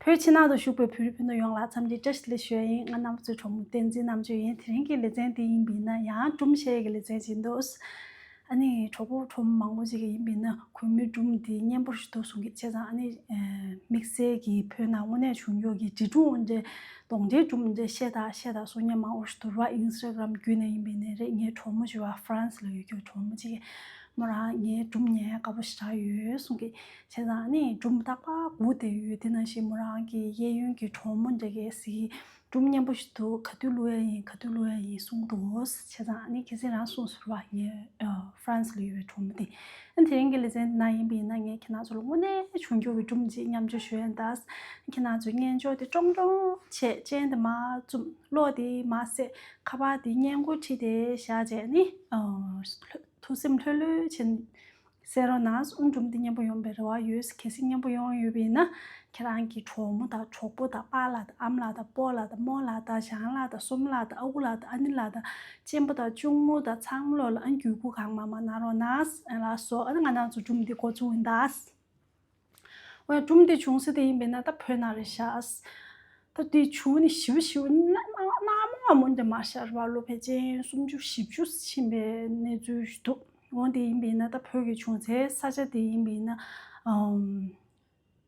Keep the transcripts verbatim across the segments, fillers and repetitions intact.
བོད་ཕྱི་ནང་དུ་བཞུགས་པའི་བོད་རིགས་སྤུན་ཟླ་ཡོངས་ལ་འཚམས་འདྲི་བཀྲ་ཤིས་བདེ་ལེགས་ཞུ་ཡ་ཡིན། ང་རྣམ་པ་ཚོའི་གྲོགས་མོ་བསྟན་འཛིན་རྣམ་དཔྱོད་ཡིན། དེ་རིང་གི་ལེ་ཚན་དེ་ཡིན་པ་ཡིན་ན་ཡང་སྒྲུང་བཤད་ཡ་གི་ལེ་ཚན་ཅིག་འདུག་ཨ་ནི་གྲོགས་པོ་གྲོགས་མོ་མང་པོ་ཅིག་གིས་ཡིན་པ་ཡིན་ན་གུས་མོའི་སྒྲུང་དེ་སྙན་པོ་ཞིག་འདུག་གསུང་གི། བྱས་ཙང་ཨ་ནི་དམིགས་བསལ་གྱི་བོད་ནང་དངོས་གནས་བྱུང་ཡོད་ཀྱི་འབྲི་སྒྲུང་འདྲ་གདོང་འདྲའི་སྒྲུང་འདྲ་བཤད་དང་བཤད་དང་གསུང་མཁན་མང་པོ་ཞིག་འདུག་ར། ཨིན་སི་ཊ་གྷ་རམ་བརྒྱུད་ནས་ཡིན་པ་ཡིན་ན་རེད། ངའི་གྲོགས་མོ་ཅིག་ཡོད་པ། ཧྥ་རན་སི་ལ་ཡོད་ཀྱི་གྲོགས་མོ་ཅིག་གིས་མོ་རང་ངའི་སྒྲུང་ཉན་ཡ་དགའ་པོ་ཞེ་དྲག་ཡོད་གསུང་གི། བྱས་ཙང་ཨ་ནི་སྒྲུང་ཏག་ཏག་སྒུག་བསྡད་ཡོད། དེ་ནང་བཞིན་མོ་རང་གི་གཡས་གཡོན་གྱི་གྲོགས་མོ་འདྲ་གིས་ཟེར་གི། སྒྲུང་སྙན་པོ་ཞིག་འདུག་ག་དུས་བླུག་ཡ་ཡིན། ག་དུས་བླུག་ཡ་ཡིན་གསུང་འདུག་བྱས་ཙང་ཨ་ནི་གལ་སྲིད་རང་གསུངས་ཟེར་བ། ངའི་ཨ་ཧྥ་རན་སི་ལ་ཡོད་པའི་གྲོགས་མོ་དེ། ཨ་ནི་དེ་རིང་གི་ལེ་ཚན་ནང་ཡིན་པ་ཡིན་ན་ངས་ཁྱེད་རང་ཚོ་ལ་དངོས་གནས་བྱུང་རྒྱུ་གི་སྒྲུང་ཅིག་མཉམ་སྤྱོད་ཞུ་ཡ་ཡིན་ད། ཁྱེད་རང་ཚོས་སྙན་ཅོག་དེ་ཀྲོང་ཀྲོང་བྱས། སྤྱན་དེ་མར་བཙུམ། གློག་དེ་མར་བསད། ཁ་པར་དེ་སྔས་མགོ་ཁྲིད་དེ་བཞག་བྱས་ནི་ཨ་ཐུགས་སེམས་ལྷོད་ལྷོད་བྱས་ནས་གསན་རོགས་གནང་། ཨ་སྒྲུང་འདི་སྙན་པོ་ཡོང་བའི་རེ་བ་ཡོད། གལ་སྲིད་སྙན་པོ་ཡོང་ཡོད་པ་ཡིན་ན་ཁྱེད་རང་གི་གྲོགས་མོ་དང་གྲོགས་པོ་དང་པཱ་ལགས་དང་ཨ་མ་ལགས་དང་སྤོ་ལགས་དང་རྨོ་ལགས་དང་ཞང་ལགས་དང་གསུམ་ལགས་དང་ཨ་ཁུ་ལགས་དང་ཨ་ནེ་ལགས་དང་གཅེན་པོ་དང་གཅུང་མོ་དང་ཚང་མ་ལོ་ལ་ཨ་བརྒྱུད་སྐུར་གང་མང་མང་གནང་རོགས་གནང་། ལགས་སོ། ཨ་ནི་ང་རང་ཚོ་སྒྲུང་འདི་འགོ་བཙུགས་ཡིན་ད། འོ་ཡ། སྒྲུང་འདི་བྱུང་ས་དེ་ཡིན་པས་ན་ད་བོད་ནང་རེད་ཤག་ད་དེ་བྱུང་ནི་ཞེ་པོ་ཞེ་པོ་གནའ་གནའ་མོ་གནའ་མོ་འདྲ་མ་ཤར་བ། ལོ་ཕལ་ཆེར་སུམ་ཅུ་བཞི་བཅུ་ཕྱིན་པའི་གནས་ཚུལ་ཞིག་འདུག་འོ་དེ་ཡིན་པས་ན་ད་བོད་ཀྱི་བྱུང་ཚེ་ས་ཆ་དེ་ཡིན་པས་ན་ཨམ་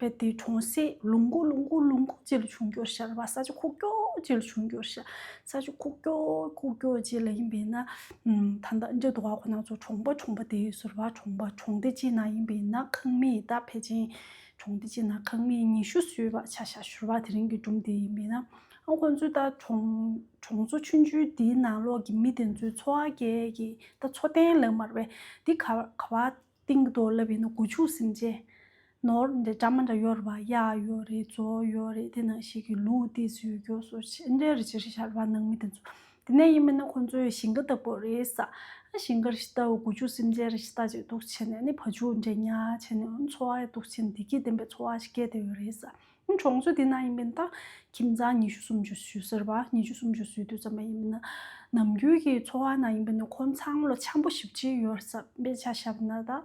བོད་དེ་གྲོང་གསེབ་ལུང་ཁུག་ལུང་ཁུག་ལུང་ཁུག་ཅིག་ལ་བྱུང་རྒྱུ་རེད་ཤག་རེད་པ། ས་ཆ་ཁུག་ཀྱོག་ཅིག་ལ་བྱུང་རྒྱུ་རེད་ཤག་ས་ཆ་ཁུག་ཀྱོག་ཁུག་ཀྱོག་ཅིག་ལ་ཡིན་པས་ན་ཨམ་ད་ལྟ་འདྲ་འདུག་ག་ཁོ་ན་ཚོ་གྲོང་པ་གྲོང་པ་དེ་ཡོད་ཟེར་བ། གྲོང་པ་གྲོང་སྡེ་གཅིག་ནང་ཡིན་པས་ན་ཁང་མིག་ད་ཕལ་ཆེར། གྲོང་སྡེ་གཅིག་ནང་ཁང་མིག་ཉི་ཤུ་ཙམ་ཡོད་པ་ཆ་བཞག་ཞུ་བ། དེ་རིང་གི་སྒྲུང་དེ་ཡིན་པས་ན། ཨ་ཁོང་ཚོས་ད་གྲོང་གྲོང་ཚོ་ཆུང་ཆུང་དེའི་ནང་ལོགས་ཀྱི་མི་དེ་ཚོའི་འཚོ་བ་སྐྱེལ་གྱི་ད་འཚོ་རྟེན་ལབ་མ་རེད་པས། འདི་ག་ག་བ་བཏིང་གི་འདུག་ལབ་ཡིན་ན་སྒོ་ཕྱུགས་སེམས་ཅན། ནོར་འདྲ་འདྲ་མི་འདྲ་ཡོད་རེད་པ། གཡག་ཡོད་རེད། མཛོ་ཡོད་རེད། དེ་ནང་བཞིན་གྱི་ལུག་ཏོག་ཙམ་ཡོད་རྒྱུ་སོགས་འདྲ་རེ་ཅིག་རེད་ཤག་རེད་པ། ནང་མི་དེ་ཚོ། དེ་ནས་ཡིན་མིན་ན་ཁོང་ཚོས་ཞིང་ཁ་ལྟ་བུ་རེད་ས། ཞིང་ཁར་ཞིག་ལྟ་བུ་སྒོ་ཕྱུགས་སེམས་ཅན་རེ་ཞིག་ལྟ་ཅིག་འདུག་བྱས་ནས་ནི་བ་ཕྱུགས་འདྲ་ཉར་བྱས་ནས་འཚོ་བ་འདུག་བྱས་ནས་བདེ་སྐྱིད་ལྡན་པའི་འཚོ་བ་ཞིག་སྐྱེལ་བསྡད་ཡོད་རེད་ས། གྲོང་ཚོ་འདི་ན་ཡིན་མིན་ད་ཁྱིམ་ཚང་ཉི་ཤུ་སུམ་ཅུ་ཞུ་ཟེར་བ། ཉི་ཤུ་སུམ་ཅུ་ཞུ་དུས་ཙམ་པ་ཡིན་མིན་ན་ནམ་རྒྱུན་གྱི་འཚོ་བ་ན་ཡིན་མིན་ན་ཁོང་ཚང་མ་ལ་འཆམ་པོ་ཞེ་པོ་ཅིག་ཡོད་ས། དཔེ་ཆ་བཞག་ན་ད་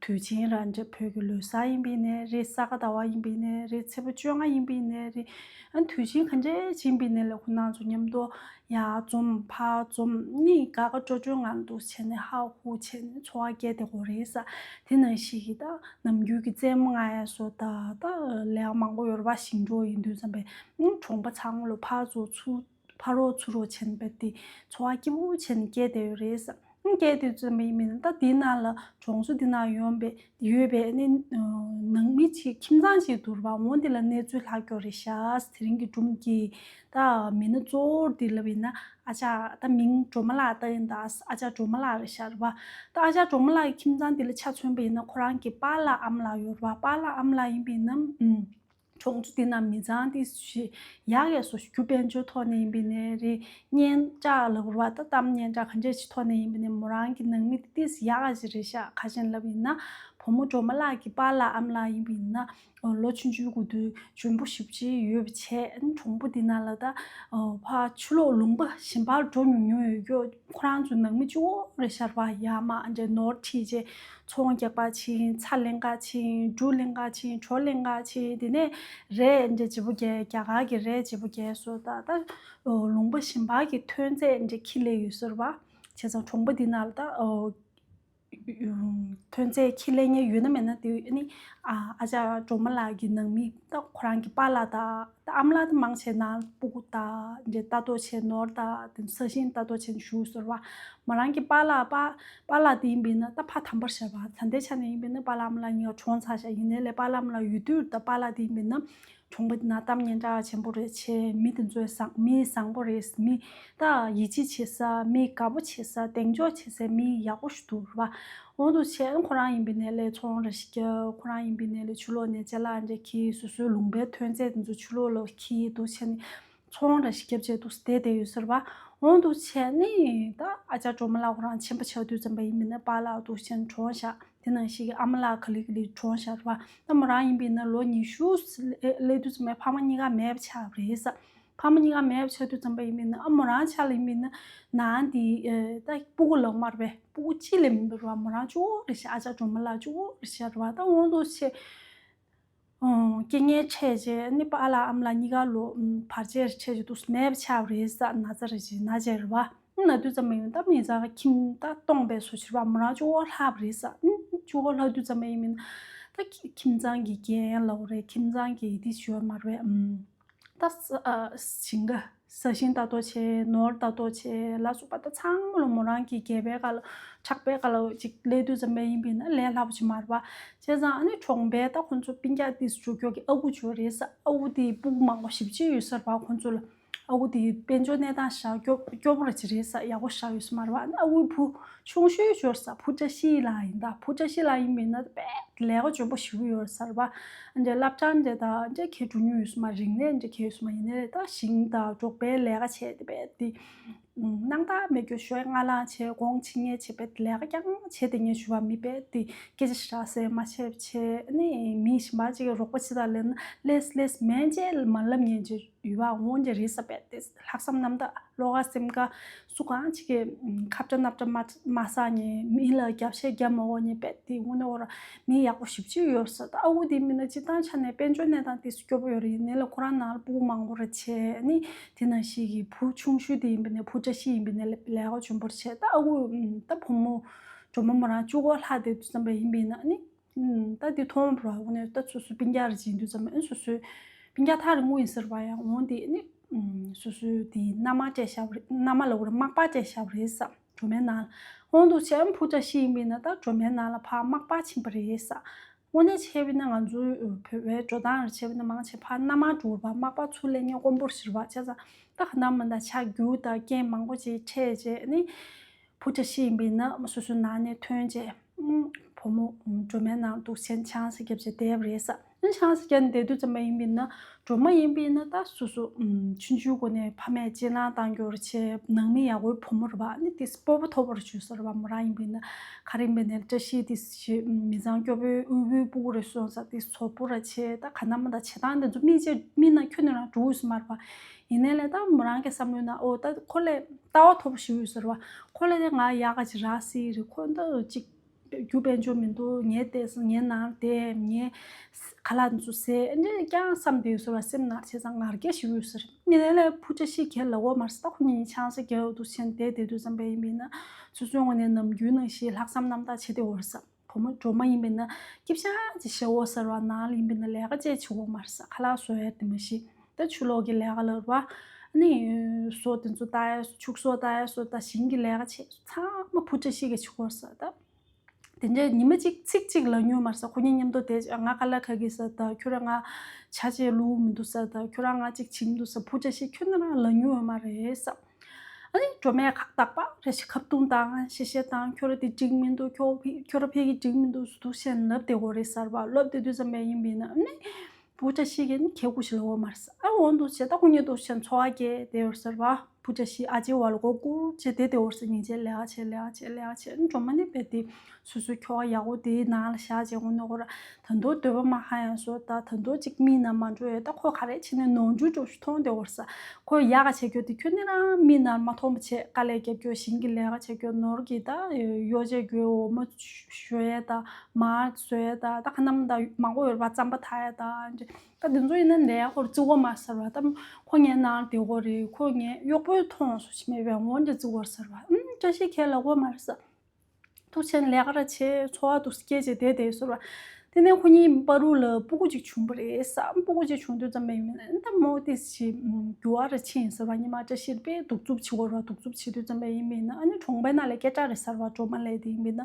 དུས་ཆེན་ར་འདྲ་བོད་ཀྱི་ལོ་གསར་ཡིན་པ་ཡིན་ནའི་རེད། ས་ག་ཟླ་བ་ཡིན་པ་ཡིན་ནའི་རེད། ཚེས་པ་བཅོ་ལྔ་ཡིན་པ་ཡིན་ནའི་རེད། ཨ་དུས་ཆེན་ག་འདྲ་ཅིག་ཡིན་པ་ཡིན་ནའི་ལ་ཁོང་རྣམ་ཚོ་མཉམ་དུ། ཡར་འཛོམས་ཕར་འཛོམས་ནི་དགའ་དགའ་སྤྲོ་སྤྲོའི་ངང་དུ་བྱས་ནས་ཧ་ཧུ་བྱས་ནས་འཚོ་བ་སྐྱེལ་བསྡད་ཀྱི་ཡོད་རེད་ས། དེ་ནང་བཞིན་གྱི་ད་ནམ་རྒྱུན་གྱི་རྩེད་མོ་རྔ་ཡ་སོགས་ད་ད་ལས་ཀ་མང་པོ་ཡོད་རེད་པ། ཞིང་འབྲོག་ཡིན་དུས་ཙམ་པས་ཨང་གྲོང་པ་ཚང་མ་ལ་ཕར་ཚུར་ཚུར་ཕར་རོགས་ཚུར་རོགས་བྱས་ནས་རྦད་དེ་འཚོ་བ་སྐྱིད་པོ་བྱས་ནས་སྐྱེལ་བསྡད་ཡོད་རེད་ས། ཨང་སྐྱེལ་དུས་ཙམ་པ་ཡིན་མིན་ད་དེའི་ནང་ལ་གྲོང་ཚོ་དེ་ནང་ཡོང་པའི་ཡོད་པའི་ནི་ནང་མི་གཅིག་ཁྱིམ་ཚང་གཅིག་འདུག་རེད་པ། འོ་འདི་ལ་གནས་ཚུལ་ལྷག་ཀྱོག་རེད་ཤག་དེ་རིང་གི་སྒྲུང་གི་ད་མི་སྣ་གཙོ་བོ་འདི་ལབ་ཡིན་ན་ཨ་ཅག་ད་མིང་སྒྲོལ་མ་ལགས་བཏགས་ཡིན་ད། ཨ་ཅག་སྒྲོལ་མ་ལགས་རེད་ཤག་རེད་པ། ད་ཨ་ཅག་སྒྲོལ་མ་ལགས་ཀྱི་ཁྱིམ་ཚང་འདི་ལ་ཆ་མཚོན་པ་ཡིན་ན་ཁོ་རང་གི་པཱ་ལགས་ཨ་མ་ལགས་ཡོད་རེད་པ། པཱ་ལགས་ཨ་མ་ལགས་ཡིན་པ་ཡིན་ན་ཨུམ། གྲོང་ཚོ་འདི་ན་མི་ཚང་ཏོག་ཙམ་ཞིག་ཡག་ཡག་བཟོ་ཞིག་རྒྱུ་དཔལ་འབྱོར་ཐོག་ནས་ཡིན་པ་ཡིན་ནའི་རེད། སྙན་གྲགས་ལབ་དགོས་རེད་པ། ད་གཏམ་སྙན་གྲགས་ག་འདྲ་ཞིག་ཐོག་ནས་ཡིན་པ་ཡིན་ནའི་མོ་རང་གི་ནང་མི་དེ་ཏོག་ཙམ་ཡག་ག་ཅིག་རེད་ཤག་ག་ཅི་ལབ་ཡིན་ན་བུ་མོ་སྒྲོལ་མ་ལགས་ཀྱི་པཱ་ལགས་ཨ་མ་ལགས་ཡིན་པ་ཡིན་ན། ལོ་ཆུང་ཆུང་གི་དུས་འཇོན་པོ་ཞེ་པོ་ཅིག་ཡོད་པ་བྱས། གྲོང་པ་འདི་ནང་ལ་ད་ཕར་ཕྱི་ལོགས་ལུང་པ་གཞན་པར་འགྲོ་མྱོང་མྱོང་ཡོད་ཀྱོག་ཁོ་རང་ཚོའི་ནང་མི་གཅིག་པོ་རེད་ཤག་རེད་པ། ཡར་མར་འདྲ་ནོར་ཁྲིད་བྱས་ཚོང་རྒྱག་པར་ཕྱིན། ཚྭ་ལེན་གར་ཕྱིན། འབྲུ་ལེན་གར་ཕྱིན། གྲོ་ལེན་གར་ཕྱིན། དེ་ནས་རས་འདྲ་བརྗེ་པོ་རྒྱག་རྒྱ་གར་གྱི་རས་བརྗེ་པོ་རྒྱག་སོགས་ད་ད་ལུང་པ་གཞན་པ་གི་ཐོན་རྫས་འདྲ་འཁྱེར་སླེབས་ཡོད་ས་རེད་པ། བྱས་ཙང་གྲོང་པ་འདི་ནང་ལ་ད། ཐོན་རྫས་འཁྱེར་སླེབས་མཁན་ཡོད་ན་མེད་ན་དེ་ནི་ཨ་ཨ་ཅག་སྒྲོལ་མ་ལགས་ཀྱི་ནང་མི་ད་ཁོ་རང་གི་པཱ་ལགས་དང་ད་ཨ་མ་ལགས་དེ་མང་ཆེ་ནང་སྤུ་གུ་དང་འདྲ་ལྟ་རྟོག་བྱས་ནོར་དང་དེ་ས་ཞིང་ལྟ་རྟོག་བྱས་ནས་བཞུགས་ཟེར་བ། མོ་རང་གི་པཱ་ལགས་པཱ་པཱ་ལགས་དེ་ཡིན་པས་ན་ད་ཕ་དམ་པར་བཞག་པ། ད་ལྟའི་ཆ་ནས་ཡིན་པས་ན་པཱ་ལགས་ཨ་མ་ལགས་གཉིས་ཀ་གྲོངས་ཚར་ཤག་ཡིན་ནའི་ལས་པཱ་ལགས་ཨ་མ་ལགས་ཡོད་དུས་ད་པཱ་ལགས་དེ་ཡིན་པས་ན། གྲོང་པ་འདི་ན་གཏམ་སྙན་གྲགས་ཆེན་པོ་རེད་བྱས། མི་དེ་ཚོས་བཟང་མི་བཟང་པོ་རེད། མི་ད་ཡིད་ཆེས་བྱེད་ས། མི་དགའ་པོ་བྱེད་ས། གདེང་འཇོག་བྱེད་སའི་མི་ཡག་པོ་ཞིག་འདུག་རེད་པ། འོ་འདུག་བྱས་ཁོ་རང་ཡིན་པ་ཡིན་ནའི་ལས་ཚོང་ར་ཞིག་རྒྱབ། ཁོ་རང་ཡིན་པ་ཡིན་ནའི་ལས་ཕྱི་ལོགས་ནས་ཅ་ལག་འདྲ་འཁྱེར། སོ་སོའི་ལུང་པའི་ཐོན་རྫས་དེ་ཚོ་ཕྱི་ལོགས་ལ་འཁྱེར་འདུག་བྱས་ནས་ཚོང་ར་ཞིག་རྒྱབ་བྱས་འདུག་བསྡད་བསྡད་ཡོད་ས་རེད་པ། འོ་འདུག་བྱས་ནས་ད་ཨ་ཅག་སྒྲོལ་མ་ལགས་ཁོ་རང་ཆེན་པོ་ཆགས་དུས་ཙམ་པ་ཡིན་པ་ཡིན་ན་པཱ་ལགས་འདུག་བྱས་ནས་གྲོངས་ཤག་དེ་ནང་བཞིན་གྱི་ཨ་མ་ལགས་ག་ལེ་ག་ལེ་གྲོངས་ཤག་རེད་པ། ད་མོ་རང་ཡིན་པ་ཡིན་ན་ལོ་ཉི་ཤུ་སླེབས་དུས་ཙམ་པ་ཕ་མ་གཉིས་ཀ་མེད་པ་ཆགས་པ་རེད་ས། ཕ་མ་གཉིས་ཀ་མེད་པ་ཆགས་དུས་ཙམ་པ་ཡིན་པ་ཡིན་ན་ཨ་མོ་རང་ཆ་ལ་ཡིན་པ་ཡིན་ན་ནང་དེ་ད་སྤུ་གུ་ལོག་མ་རེད་པས། སྤུ་གུ་གཅིག་ལས་མིན་པ་རེད་པ། མོ་རང་གཅིག་པོ་རེད་ཤག་ཨ་ཅག་སྒྲོལ་མ་ལགས་གཅིག་པོ་རེད་ཤག་རེད་པ། ད་འོ་འདུག་བྱས། རྐྱེན་ངན་འཕྲད་རྗེས་ནི་པཱ་ལགས་ཨ་མ་ལགས་གཉིས་ཀ་ལོ་བར་ཆད་འཕྲད་རྗེས་འདུག་མེད་པ་ཆགས་པ་རེད་ས། ན་ཚ་རེད་ཅེས་ན་ཆད་རེད་བ། ན་དུས་ཙམ་པ་ཡིན་ད་མི་ཚང་ཁྱིམ་ད་སྟོང་པའི་བཟོ་ཕྱིར་བ་མོ་རང་གཅིག་པོ་ལྷག་པ་རེད་ས། གཅིག་པོ་ལྷག་དུས་ཙམ་པ་ཡིན་མིན་ད་ཁྱིམ་ཚང་གི་འགན་ལ་འོ་རེད། ཁྱིམ་ཚང་གི་དེ་ཞུ་བ་མ་རེད། ད་ཞིང་ཁ་ས་ཞིང་ལྟ་རྟོག་བྱས། ནོར་ལྟ་རྟོག་བྱས། ལ་སོགས་པ་ད་ཚང་མ་ལ་མོ་རང་གི་སྒལ་པའི་ཁ་ལ་ཕྲག་པའི་ཁ་ལ་ཅིག་ལས་དུས་ཙམ་པ་ཡིན་པས་ན་ལས་སླ་པོ་ཅིག་མ་རེད་པ། བྱས་ཙང་ཨ་ནི་གྲོང་པའི་ད་ཁོང་ཚོ་སྤུན་ཀྱག་དེ་འཇུག་སྐྱོར་གྱི་ཨ་ཁུ་ཅིག་ཡོད་རེད་ས། ཨ་ཁུ་དེ་སྤུ་གུ་མང་པོ་ཞེ་པོ་ཅིག་ཡོད་ས་རེད་པ། ཁོང་ཚོ་ལ་ཨ་ཁུ་དེ་དཔལ་འབྱོར་གནས་སྟངས་བཞག་སྐྱོ་སྐྱོ་པོ་ར་ཅིག་རེད་ས། ཡག་པོ་བཞག་ཡོད་ས་མ་རེད་པ། ཨ་ནི་ཨ་ཁུའི་བུ་ཆུང་ཤོས་ཡོད་ས། བུ་བཀྲ་ཤིས་ལགས་ཡིན་ད། བུ་བཀྲ་ཤིས་ལགས་ཡིན་པས་ན་དཔེ་ལས་ཀ་འཇོན་པོ་ཞེ་པོ་ཡོད་ས་རེད་པ། འདྲ་སློབ་གྲྭ་འདྲ་དང་འདྲ་ཁྱེད་འགྲོ་མྱོང་ཡོད་ས་མ་རེད། རིག་གནས་འདྲ་ཁྱེད་ཡོད་ས་མ་ཡིན་ནའི་ད་ཞིང་དང་འབྲོག་པའི་ལས་ཀ་བྱས་ཏེ་དཔེ་དེ་སྣང་དག་མེད་རྒྱུ་ཞོ་ལྔ་ལངས་བྱས་གོང་ཕྱིན་ངེས་བྱས་པའི་ལས་ཀ་རྐྱང་བྱས་ཏེ་ངས་ཞུ་བ་མི་དཔེ་དེ་སྐད་ཆ་ཞེ་དྲག་ཟེར་མ་བྱས་བྱས་ནི་མི་གཞན་པ་ཅིག་གིས་རོགས་པ་བྱེད་དང་ལབ་ན་ལས་ལས་མེད་ཅེས་མ་ལབ་ཉན་ཅེས། ཡུལ་བ་འོང་རྒྱུ་རེད་ས། དཔེ་དེ་ལྷག་བསམ་རྣམ་དག་བློ་དགའ་སེམས་དགའ་སུ་གང་ཅིག་གིས་ཁ་བྲལ་སྣབས་བྲལ་མ་མ་བསགས་ནས་མི་ལ་རྒྱབ་བཤད་རྒྱབ་མ་དགོས་ནས་དཔེ་དེ་དངོས་གནས་འོ་ར་མི་ཡག་པོ་ཞེ་པོ་ཅིག་ཡོད་ས། ད་ཨ་ཁུ་དེ་མིན་ན་སྤྱིར་བཏང་ཆ་ནས་དཔལ་འབྱོར་གནས་སྟངས་དེ་སུ་སྐྱོ་པོ་ཡོད་རེད། ཡིན་ནའི་ལ་ཁོ་རང་ནང་ལ་སྤུ་གུ་མང་པོ་རེ་བྱས་ནི་དེ་ནང་བཞིན་གྱི་བུ་ཆུང་ཤོས་དེ་ཡིན་པ་ནས་བུ་བཀྲ་ཤིས་ཡིན་པ་ནས་ལས་ཀ་འཇོན་པོ་རེ་བྱས། ད་ཨ་ཁུ་ད་བུ་མོ་སྒྲོལ་མ་མོ་རང་གཅིག་པོ་ལྷག་བསྡད་དུས་ཙམ་པ་ཡིན་པས་ན་ནི། ད་འདི་མཐོང་བ་ར་འོ་ནས་ད་སོ་སོའི་སྤུན་ཀྱག་རེ་བྱེད་དུས་ཙམ་ཨ་སོ་སོའི་སྤུན་ཀྱག་ཐག་རིང་པོ་ཡིན་ཟེར་བ་ཡང་འོང་དེ་ནི་སོ་སོའི་དེ་མནའ་མ་སྤྲད་བཞག་པ་རེད། མནའ་མ་ལ་འོ་ར་མག་པ་སྤྲད་བཞག་པ་རེད་ས། སྒྲོལ་མའི་ནང་འོང་དུ་བྱས་ཨ་བུ་བཀྲ་ཤིས་ཡིན་པས་ན་ད་སྒྲོལ་མའི་ནང་ལ་ཕར་མག་པ་ཕྱིན་པ་རེད་ས། དངོས་གནས་བྱས་པས་ན་ང་ཚོའི་བོད་པའི་འགྲོ་སྟངས་རེ་བྱས་པས་ན་མང་ཆེ་ཕར་མནའ་མ་འགྲོ་བ་མག་པ་ཚུར་ལེན་མཁན་དཀོན་པོ་རེད་ཟེར་བ། བྱས་ཙང་ད་ག་ན་མ་ད་ཆག་རྒྱུ་དང་རྐྱེན་མང་པོ་ཅིག་འཕྲད་རྗེས་ནི། བུ་བཀྲ་ཤིས་ཡིན་པས་ན་སོ་སོའི་ནང་ནས་ཐོན་རྗེས། ཨུམ། བུ་མོ་སྒྲོལ་མའི་ནང་འདུག་སེ་ཆང་ས་བརྒྱབ་བྱས་བསྡད་པ་རེད་ས། ཨ་ཆང་ས་བརྒྱབ་ནས་བསྡད་དུས་ཙམ་པ་ཡིན་པས་ན་སྒྲོལ་མ་ཡིན་པས་ན་ད་སོ་སོ་ཨུམ་ཆུང་ཆུང་སྒོ་ནས་ཕ་མས་སྤྱན་ལམ་བཏང་རྒྱུ་རེད་བྱས། ནང་མི་ཡག་པོའི་བུ་མོ་རེད་པ། ཨ་ནི་དེ་སྤོབས་པ་མཐོ་པོ་རེ་བྱུང་ས་རེད་པ། མོ་རང་ཡིན་པས་ན་ག་རེ་ཡིན་པས་ན་བཀྲ་ཤིས་དེ་ཞེ་མི་ཚང་སྐྱོ་པོའི་དབུལ་པོའི་སྤུ་གུ་རེད་སོང་ས། དེ་བཟོ་པོ་ར་བྱས་ད་ག་ན་མ་ད་བྱེད་སྟངས་དེ་ཚོ་མི་ཅེ་མི་ན་ཁྱོན་ནས་རང་འགྲོ་འོས་སུ་མ་རེད་པ། ཡིན་ནའི་ལས་ད་མོ་རང་གི་བསམ་བློའི་ནང་ཨོ་ད་ཁོ་ལས་ལྟ་བ་མཐོ་པོ་ཞིག་ཡོད་ཟེར་བ། ཁོ་ལས་ང་ཡག་ག་ཅིག་རག་སྲིད་རེད། ཁོ་ད་ཅིག་རྒྱུ་དཔལ་འབྱོར་མི་འདུག་ངའི་ལྟས་ངའི་ནང་བསྡད་ངའི་ཁ་ལག་འདི་ཚོ་ཟས་འདྲ་རྐྱང་བསམ་བསྡད་ཡོད་ཟེར་བ། སེམས་ནང་བྱས་ཙང་ང་རྒྱལ་ཞིག་ཡོད་ཟེར། ཡིན་ནའི་ལས་བུ་བཀྲ་ཤིས་ཁས་ལ་འོ་མར་ས་ད་ཁོ་གཉིས་ཆང་ས་རྒྱག་འདུག་ཆེན་བསྡད་བསྡད་དུས་ཙམ་པ་ཡིན་པས་ན་སོ་སོའི་ངོས་ནས་ནམ་རྒྱུན་ནང་བཞིན་ལྷག་བསམ་རྣམ་དག་བྱས་ཏེ་འོར་ས། བུ་མོ་སྒྲོལ་མ་ཡིན་པས་ན་སྐྱིད་ཤག་ཅིག་བྱེད་འོ་ཟེར་བ། ནང་ལ་ཡིན་པས་ན་ལས་ཀ་ཅིག་བྱེད་འོ་མར་ས། ཁ་ལག་བཟོ་ཡ་དེ་མ་གཞི་ད་ཆུ་ལོག་གི་ལས་ཀ་ལ་ར་ཨ་ནི་བཟོ་དེ་ཚོ་ལྟ་ཡ་ཕྱུགས་ཟོག་ལྟ་ཡ་བཟོ་ད་ཞིང་གི་ལས་ཀ་བྱེད་ཚང་མ་བུ་བཀྲ་ཤིས་ཀྱིས་བྱེད་འོ་ས། ད་དེ་འདྲའི་ཉི་མ་གཅིག་ཚིག་གཅིག་ལབ་མྱོང་མར་ས། ཁོ་གཉིས་མཉམ་དུ་བསྡད་ང་ཁ་ལག་ཁ་གི་ས། ད་ཁྱོད་རང་ང་ཇ་ཅིག་བླུག་མི་འདུག་ས། ད་ཁྱོད་རང་ང་གཅིག་བྱེད་མི་འདུག་ས། བུ་བཀྲ་ཤིས་ཁྱོད་ནི་རང་ལབ་མྱོང་ཡོད་མ་རེད་ས། ཨ་ནི་སྒྲོལ་མས་ཁ་བཏགས་པ་རེ་ཞིག་ཁ་བརྡུང་དང་གཤེ་གཤེ་དང་ཁྱོད་ར་དེ་འགྲིག་མི་འདུག་ཁྱོད་ཕི་ཁྱོད་ར་ཕ་གི་འགྲིག་མི་འདུག་འདུག་སེ་ལབ་བསྡད་ཡོད་རེད་ཟེར་བ། ལབ་བསྡད་དུས་ཙམ་པ་ཡིན་པས་ན་ཨ་ནི་བུ་བཀྲ་ཤིས་ཀྱིས་ནི་ཁྱེད་སྐུ་ཞིག་ལ་འོ་མར་ཟེར། ཨ་འོ་འདུག་སེ་ད་ཁོ་གཉིས་འདུག་སེ་འཚོ་བ་སྐྱེལ་བསྡད་ཡོད་ཟེར་བ། བུ་བཀྲ་ཤིས་ཨ་ཅེ་བ་ལ་མགོ་སྒུར་བྱས་བསྡད་བསྡད་ཡོད་ཟེར། ཉིན་བྱེད་ལས་ཀ་བྱེད་ལས་ཀ་བྱེད་ལས་ཀ་བྱེད། ཨ་ནི་སྒྲོལ་མ་ནི་དཔེ་དེ། སོ་སོའི་ཁྱོ་ག་ཡག་པོ་དེའི་ནང་ལ་བཞག་བྱས་འོ་ནི་ཁོ་ར་ད་དུང་འདོད་པ་མ་ཧ་ཡང་བཟོ། ད་ད་དུང་ཅིག་མི་ནང་མ་འགྲོ་ཡས། ད་ཁོ་ག་རེ་བྱས་ནས་ནོར་འཁྲུལ་འགྲོ་ཞིག་མཐོང་བསྡད་ཡོད་ས། ཁོ་ཡག་ག་བྱེད་རྒྱུ་དེ་ཁྱོད་ནི་རང་མི་ནང་མ་མཐོང་བ་བྱས། དཀའ་ལས་རྒྱབ་རྒྱུ་ཞིང་གི་ལས་ཀ་བྱེད་རྒྱུ་ནོར་གྱི་ད་ཡོ་བྱད་རྒྱུ་འོ་མ་བཞོ་ཡས་ད་མར་བཟོ་ཡས་ད་ད་ག་ནམ་ད་མང་པོ་ཡོད་རེད་པ། རྩམ་པ་འཐག་ཡས་ད་འདྲ་ད་དེ་ཚོ་ཡིན་ན་ལས་ཁོ་ར་བརྩི་གོ་མ་ཟེར་བ། ད་ཁོ་ངའི་ནང་ལ་བསྡད་གོ་རེད། ཁོ་ངའི་གཡོག་པོའི་མཐོང་སོ་ཞིག་མེད་པའི་ངོ་འདྲ་བརྩི་གོ་ཟེར་བ། ཨུམ་བཀྲ་ཤིས་ཁས་ལ་གོ་མ་རེད་ས། ཐུགས་ཆེན་ལས་ཀ་ར་བྱེད། འཚོ་བ་འདུག་སྐྱེལ་བྱེད་བསྡད་བསྡད་ཟེར་བ། དེ་ནས་ཁོ་གཉིས་བར་དུ་ལ་སྤུ་གུ་གཅིག་བྱུང་བ་རེད་ས། སྤུ་གུ་གཅིག་བྱུང་དུས་ཙམ་པ་ཡིན་པས་ན་ད་མོ་ཏིས་ཞིག་འགྱུར་བ་ར་ཕྱིན་ཟེར་བ། ཉི་མ་བཀྲ་ཤིས་དཔེ་གདུག་རྩུབ་བྱེད་བར་བ། གདུག་རྩུབ་བྱེད་དུས་ཙམ་པ་ཡིན་པས་ན་ཨ་ནི་གྲོང་པའི་ནང་ལ་སྐད་གྲགས་རེད་ཟེར་བ། སྒྲོལ་མ་ལགས་དེ་ཡིན་པས་ན།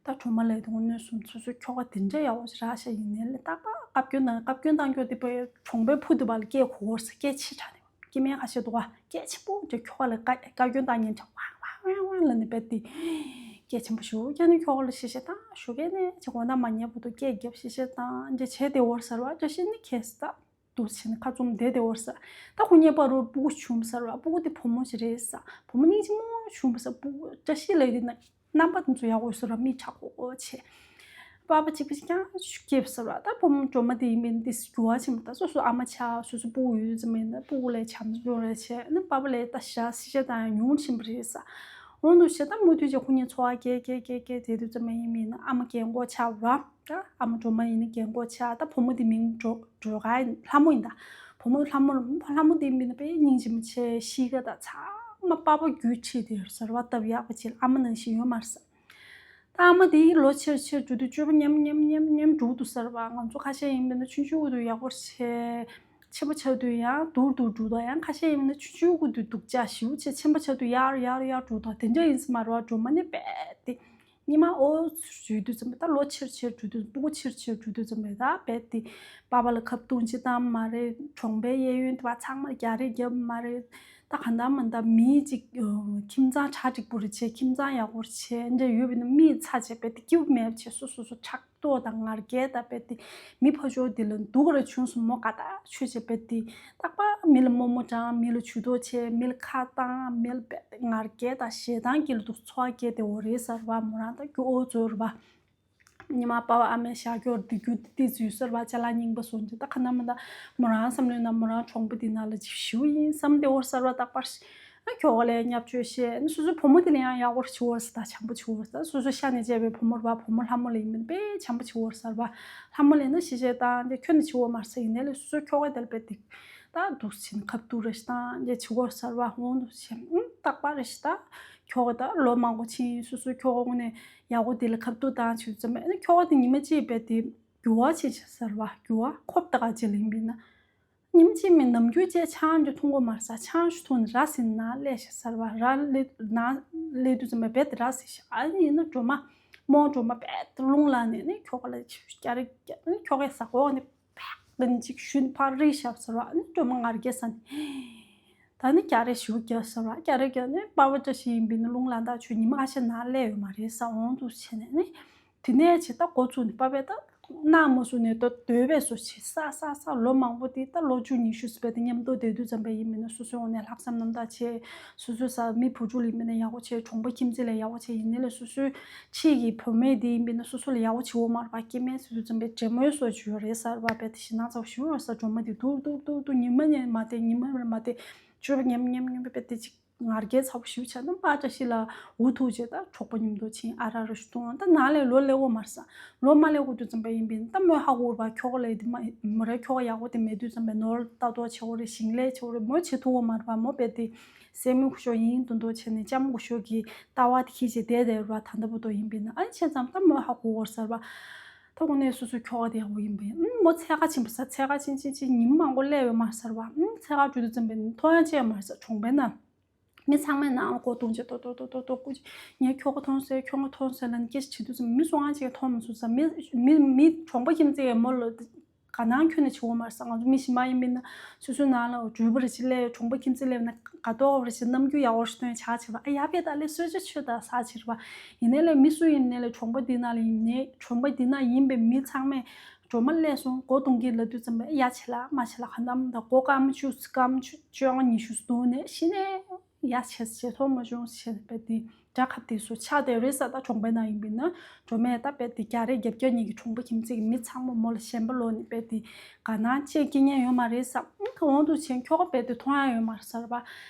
ད་སྒྲོལ་མ་ལགས་དེ་དངོས་གནས་སོང་སོ་སོའི་ཁྱོ་ག་དེ་འདྲ་ཡག་པོ་ཞིག་རག་ཤག་ཡིན་ནའི་ལས་རྟག་པར་བཀའ་བཀྱོན་དང་བཀའ་བཀྱོན་བཏང་རྒྱུ་དེ་དཔེ་གྲོང་པའི་བུ་དེ་བ་ལ་སྐད་གོ་བར་ས། སྐད་ཆེ་དྲགས་ནས། སྐྱེ་དམན་ཁ་ཤས་འདུག་ག་སྐད་ཆེན་པོ་འདྲ་ཁྱོ་ག་ལ་བཀའ་བཀའ་བཀྱོན་བཏང་མཁན་འདྲ་ཝང་ཝང་ཝང་ཝང་ལབ་ནས་རྦད་དེ་སྐད་ཆེན་པོ་ཞིག་རྒྱག་ནས་ཁྱོ་ག་ལ་གཤེ་གཤེ་བཏང་ཞུ་གི་ནས་ཅིག་འོ་ན་མ་ཉན་བར་དུ་སྐད་རྒྱབ་གཤེ་གཤེ་བཏང་འདྲ་བྱས་བསྡད་ཡོད་ཟེར་བ། བཀྲ་ཤིས་ནི་ཁྱད་ས་འདུག་བྱས་ནས་ཁ་བཙུམ་བསྡད་བསྡད་ཡོད་ཟེར། ད་ཁོ་གཉིས་བར་དུ་སྤུ་གུ་བྱུང་ཟེར་བ། སྤུ་གུ་དེ་བུ་མོ་ཞིག་རེད་ཟེར། བུ་མོ་སྙིང་རྗེ་མོ་བྱུང་ཟེར། སྤུ་གུ་བཀྲ་ཤིས་ལགས་དེ་ན། རྣམ་པ་དེ་ཚོ་ཡག་པོ་ཡོད་ས་ར། མི་དྲག་པོ་བྱས། པ་ཕ་གཅིག་པ་གཅིག་རྐྱང་སྐྱེས་ས་ར། ད་བུ་མོ་སྒྲོལ་མ་དེ་ཡིན་པས་ན་དེ་འགྱུར་བ་ཕྱིན་པ། ད་སོ་སོ་ཨ་མ་ཆགས། སོ་སོ་སྤུ་གུ་ཡོད་ཙམ་ཡིན་ན་སྤུ་གུ་ལ་བྱམས་སྐྱོང་རེ་བྱས་ན་པ་ཕ་ལ་ད་ཞག་གཤེ་གཤེ་བཏང་ཡ་ཉུང་ཕྱིན་པ་རེད་ས། འོང་དུ་ཞེ་ད་མུ་མཐུད་ཅིག་ཁོ་གཉིས་འཚོ་བ་སྐྱེལ་སྐྱེལ་སྐྱེལ་སྐྱེལ་དེ་དུས་ཙམ་པ་ཡིན་མིན་ན་ཨ་མ་རྒན་གོག་ཆགས་ར། ད་ཨ་མ་སྒྲོལ་མ་ཡིན་ན་རྒན་གོག་ཆགས། ད་བུ་མོ་དེ་མིང་སྒྲོལ་སྒྲོལ་དཀར་ཡིན། ལྷ་མོ་ཡིན། ད་བུ་མོ་ལྷ་མོ་ལ་ལྷ་མོ་དེ་ཡིན་མིན་ན་དཔེ་སྙིང་རྗེ་མོ་ཆེ། གཤིས་ཀ་ད་ཚང་མ་པགས་པ་རྒྱུད་ཁྲིད་དེ་ཟེར་བ་སྟབས་ཡག་པ་ཅིག་ཨ་མ་ནང་བཞིན་ཡོད་མ་རེད་ས། ད་ཨ་མ་དེ་ལོ་ཆེར་ཆེར་འགྲོ་དུས་སྤྱོད་པ་ཉམས་ཉམས་ཉམས་ཉམས་འགྲོ་འདུག་ཟེར་བ། ང་ཚོ་ཁ་ཤས་ཡིན་པས་ན་ཆུང་ཆུང་དུས་ཡག་པོ་བྱས། ཆེན་པོ་ཆགས་དུས་ཡང་སྡུག་སྡུག་འགྲོ་དང་། ཡང་ཁ་ཤས་ཡིན་པས་ན་ཆུང་ཆུང་དུས་སྡུག་ཅག་ཞེ་པོ་བྱས། ཆེན་པོ་ཆགས་དུས་ཡར་ཡར་ཡར་འགྲོ་དང་། དེ་འདྲ་ཡིན་ས་མ་རེད་བ། སྒྲོལ་མ་ནི་རྦད་དེ་སྙིང་མ་ཨོ་ཞུ་དུས་ཙམ་པ། ད་ལོ་ཆེར་ཆེར་འགྲོ་དུས། སྤུ་གུ་ཆེར་ཆེར་འགྲོ་དུས་ཙམ་པ་ད་རྦད་དེ་པ་ཕ་ལ་ཁ་བརྡུང་ཅིག་བཏང་མ་རེད། གྲོང་པའི་གཡས་གཡོན་དེ་བ་ཚང་མར་རྒྱག་རེས་རྒྱབ་མ་རེད། ད་གང་ལྟར་མ་ད་མི་གཅིག་ཁྱིམ་ཚང་གྲ་འགྲིག་པོ་རེ་བྱས། ཁྱིམ་ཚང་ཡག་པོ་རེ་བྱས། འདྲ་ཡོད་པས་ན་མིའི་ཚ་བྱས་རྦད་དེ་སྐྱིད་པོ་མེད་པ་བྱས། སོ་སོ་སོ་ཕྲག་དོག་དང་ང་རྒྱལ་དང་རྦད་དེ་མི་ཕར་ཕྱོགས་དེ་ལ་སྡུག་ར་བྱུང་སོང་མོ་ག་ད་ཆོས་བྱས་རྦད་དེ་རྟག་པར་མི་ལ་རྨོ་མོ་དྲངས། མི་ལ་ཇུས་གཏོགས་བྱས། མི་ལ་ཁ་བཏང་། མི་ལ་རྦད་དེ་ང་རྒྱལ་དང་ཞེ་སྡང་གི་ལ་འདུག་འཚོ་བ་སྐྱེལ་དེ་འོ་རེད་ཟེར་བ། མོ་རང་ད་རྒྱུ་ཨོ་ཚོར་བ། ཉི་མ་པ་ཕ་ཨ་མའི་ཞག་སྐྱོར་དེ་རྒྱུ་དེ་ཏི་ཙི་ཡོད་ཟེར་བ། ཅ་ལག་རྙིང་པ་བཟོ་འདི་ད་ག་ན་མ་ད་མོ་རང་བསམ་བློའི་ནང་མོ་རང་གྲོང་པ་དེ་ནང་ལ་ཅིག་ཞུ་ཡིན་བསམ་དེ་འོ་ཟེར་བ། རྟག་པར་ཨ་ཁྱོ་ག་ལ་བརྙས་བཅོས་བཤད། ཨ་ནི་སོ་སོའི་བུ་མོ་དེ་ལ་ཡང་ཡག་པོ་བྱེད་འོ་ཟེར། ད་བྱམས་པོ་བྱེད་འོ་ཟེར། སོ་སོ་ཤ་ནས་བཅད་པའི་བུ་མོ་རེད་བ། བུ་མོ་ལྷ་མོ་ལ་ཡིན་མིན་དཔེ་བྱམས་པོ་བྱེད་འོ་ཟེར་བ། ལྷ་མོ་ལ་ཡིན་ན་ཤི་བྱས་བཏང་། འདི་ཁྱོན་ནས་བྱེད་འོ་མ་ཟེར། ཡིན་ནའི་ལས་སོ་སོའི་ཁྱོ་ག་དེ་ལ་དཔེ་སྡིག་ད་འདུག་ཕྱིན་ཁ་བཏུ་རེ་ཞིག་བཏང་། འདི་བྱེད་འོ་ཟེར་བ། འོང་འདུག་ཕྱིན་ཨུམ་རྟག་པར་རེ་ཞིག་ད་ཁྱོ་ག་ད་ལོ་མང་པོ་ཕྱིན་སོ་སོའི་ཁྱོ་ག་ངོས་ནས་ཡག་པོ་དེ་ལ་ཁ་བཏུ་བཏང་བྱེད་ཙམ་པ། ཨ་ནི་ཁྱོ་ག་དེ་ཉི་མ་གཅིག་དཔེ་དེ་འགྱུར་བ་ཕྱིན་བྱས་ཟེར་བ། འགྱུར་བ་ཁོབ་ད་ག་ཅིག་ལ་ཡིན་པས་ན། ཉིན་གཅིག་མིན་ནམ་རྒྱུན་བཅས་ཆང་འདི་འཐུང་གོ་མ་རེད་ས། ཆང་ཞིག་འཐུང་ནས་ར་ཟིན་ན་སླེབས་ཤག་ཟེར་བ། ར་སླེབས་ན་སླེབས་དུས་ཙམ་པ་རྦད་དེ་ར་ཟིན་ཤག་ཨ་ནི་ཡིན་ན་སྒྲོལ་མ་རྨོ་སྒྲོལ་མ་རྦད་དེ་རླུང་ལངས་ནས་ནི་ཁྱོ་ག་ལ་སྐྱ་རེ་སྐྱ་ནི་ཁྱོ་གའི་ཟ་གོ་ནི་ཕག་ལན་གཅིག་ཞུ་ནི་ཕར་རིལ་ཤག་ཟེར་བ། ཨ་ནི་སྒྲོལ་མ་ངར་སྐད་ཟ་ནི་ད་ནི་སྐྱ་རེ་ཞུ་རྒྱག་ཟེར་བ། སྐྱ་རེ་རྒྱག་ནི་པ་ཕ་བཀྲ་ཤིས་ཡིན་པས་ནི་རླུང་ལངས་ད་ཆུ་ཉི་མ་ཁ་ཤས་ནང་སླེབས་ཡོད་མ་རེད་ས། འོང་དུ་བྱས་ནས་ནི། དེ་ནས་བྱས་ད་འགོ་བཙུགས་ནས་པ་ཕས་ད་གནང་མ་བཟུང་ནས་ད་སྡོད་པས་སོ་བྱས་ས་ས་ས་ལོ་མང་པོ་དེ་ད་ལོ་བཅུ་ཉི་ཤུ་ཟེར་བས་དེ་མཉམ་དུ་བསྡད་དུས་ཙམ་པ་ཡིན་མིན་ན་སོ་སོའི་ངོས་ནས་ལྷག་བསམ་རྣམ་དག་བྱས། སོ་སོའི་ས་མི་བུ་ཕྲུག་ལ་ཡིན་མིན་ན་ཡག་པོ་བྱས། གྲོང་པ་ཁྱིམ་མཚེས་ལ་ཡག་པོ་བྱས། ཡིན་ནའི་ལས་སོ་སོའི་ཕྱི་གི་བུད་མེད་དེ་ཡིན་མིན་ན་སོ་སོ་ལ་ཡག་པོ་བྱེད་འོ་མ་རེད་པ། སྐྱེ་དམན་ཟེར་དུས་ཙམ་པའི་འདྲེ་མོའི་བཟོ་བྱས་ཡོད་རེད་ཟེར་བ། དཔེ་དེ་ཞེད་སྣང་ཚ་པོ་ཞེ་པོ་ཡོད་ས། སྒྲོལ་མ་དེ་སྡུག་སྡུག་སྡུག་སྡུག་ཉི་མ་ནས་མ་བསྡད། ཉི་མ་ནས་མ་བསྡད། ཆུ་ཉམས་ཉམས་ཉམས་པའི་དཔེ་དེ་ཅིག་ངར་སྐད་ཚ་པོ་ཞེ་པོ་བྱས་ན་པ་བཀྲ་ཤིས་ལ་འུ་ཐུག་བྱས་ད་གྲོགས་པོ་མཉམ་དུ་ཕྱིན། ཨ་ར་ར་ཞུ་དུང་ད་ནང་ལས་ལོ་སླེབས་འོ་མ་རེད་ས། ལོ་མ་སླེབས་འོ་དུས་ཙམ་པ་ཡིན་པས་ད་མོས་ཧ་གོ་བ། ཁྱོ་ག་ལ་དེ་མ་མོ་རའི་ཁྱོ་ག་ཡག་པོ་དེ་མེད་དུས་ཙམ་པ་ནོར་ལྟ་རྟོག་བྱེད་འོ་རེད། ཞིང་ལས་བྱེད་འོ་རེད། མོ་བྱེད་ཐུབ་འོ་མ་རེད་པ། མོ་དཔེ་དེ་སེན་མོ་སྐུ་ཞབས་ཡིན་མདོག་མདོག་བྱས་ནས་ལྕམ་སྐུ་ཞབས་ཀྱི་ལྟ་བ་དེ་འཁྱེར་བྱས་བསྡད་བསྡད་ར། ད་ལྟ་བུ་དོ་ཡིན་པས་ན་ཨ་ནི་བྱས་ཙང་ད་མོས་ཧ་གོ་བ་རེད་ཟེར་བ། ད་དངོས་གནས་སོ་སོའི་ཁྱོ་ག་དེ་ཡག་པོ་ཡིན་པས། ཨུམ་མོ་འཚོལ་ག་ཕྱིན་པ་ས། འཚོལ་ག་ཕྱིན་ཕྱིན་ཕྱིན་ཉིན་མོ་མང་པོ་སླེབས་ཡོད་མ་རེད་ཟེར་བ། ཨུམ་འཚོལ་ག་འགྲོ་དུས་ཙམ་པས་ནི་མཐོང་ཡ་ཅི་ཡང་མ་རེད་ཟེར། གྲོང་པའི་ནང་མི་ཚང་མས་ནང་ལ་སྒོ་རྡུང་བྱས་ཏོག་ཏོག་ཏོག་ཏོག་ཏོག་སྐུ་མཁྱེན། ངའི་ཁྱོ་ག་མཐོང་སོང་། ཁྱོ་ག་མཐོང་སོང་ལབ་ནས་སྐད་ཆ་དྲིས་དུས་ཙམ་མི་སུ་ཡང་ཅིག་མཐོང་མ་སོང་ཟེར། མི་མི་མི་གྲོང་པ་ཁྱིམ་མཚེས་ཀྱི་མོ་ལ་དགའ་སྣང་ཁྱོན་ནས་བྱེད་འོ་མ་རེད་ཟེར། ང་ཚོ་མི་གཞན་པ་ཡིན་མིན་ན་སོ་སོའི་ནང་ལ་འགྲུལ་པ་རེ་ཞིག་སླེབས། གྲོང་པ་ཁྱིམ་མཚེས་སླེབས་ན་དགའ་ཏོག་རེ་ཞིག་རྣམ་འགྱུར་ཡག་པོ་ཞིག་སྟོན་བྱ་བྱེད་པ། ཨ་ཡ་བས་ད་ལས་གསོལ་ཇ་མཆོད་ད་ཟ་བྱེད་པ། ཡིན་ནའི་ལས་མི་སུ་ཡིན་ནའི་ལས་གྲོང་པ་འདི་ནང་ལ་ཡིན་ནའི་གྲོང་པ་འདི་ནང་ཡིན་པའི་མི་ཚང་མས་སྒྲོལ་མ་སླེབས་སོང་སྒོ་རྡུང་གིན་ལབ་དུས་ཙམ་པ་ཡ་བྱེད་ལ་མ་བྱེད་ལ་ག་ནམ་ད་སྒོ་སྐར་མ་བཅུ་སྐར་མ་བཅོ་ལྔ་ཉི་ཤུ་རྡུང་ནས་ཤི་ནས། ཡ་བྱས་བྱས་ཐོག་མ་བྱུང་ཞེས་པས་དེ་དགྲ་ཁ་དེ་སུ་ཆགས་བསྡད་རེད་ས། ད་གྲོང་པའི་ནང་ཡིན་པས་ན་སྒྲོལ་མས་ད་དཔེ་དེ་རྒྱག་རེས་རྒྱབ་སྐྱོར་གཉིས་ཀྱི་གྲོང་པ་ཁྱིམ་མཚེས་ཀྱི་མི་ཚང་མ་མོ་ལ་ཞེན་པ་ལོག་ནས་དཔེ་དེ་དགའ་སྣང་བྱེད་སྐྱེ་ཉན་ཡོད་མ་རེད་ས། ཨང་འོང་དུ་ཕྱིན་ཁྱོ་ག་དཔེ་དེ་མཐོང་ཡ་ཡོད་མ་རེད་ཟེར་བ། ཨ་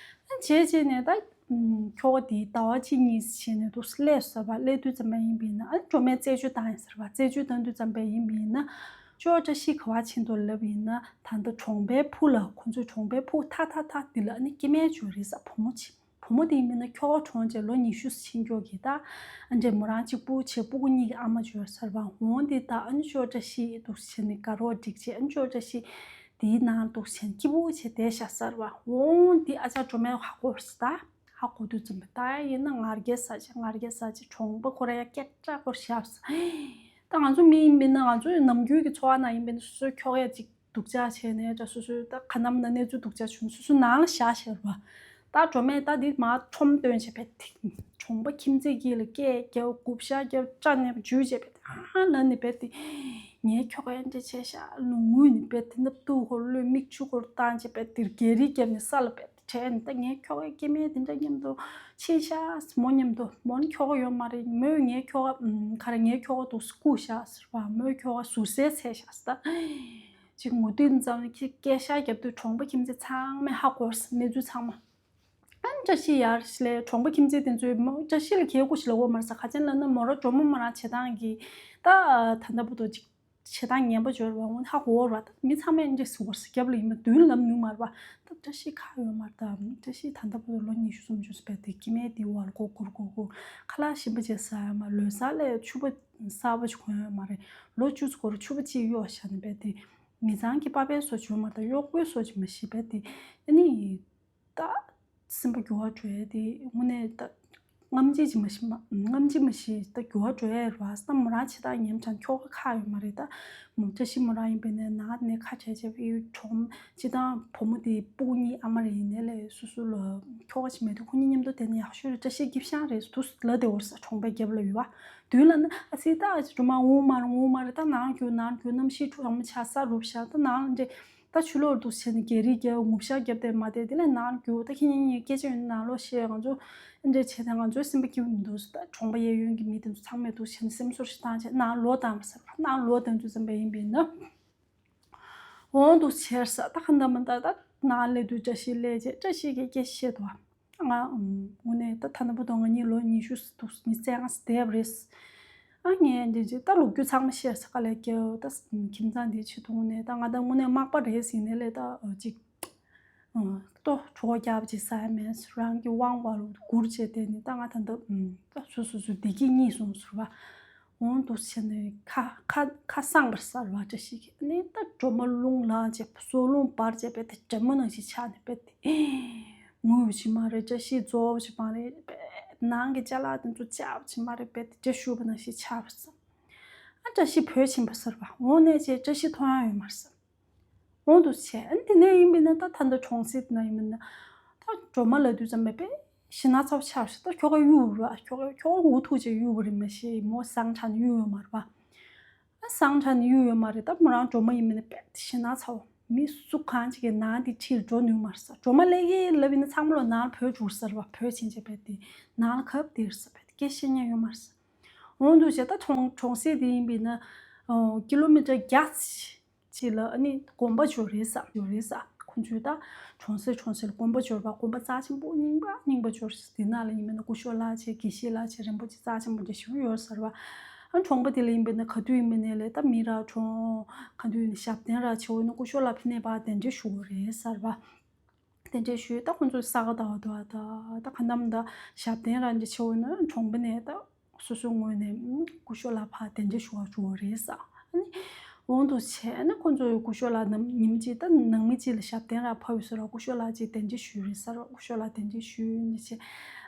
བྱས་བྱས་ནས་ད་ཁྱོ་ག་དེ་ཟླ་བ་གཅིག་གཉིས་བྱས་ནས་འདུག་སླེབས་ཟེར་བ། སླེབས་དུས་ཙམ་པ་ཡིན་པས་ན་ཨ་སྒྲོལ་མས་རྩད་གཅོད་བཏང་ཡ་ཟེར་བ། རྩད་གཅོད་བཏང་དུས་ཙམ་པ་ཡིན་པས་ན་ཅོ་བཀྲ་ཤིས་ག་བ་ཕྱིན་འདུག་ལབ་ཡིན་ན་ད་ལྟ་གྲོང་པའི་ཕུ་ལ་ཁོ་ཚོའི་གྲོང་པའི་ཕུ་ཐག་ཐག་ཐག་འདི་ལ་ཨ་ནི་སྐྱེ་དམན་ཅིག་ཡོད་རེད་ས། བུ་མོ་ཆེ། བུ་མོ་དེ་ཡིན་མིན་ན་ཁྱོ་ག་གྲོངས་རྗེས་ལོ་ཉི་ཤུ་ཕྱིན་མགྱོགས་ཀྱི་ད་ཨ་འདྲས་མོ་རང་གཅིག་པུ་བྱས་སྤུ་གུ་གཉིས་ཀྱི་ཨ་མ་བྱོས་ཟེར་བ། འོང་དེ་ད་ཨ་ནི་ཅོ་བཀྲ་ཤིས་འདུག་བྱས་ནས་དགའ་རོགས་སྒྲིག་བྱས། ཨ་ནི་ཅོ་བཀྲ་ཤིས་དེའི་ནང་འདུག་བྱས་ནས་སྐྱིད་པོ་བྱས་བསྡད་ཤག་ཟེར་བ། འོང་དེ་ཨ་ཅག་སྒྲོལ་མས་ཧ་གོ་ཟེར། ད་ཧ་གོ་དུས་ཙམ་པ་ད་ཡིན་ན་ངར་སྐད་ཟ་བྱས་ངར་སྐད་ཟ་བྱས་གྲོང་པ་ཁོ་ར་ཡ་སྐད་གྲགས་ཁོ་ར་ཞབས་ཟེར། ད་ང་ཚོ་མི་ཡིན་པས་ན་ང་ཚོ་ནམ་རྒྱུན་གྱི་འཚོ་བ་ནང་ཡིན་པས་ན་སོ་སོའི་ཁྱོ་གས་ཅིག་སྡུག་ཅག་བྱས་ནས་ད་སོ་སོའི་ད་ག་ནམ་ན་གནས་ཚུལ་སྡུག་ཅག་བྱུང་སོ་སོའི་ནང་ལ་བཞག་བཞག་པ། ད་སྒྲོལ་མས་ད་འདི་མར་ཁྲོམ་སྟོན་བྱས་པས་དེ་གྲོང་པ་ཁྱིམ་མཚེས་ཀྱི་ལ་སྐད་རྒྱབ་དགུ་བཤགས་རྒྱབ་སྐྲ་ནས་འཇུས་བྱས་པས་དེ་ཨ་ལ་ནི་པས་དེ་ངའི་ཁྱོ་ག་འདྲ་བྱས་ཤག་ལུང་ངུས་ནི་པས་དེ་སྣབས་དུག་ཧོར་ལོས་མིག་ཆུ་ཧོར་བཏང་བྱས་པས་དེ་རྒྱ་རི་རྒྱབ་ནས་ས་ལ་པས་དེ་དྲན་ནི་ད་ངའི་ཁྱོ་ག་སྐྱེ་དམན་དེ་འདྲ་མཉམ་དུ་ཕྱིན་ཤག་མོ་མཉམ་དུ་མོ་ནི་ཁྱོ་ག་ཡོད་མ་རེད། མོས་ངའི་ཁྱོ་ག་ག་རེ་ངའི་ཁྱོ་ག་འདུག་སྐུ་བཞག་ཟེར་བ། མོའི་ཁྱོ་ག་ཟུར་ཟའི་ཚད་བཞག་ཟེར་ད། ཅིག་ངུ་དུས་ཙམ་ནས་ཁྱི་སྐད་ཤག་རྒྱབ་དུས་གྲོང་པ་ཁྱིམ་མཚེས་ཚང་མས་ཧ་གོ་ཟེར་གནས་ཚུལ་ཚང་མ། ཨ་ནི་ བཀྲ་ཤིས་ཡར་ལས་གྲོང་པ་ཁྱིམ་མཚེས་དེ་ཚོས་མོ་བཀྲ་ཤིས་ལ་གལ་ཀུ་ཞིག་ལབ་ཀྱི་ཡོད་མ་རེད་ས། ག་ཅན་ལབ་ན་མོ་རང་ཇོ་མོ་མོ་རང་བྱེད་སྟངས་ཀྱི་ད་ད་ལྟ་བར་དུ་ཅིག་བྱེད་སྟངས་ངན་པ་འབྱོར་བ་འོང་ཧ་གོ་བ་རེད། ད་མི་ཚང་མས་འདྲེ་སུ་བར་ས་རྒྱབ་ལ་ཡིན་མ་མདུན་ལམ་ནུས་མ་རེད་པ། ད་བཀྲ་ཤིས་ཁ་ཡོད་མ་རེད། ད་བཀྲ་ཤིས་ད་ལྟ་བར་དུ་ལོ་ཉི་ཤུ་སུམ་ཅུ་སྤེལ་ཏེ་སྐྱེ་དམན་དེ་བར་སྒོ་སྒུར་སྒུར་སྒུར་ཁ་ལག་ཞིམ་པ་བྱས་ཟ་ཡ་མ་ལོ་གསར་ལས་ཕྱུ་པ་གསར་པ་ཞིག་གོན་ཡོད་མ་རེད། ལོ་བཅུ་ཙམ་འགོར་ཕྱུ་པ་གཅིག་གཡོག་བཞག་ནས་སྤེལ་ཏེ་མི་ཚང་གི་པ་ཕའི་སོ་བྱུང་མ་རེད། ད་གཡོག་པོའི་སོ་ཅིག་མ་ཤེས་སྤེལ་ཏེ་ཨ་ནི། ད་སེམས་པ་འགྱུར་བ་འགྲོ་ཡས་དེ་དངོས་གནས་ད་རྔམ་བརྗིད་ཅིག་མ་ཤི་མ་རྔམ་བརྗིད་མ་ཤི་ད་འགྱུར་བ་འགྲོ་ཡས་རེད་བ། ད་མོ་རང་བྱེད་སྟངས་ཉམས་ཆག་ཁྱོ་ག་ཁ་ཡོད་མ་རེད། ད་མོ་བཀྲ་ཤིས་མོ་རང་ཡིན་པས་ནས་ནང་ནས་ཁ་བྱས་བྱས་པའི་གྲོགས་ཅི་དང་བུ་མོ་དེ་སྤུ་གུ་གཉིས་ཨ་མ་རེད། ཡིན་ནའི་ལས་སོ་སོ་ལ་ཁྱོ་ག་ཅིག་མེད་དུས་ཁོ་གཉིས་མཉམ་དུ་བསྡད་ན་ཡག་ཤོས་རེད། བཀྲ་ཤིས་སྐྱིད་ཤང་རེད་དུ་ལ་དེ་འོར་ས་གྲོང་པའི་རྒྱབ་ལ་ཡོད་བ། དུས་ལ་ནི་ཨ་ཙི་ད་ཨ་ཅི་སྒྲོལ་མ་འོང་མ་རེད་འོང་མ་རེད། ད་ནང་རྒྱུ་ནང་རྒྱུ་གནམ་གཤིས་འཁྲུག་ཡག་མོ་ཆགས་ས་རུབ་ཤག་ད་ནང་འདྲེ། ད་ཆུ་ལོག་འདུག་བྱས་ནས་རྒྱ་རིགས་རྒྱ་ངུབ་ཤག་རྒྱབ་དེ་མ་བསྡད་དེ་ལས་ནང་རྒྱུ་ད་ཁྱེད་གཉིས་གཉིས་སྐད་ཆ་ཡོད་ན་ནང་ལོགས་བཤད། ང་ཚོ་འདྲེ་བྱས་ཏེ་ང་ཚོའི་སེམས་པ་སྐྱིད་པོ་མི་འདུག་ད་གྲོང་པ་གཡས་གཡོན་གྱི་མི་དེ་ཚོ་ཚང་མས་འདུག་བྱས་ནས་སེམས་གསོ་ཞིག་བཏང་བྱས་ནང་ལོག་བཏང་མ་ཟེར་བ། ནང་ལོག་བཏང་རྒྱུ་ཙམ་པ་ཡིན་པས་ན། འོང་འདུག་བྱས་ས་ད་ག་འདྲ་མི་འདྲ། ད་ནང་སླེབས་དུས་བཀྲ་ཤིས་སླེབས་རྗེས་བཀྲ་ཤིས་ཀྱིས་སྐད་ཆ་བཤད་འདུག་ང་ཨམ་དངོས་གནས་ད་ཐ་ན་བུ་དང་ང་གཉིས་ལོ་ཉི་ཤུ་འདུག་ཉི་ཤུ་རྩ་ལྔ་བསྡད་པ་རེད། ཨ་ངས་འདི་ཅི་ད་ལོ་རྒྱུས་ཚང་མ་བཤད་ས་ག་ལས་སྐྱེ་ད་ཁྱིམ་ཚང་འདི་ཆེད་དུ་དངོས་གནས་ད་ང་ད་དངོས་གནས་མག་པ་རེད་ཟིན་ནས་ལས་ད་ཅིག་ལྟོ་གྲོད་ཁོག་རྒྱབ་ཅིག་ཟ་ཡ་མེད་རང་གི་དབང་བ་ལ་སྒུར་བྱས་བསྡད་ནས་ད་ང་ད་ད་ད་སོ་སོ་སོ་བདེ་སྐྱིད་གཉིས་སོང་ཟེར་བ། འོང་འདུག་བྱས་ནས་ཁ་ཁ་ཁ་སངས་པར་ཟེར་བ་འདྲ་ཞིག་ནི་ད་སྒྲོལ་མ་རླུང་ལངས་བྱས་སོ་རླུང་འབར་བྱས་པས་དེ་འདྲ་མོ་ནང་བཞིན་ཆགས་ནས་པས་དེ་ངུ་བ་ཅིག་མ་རེད། བཀྲ་ཤིས་རྫོགས་པ་ཅིག་མ་རེད། པས་ནང་གི་ཅ་ལག་དེ་ཚོ་བཅག་པ་ཅིག་མ་རེད། པས་དེ་འདྲ་ཞུ་བ་ནང་བཞིན་ཆགས་པ་ཙམ། ཨ་བཀྲ་ཤིས་བོད་ཕྱིན་པ་ཟེར་བ་འོང་ནས་བྱས་བཀྲ་ཤིས་མཐོང་ཡ་ཡོད་མ་རེད་ཟེར། འོང་དུ་བྱས། ཨ་ནི་དེ་ནས་ཡིན་པས་ན་ད་ད་ལྟ་གྲོང་གསེབ་ན་ཡིན་པས་ན་ད་སྒྲོལ་མ་ལབ་དུས་ཙམ་པས་པས་ཞེ་ན་ཚ་བོ་ཆགས་ཤག་ད་ཁྱོ་ག་གཡུག་ར་ཁྱོ་ག་ཁྱོ་ག་འུ་ཐུག་བྱས་གཡུག་པ་རེད་མ་གཞི་མོ་བཟང་དྲགས་ནས་གཡུག་ཡོད་མ་རེད་པ། ཨ་བཟང་དྲགས་ནས་གཡུག་ཡོད་མ་རེད། ད་མོ་རང་སྒྲོལ་མ་ཡིན་པས་ན་པས་ཞེ་ན་ཚ་བོ་མི་སུ་གང་ཅིག་གི་ནང་དེ་ཁྲིད་འགྲོ་ནུས་མ་རེད་ས། སྒྲོལ་མ་སླེབས་ཀྱི་ལབ་ཡིན་ན་ཚང་མ་ལོ་ནང་ལ་བོད་འགྲོ་ས་རེད་པ། བོད་ཕྱིན་བྱས་པས་དེ་ནང་ལ་གབ་དེ་རེད་ས། པས་དེ་སྐད་བཤད་མཁན་ཡོད་མ་རེད་ས། འོང་དུ་བྱས་ད་གྲོང་གྲོང་གསེབ་དེ་ཡིན་པས་ན་ཀི་ལོ་མི་ཊར་བརྒྱ་ཅིག་ལ་ཨ་ནི་དགོན་པ་ཅིག་ཡོད་རེད་ས། ཡོད་རེད་ས། ཁོང་ཚོའི་ད་གྲོང་གསེབ་གྲོང་གསེབ་ལ་དགོན་པ་ཅིག་ཡོད་པ། དགོན་པ་རྩ་ཆེན་པོ་རྙིང་པ་རྙིང་པ་ཅིག་ཡོད་རེད་ས། དེ་ནང་ལ་ཡིན་པས་ན་སྐུ་ཞབས་ལགས་བྱས་དགེ་བཤེས་ལགས་བྱས་རིན་པོ་ཆེ་རྩ་ཆེན་པོ་འདྲ་ཞིག་ཡོད་ས་རེད་པ། ཨ་གྲོང་པ་དེ་ལ་ཡིན་པས་ན་ག་དུས་ཡིན་པས་ན་ལས་ད་མི་ར་གྲོང་ག་དུས་ཡིན་ན་ཞབས་བརྟན་ར་བྱེད་འོ་ན་སྐུ་ཞབས་ལགས་ཕ་ནས་པ་གདན་འདྲེན་ཞུ་དགོས་རེད་ས་རེད་པ། གདན་འདྲེན་ཞུས། ད་ཁོང་ཚོས་ས་ག་ཟླ་བ་དུ་བ་ད་ད་ག་ནམ་ད་ཞབས་བརྟན་རང་གི་ཆེ་བོ་ན་གྲོང་པ་ནས་ད་སོ་སོའི་ངོས་ནས་སྐུ་ཞབས་ལགས་ཕར་གདན་འདྲེན་ཞུ་བར་འགྲོ་བ་རེད་ས། ཨ་ནི་འོང་དུ་བྱས་ཨ་ནི་ཁོང་ཚོས་སྐུ་ཞབས་ལགས་ནམ་ཉིན་གཅིག་ད་ནང་མི་གཅིག་ལ་ཞབས་བརྟན་རང་ཕབ་ཡོད་ས་ར། སྐུ་ཞབས་ལགས་གཅིག་གདན་འདྲེན་ཞུས་རེད་ས་ར། སྐུ་ཞབས་ལགས་གདན་འདྲེན་ཞུས་ནི་བྱས་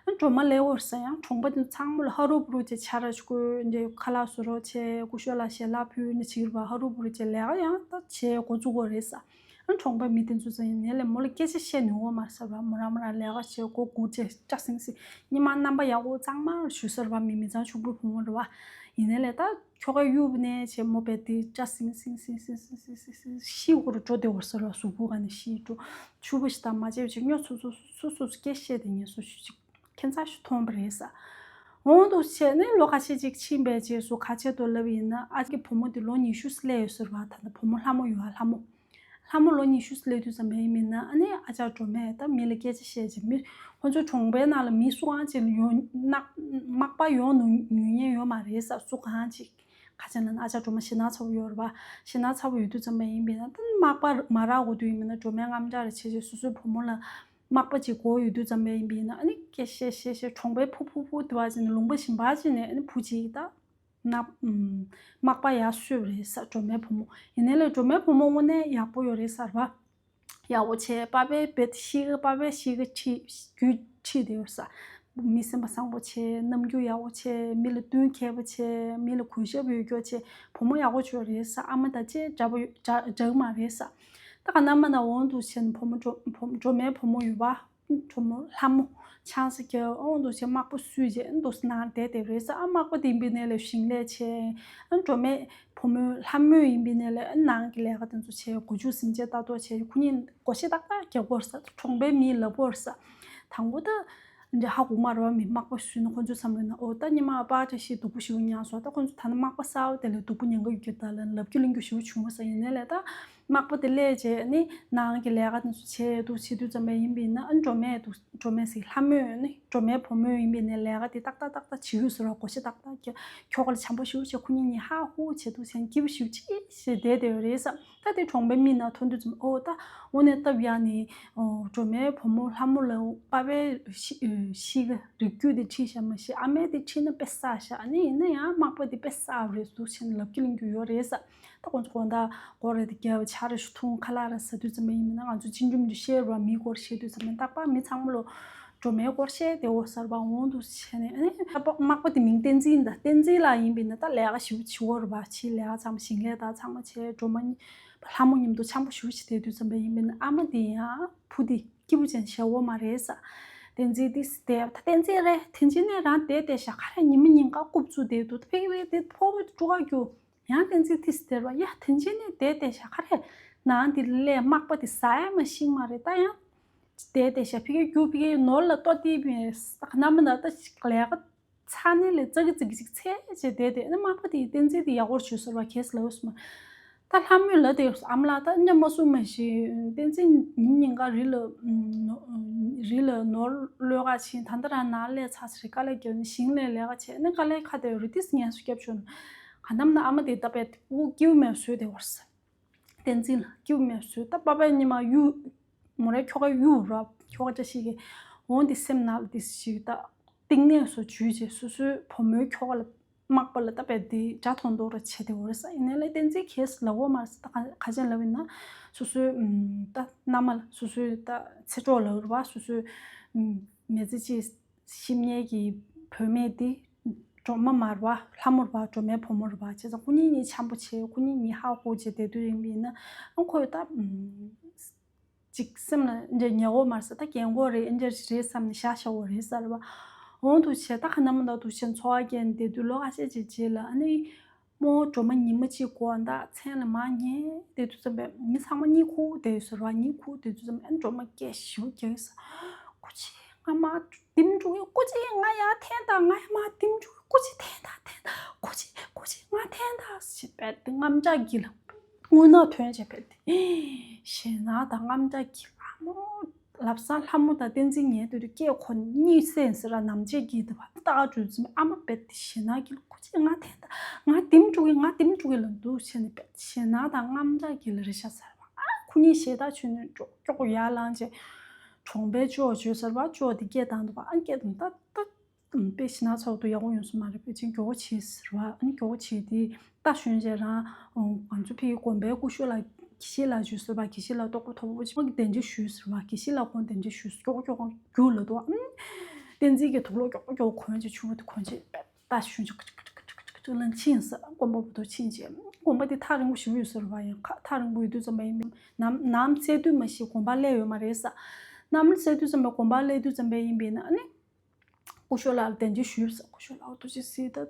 ཨ་ནི་སྒྲོལ་མ་སླེབས་ཡོད་ས། ཡང་གྲོང་པ་དེ་ཚང་མ་ལ་ཧ་རུ་བུ་རུ་བྱས་ཆ་ར་ཞིག་བསྐོལ་འདྲེ་ཁ་ལག་བཟོ་རོགས་བྱས་སྐུ་ཞབས་ལགས་ཞལ་ལག་ཕུལ་ནི་བྱེད་ར་བ། ཧ་རུ་བུ་རུ་བྱས་ལས་ཀ་ཡང་ད་བྱས་འགོ་བཙུགས་ཡོད་རེད་ས། ཨ་གྲོང་པའི་མི་དེ་ཚོ་ཚོ་ཡིན་ནའི་ལས་མོ་ལ་སྐད་ཆ་བཤད་ནུས་པ་མ་རེད་ས་ར། མོ་རང་མོ་རང་ལས་ཀ་བྱེད་སྒོ་སྒུར་བྱས་སྐྲ་སིང་སིང་ཉི་མ་རྣམ་པ་ཡག་པོ་གཙང་མ་ཞུ་ས་ར་བ། མི་མི་ཚང་ཕྱུག་པོ་བུ་མོ་རེད་བ། ཡིན་ནའི་ལས་ད་ཁྱོ་ག་གཡུག་ནས་བྱས་མོ་བས་དེ་སྐྲ་སིང་སིང་སིང་སིང་སིང་སིང་སིང་ཤི་འོ་རུ་འགྲོ་བདེ་བར་ས་ར། གཟུགས་པོ་ག་ནས་ཤི་འགྲོ་ཕྱུག་པོ་ཞིག་དང་མ་བྱས་བྱས་སྨྱོ་སུ་སུ་སུ་སུ་སྐད་བཤད་དེ་ངས་སུ་ཞུ་ཅིག་ཁྱད་མཚར་ཞིག་མཐོང་པ་རེད་ས། འོང་དུ་བྱས་ནས་ལོ་ཁ་ཤས་ཅིག་ཕྱིན་པའི་རྗེས་སུ་ག་ཆེད་དུ་ལབ་ཡིན་ན་ཨ་ཅག་གི་བུ་མོ་དེ་ལོ་ཉི་ཤུ་སླེབས་ཡོད་ས་ར་བ། ད་ལྟ་བུ་མོ་ལྷ་མོ་ཡོད་ཨ་ལྷ་མོ། ལྷ་མོ་ལོ་ཉི་ཤུ་སླེབས་དུས་ཙམ་པ་ཡིན་མིན་ན་ཨ་ནི་ཨ་ཅག་སྒྲོལ་མས་ད་མི་ལ་སྐད་ཆ་བཤད་ཅིག་མི་ཁོ་ཚོའི་གྲོང་པའི་ནང་ལ་མི་སུ་གང་ཅིག་ལ་ཡོང་ན་མག་པ་ཡོང་ནུས་ཉན་ཡོད་མ་རེད་ས། སུ་གང་ཅིག་ག་ཅི་ན་ཨ་ཅག་སྒྲོལ་མ་ཞེ་ན་ཚ་བོ་ཡོད་རེད་པ། ཞེ་ན་ཚ་བོ་ཡོད་དུས་ཙམ་པ་ཡིན་པས་ན་ད་མག་པ་མ་རག་གོ་དུས་ཡིན་མིན་ན་སྒྲོལ་མས་དངངས་སྐྲག་རེ་བྱེད་ཅིག་སོ་སོའི་བུ་མོ་ལ་མག་པ་ཅིག་དགོས་ཡོད་དུས་ཙམ་པ་ཡིན་པས་ན་ཨ་ནི་སྐད་བཤད་བཤད་བཤད་གྲོང་པའི་ཕུ་ཕུ་ཕུ་དུ་བ་ཅིག་ནས་ལུང་པ་ཞིམ་པ་ཅིག་ནས་ཨ་ནི་བུ་ཅིག་ད། ན། ཨམ། མག་པ་ཡར་གསོས་པ་རེད་ས་སྒྲོལ་མའི་བུ་མོ། ཡིན་ནའི་ལས་སྒྲོལ་མའི་བུ་མོ་དངོས་གནས་ཡག་པོ་ཡོད་རེད་ས་ར་བ། ཡག་པོ་བྱས་པ་ཕའི་བེད་གཤིས་ཀ་པ་ཕའི་གཤིས་ཀ་ཁྲིད་རྒྱུད་ཁྲིད་དེ་ཡོད་ས། མི་སེམས་པ་བཟང་པོ་བྱས་རྣམ་འགྱུར་ཡག་པོ་བྱས་མི་ལ་བསྟུན་མཁས་པོ་བྱས་མི་ལ་གུས་ཞབས་ཡོད་རྒྱུ་བྱས་བུ་མོ་ཡག་པོ་བྱས་རེད་ས། ཨ་མ་དང་བཅས་འདྲ་པོ་ཡོད་འདྲ་འདྲ་གི་མ་རེད་ས། ད་ག་ན་མ་ན་འོང་དུ་བྱས་ནས་བུ་མོ་སྒྲོལ་བུ་སྒྲོལ་མའི་བུ་མོ་ཡོད་པ། གྲོགས་མོ་ལྷ་མོ་ཆང་ས་རྒྱག་ཨོང་འདུག་བྱས་མག་པ་སུས་བྱས་འདུག་ནང་བསྡད་བསྡད་རེད་ས། ཨ་མག་པ་དེ་ཡིན་པའི་ནས་ལས་ཞིང་ལས་བྱས་ཨ་གྲོགས་མོ་བུ་མོ་ལྷ་མོ་ཡིན་པའི་ནས་ལས་ཨ་ནང་གི་ལས་ཀ་དེ་ཚོ་བྱས་འགོ་བཅུག་སེམས་ཅན་ལྟ་རྟོག་བྱས་ཁོ་གཉིས་སྒོ་ཕྱེ་ཏག་ཏག་རྒྱག་གོ་རེད་ས། གྲོང་པའི་མིས་ལབ་གོ་རེད་ས། དང་པོ་ད་འདྲ་ཧ་གོ་མ་རེད་བ། མི་མག་པ་སུས་ན་ཁོ་ཚོའི་བསམ་བློ་ན་ཨོ་ད་ཉི་མ་ཨ་ཕ་བཀྲ་ཤིས་སྡུག་པོ་ཞིག་མྱངས་སོང་། ད་ཁོ་ཚོ་ད་ནི་མག་པ་གསར་པ་དེ་ལས་སྡུག་པོ་མྱང་གི་ཡོད་རྒྱུ་ད་ལབ་རྒྱུ་གླེང་རྒྱུ་ཞིག་བྱུང་བ་ས། ཡིན་ནའི་ལས་ད། དམག་པ་དེ་སླེབས་རྗེས་ནི་ནང་གི་ལས་ཀ་དེ་ཚོ་བྱས་འདུག་བྱེད་དུས་ཙམ་པ་ཡིན་པས་ན། ཨ་ནི་སྒྲོལ་མས་འདུག་སྒྲོལ་མས་ཟེར། ལྷ་མོས་ནི། སྒྲོལ་མའི་བུ་མོ་ཡིན་པས་ནི་ལས་ཀ་དེ་ཏག་ཏག་ཏག་ཏག་བྱེད་ཀྱི་ཡོད་ཟེར་བ། གོ་ཤ་ཏག་ཏག་ཁྱོ་ག་ལ་བྱམས་པོ་ཞེ་པོ་བྱས། ཁོ་གཉིས་གཉིས་ཧ་ཧུ་བྱེད་འདུག་བྱས་ནས་སྐྱིད་པོ་ཞེ་པོ་ཅིག་བྱས་བསྡད་བསྡད་ཡོད་རེད་ཟེར། ད་དེ་གྲོང་པའི་མི་ན་ཐོན་དུས་ཙམ། ཨོ་ད་དངོས་གནས་སྟབས་ཡག་ནི། ཨོ་སྒྲོལ་མའི་བུ་མོ་ལྷ་མོ་ལ་པ་ཕའི་གཤིས་ཀ་རིགས་རྒྱུད་དེ་ཁྲིད་བཞག་མ་ཤེས། ཨ་མའི་དེ་ཁྲིད་ན་དཔེ་བསགས་བཞག་ཨ་ནི་ཡིན་ན་ཡང་དམག་པ་དེ་དཔེ་བསགས་རེད་འདུག་བྱས་ནས་ལབ་ཀྱི་ལབ་ཀྱི་ཡོད་རེད་ཟེར། ད་ཁོང་ཚོ་དགོང་དག་སྒོ་རེ་དེ་བརྒྱབ། ཇ་རེ་ཞིག་འཐུང་། ཁ་ལག་རེ་ཟ་དུས་ཙམ་པ་ཡིན་ན། ང་ཚོ་ཅི་འཇུམ་འཇུ་བཤད་རོགས། མིའི་སྐོར་བཤད་དུས་ཙམ་པ་རྟག་པར་མི་ཚང་མ་ལོ་སྒྲོལ་མའི་སྐོར་བཤད་བསྡད་ཡོད་ཟེར་བ། འོང་འདུག་བྱས་ནས། ཨ་ནི་དམག་པ་དེ་མིང་བསྟན་འཛིན་ད། བསྟན་འཛིན་ལགས་ཡིན་པས་ན་ད་ལས་ཀ་ཞེ་པོ་བྱེད་ཀྱི་ཡོད་རེད་བ། ཕྱིའི་ལས་ཀ་ཚང་མ། ཞིང་ལས་དང་ཚང་མ་བྱས། སྒྲོལ་མ་ལྷ་མོ་མཉམ་དུ་འཆམ་པོ་ཞེ་པོ་བྱས་བསྡད་དུས་ཙམ་པ་ཡིན་པས་ན། ཨ་མ་དེ་ཡང་བུ་དེ་སྐྱིད་པོ་ཅན་བྱེད་ཀྱི་ཡོད་མ་རེད་ཟེར། བསྟན་འཛིན་དེ་བསྡད། ད་བསྟན་འཛིན་རེད། དེ་འཇིགས་ནས་རང་བསྡད་བསྡད་བཞག་ག་རེ། ཉི་མ་ཉིན་གང་རྐུབ་བཙུགས་བསྡད་འདུག་ད་ཕ་གི་ཕ་གི་དེ་ཕོ་བོ་སྤྲུལ་ཁ་རྒྱུག་ཡང་བསྟན་འཛིན་དེ་བསྡད་པ། ཡ་དེ་འཇིགས་ནས་བསྡད་བསྡད་བཞག་ག་རེ། ནང་དེ་ལས་དམག་པ་དེ་ཟ་ཡ་མ་ཤེས་མ་རེད། ད་ཡང་བསྡད་བསྡད་བཞག་ཕ་གི་རྒྱུག་ཕ་གི་ནོར་ལ་ལྟོ་དེ་མེད། ནམ་མ་ན་ད་ལས་ཀ་ཚ་ནས་ལས་ཙག་གི་ཙིག་གི་ཅིག་ཚད་བྱས་བསྡད་དེ། ཨ་ནི་དམག་པ་དེ་བསྟན་འཛིན་དེ་ཡག་པོ་བྱོས་ཟེར་བ་གས་ལབ་སོང་། ད་ལྷ་མོས་ལབ་དེ། ཨ་མ་ལགས་ད་ཉམས་མ་སོང་མ་ཤེས། བསྟན་འཛིན་ཉིན་ཉིན་ག་རི་ལ་རི་ལ་ནོར་གློད་ག་ཕྱིན། ད་ལྟ་རང་ནང་ལས་ཚར་ཚར་དཀའ་ལས་བརྒྱབ་ནས་ཞིང་ལས་ལས་ཀ་བྱས་ནས་དཀའ་ལས་ཁག་བསྡད་ཡོད་རེད། ཏིས་ངལ་གསོ་བརྒྱབ་བྱུང་། ག་ནམ་ན་ཨ་མ་དེ་ད་བས་དབུགས་སྐྱིད་པོ་མེད་བཟོས་བསྡད་པ་རེད། བསྟན་འཛིན་ལ་སྐྱིད་པོ་མེད་བཟོས། ད་པ་ཕའི་ཉི་མ་གཡུག་མོ་རའི་ཁྱོ་ག་གཡུག་ར། ཁྱོ་ག་བཀྲ་ཤིས་ཀྱི་འོང་དེ་སེམས་ནང་ལ་དེ་ཞིག་ད་གཏིང་ནས་སོ་བྱུས་རྗེས་སོ་སོའི་བུ་མོའི་ཁྱོ་ག་ལ་དམག་པ་ལ་ད་བས་དེ་དགྲ་མཐོང་མདོག་ར་བྱས་བསྡད་ཡོད་རེད་ཟེར། ཡིན་ནའི་ལས་བསྟན་འཛིན་གས་ལབ་ཡོད་མ་རེད་ཟེར། ད་ག་ག་ཅན་ལབ་ཡིན་ན། སོ་སོའི་ད་མནའ་མ་ལ། སོ་སོའི་ད་ཚེ་གྲོགས་ལབ་རེད་བ། སོ་སོའི་མི་ཚེ་གཅིག་ཤི་མཁན་གྱི་བུད་མེད་དེ་སྒྲོལ་མ་མ་རེད་བ། ལྷ་མོ་རེད་བ། སྒྲོལ་མའི་བུ་མོ་རེད་བ། བྱས་ཙང་ཁོ་གཉིས་གཉིས་འཆམ་པོ་བྱས། ཁོ་གཉིས་གཉིས་ཧ་ཧུ་བྱས་བསྡད་དུས་ཡིན་པ་ཡིན་ན། ཨང་ཁོས་ད་ཅིག་སེམས་ལ་འདྲ་ཉེ་བོ་མ་རེད་ཟེར། ད་རྒན་གོག་རེད། འདྲ་རེད་བསམ་ནས་བཞག་བཞག་པ་རེད་ཟེར་བ། འོང་དུ་བྱས། ད་ག་ནམ་མ་ད་དུ་བྱས་འཚོ་བ་སྐྱེལ་བསྡད་དུས་ལོ་ཁ་ཤས་ཅིག་རྗེས་ལ། ཨ་ནི་རྨོ་སྒྲོལ་མ་ཉི་མ་གཅིག་དགོང་དག་མཚན་ལ་མར་ཉལ་བསྡད་དུས་ཙམ་པས་མི་ཚང་མ་གཉིད་ཁུག་བསྡད་ཡོད་ཟེར་བ། གཉིད་ཁུག་བསྡད་དུས་ཙམ་པས་ཨ་ནི་སྒྲོལ་མ་སྐད་ཞེ་པོ་རྒྱག་གི་ཟེར། སྐུ་མཁྱེན། ང་མར་ལྡེམ་འགྲོ་གི། སྐུ་མཁྱེན། ང་ཡར་འཐེན་དང་། ང་ཡར་མར་ལྡེམ་འགྲོ་གི། སྐུ་མཁྱེན་འཐེན་དང་། འཐེན་དང་། སྐུ་མཁྱེན། སྐུ་མཁྱེན། ང་འཐེན་དང་ཞེས་བྱས་ཏེ་རྔམ་ལྕག་གིས་ལ་རྔུལ་ནག་ཐོན་བྱས་བྱས་ཏེ། ཞེད་སྣང་དང་རྔམ་ལྕག་གིས། ཨ་མོ། ལམ་སང་ལྷ་མོ་དང་བསྟན་འཛིན་ཉལ་དུས་སྐད་ཁོ་གཉིད་སད་ཟེར་ར། ནམ་ཕྱེད་ཀྱི་དུ་བ་ལྟག་འགྲོ་ཙམ། ཨ་མ་བས་ཏེ་ཞེད་སྣང་གིས་སྐུ་མཁྱེན་ང་འཐེན་དང་། ང་ལྡེམ་འགྲོ་གི། ང་ལྡེམ་འགྲོ་གི་ལབ་འདུག་བྱས་ནས་བས་ཞེད་སྣང་དང་རྔམ་ལྕག་གིས་ལ་རེ་ཤ་ཟེར་བ། ཨ་ཁོ་གཉིས་ཞེད་ཐག་ཆོད་ནས་ཀྱོག་ཀྱོག་ཡར་ལངས་བྱས། གྲོང་པའི་ཅོག་བྱོས་ཟེར་བ། ཅོག་དེ་སྐད་བཏང་འདུག་བ། ཨ་སྐད་བཏང་། ད་ད་དཔེ་ཞེད་སྣང་ཚ་པོ་འདུག་ཡག་པོ་ཡོང་ས་མ་རེད། ཕལ་ཆེར་མགྱོགས་པོ་བྱེད་ཟེར་བ། ཨ་ནི་མགྱོགས་པོ་བྱེད་དེ་རྟ་ཞོན་བྱས་རང་། ང་ཚོ་ཕ་གི་དགོན་པའི་སྐུ་ཞབས་ལགས། དགེ་བཤེས་ལགས་བྱོས་ཟེར་བ། དགེ་བཤེས་ལགས་ལྟོགས་པ་ཐོབ་པོ་ཅིག་གིས་གདན་འདྲེན་ཞུས་ཟེར་བ། དགེ་བཤེས་ལགས་ཁོང་གདན་འདྲེན་ཞུས། ཀྱོག་ཀྱོག་རྒྱུགས་ལ་འདུག་ཨ་ནི་བསྟན་འཛིན་གྱིས་དུག་ལོག་ཀྱོག་ཀྱོག་གོན་བྱས། ཕྱུ་པ་དེ་གོན་བྱས་རྟ་ཞོན་བྱས། ཀ་ཅིག་ཀ་ཅིག་ཀ་ཅིག་ཀ་ཅིག་ལ་ཕྱིན་ཟེར། དགོན་པ་བར་དུ་ཕྱིན་བྱས། དགོན་པ་དེ་ཐག་རིང་པོ་ཞེ་པོ་ཡོད་ཟེར་བ། ཡང་ཁ་ཐག་རིང་པོ་ཡོད་དུས་ཙམ་པ་ཡིན་པས་ནམ་ནམ་ཚེས་དུས་མ་གཞི་དགོན་པ་སླེབས་ཡོད་མ་རེད་ཟེར། ནམ་ཚེས་དུས་ཙམ་པ་དགོན་པ་སླེབས་དུས་ཙམ་པ་ཡིན་པས་ན། ཨ་ནི་སྐུ་ཞབས་ལགས་ལ་གདན་འདྲེན་ཞུས་ཟེར། སྐུ་ཞབས་ལགས་འོ་ཐུགས་རྗེ་གཟིགས། ད་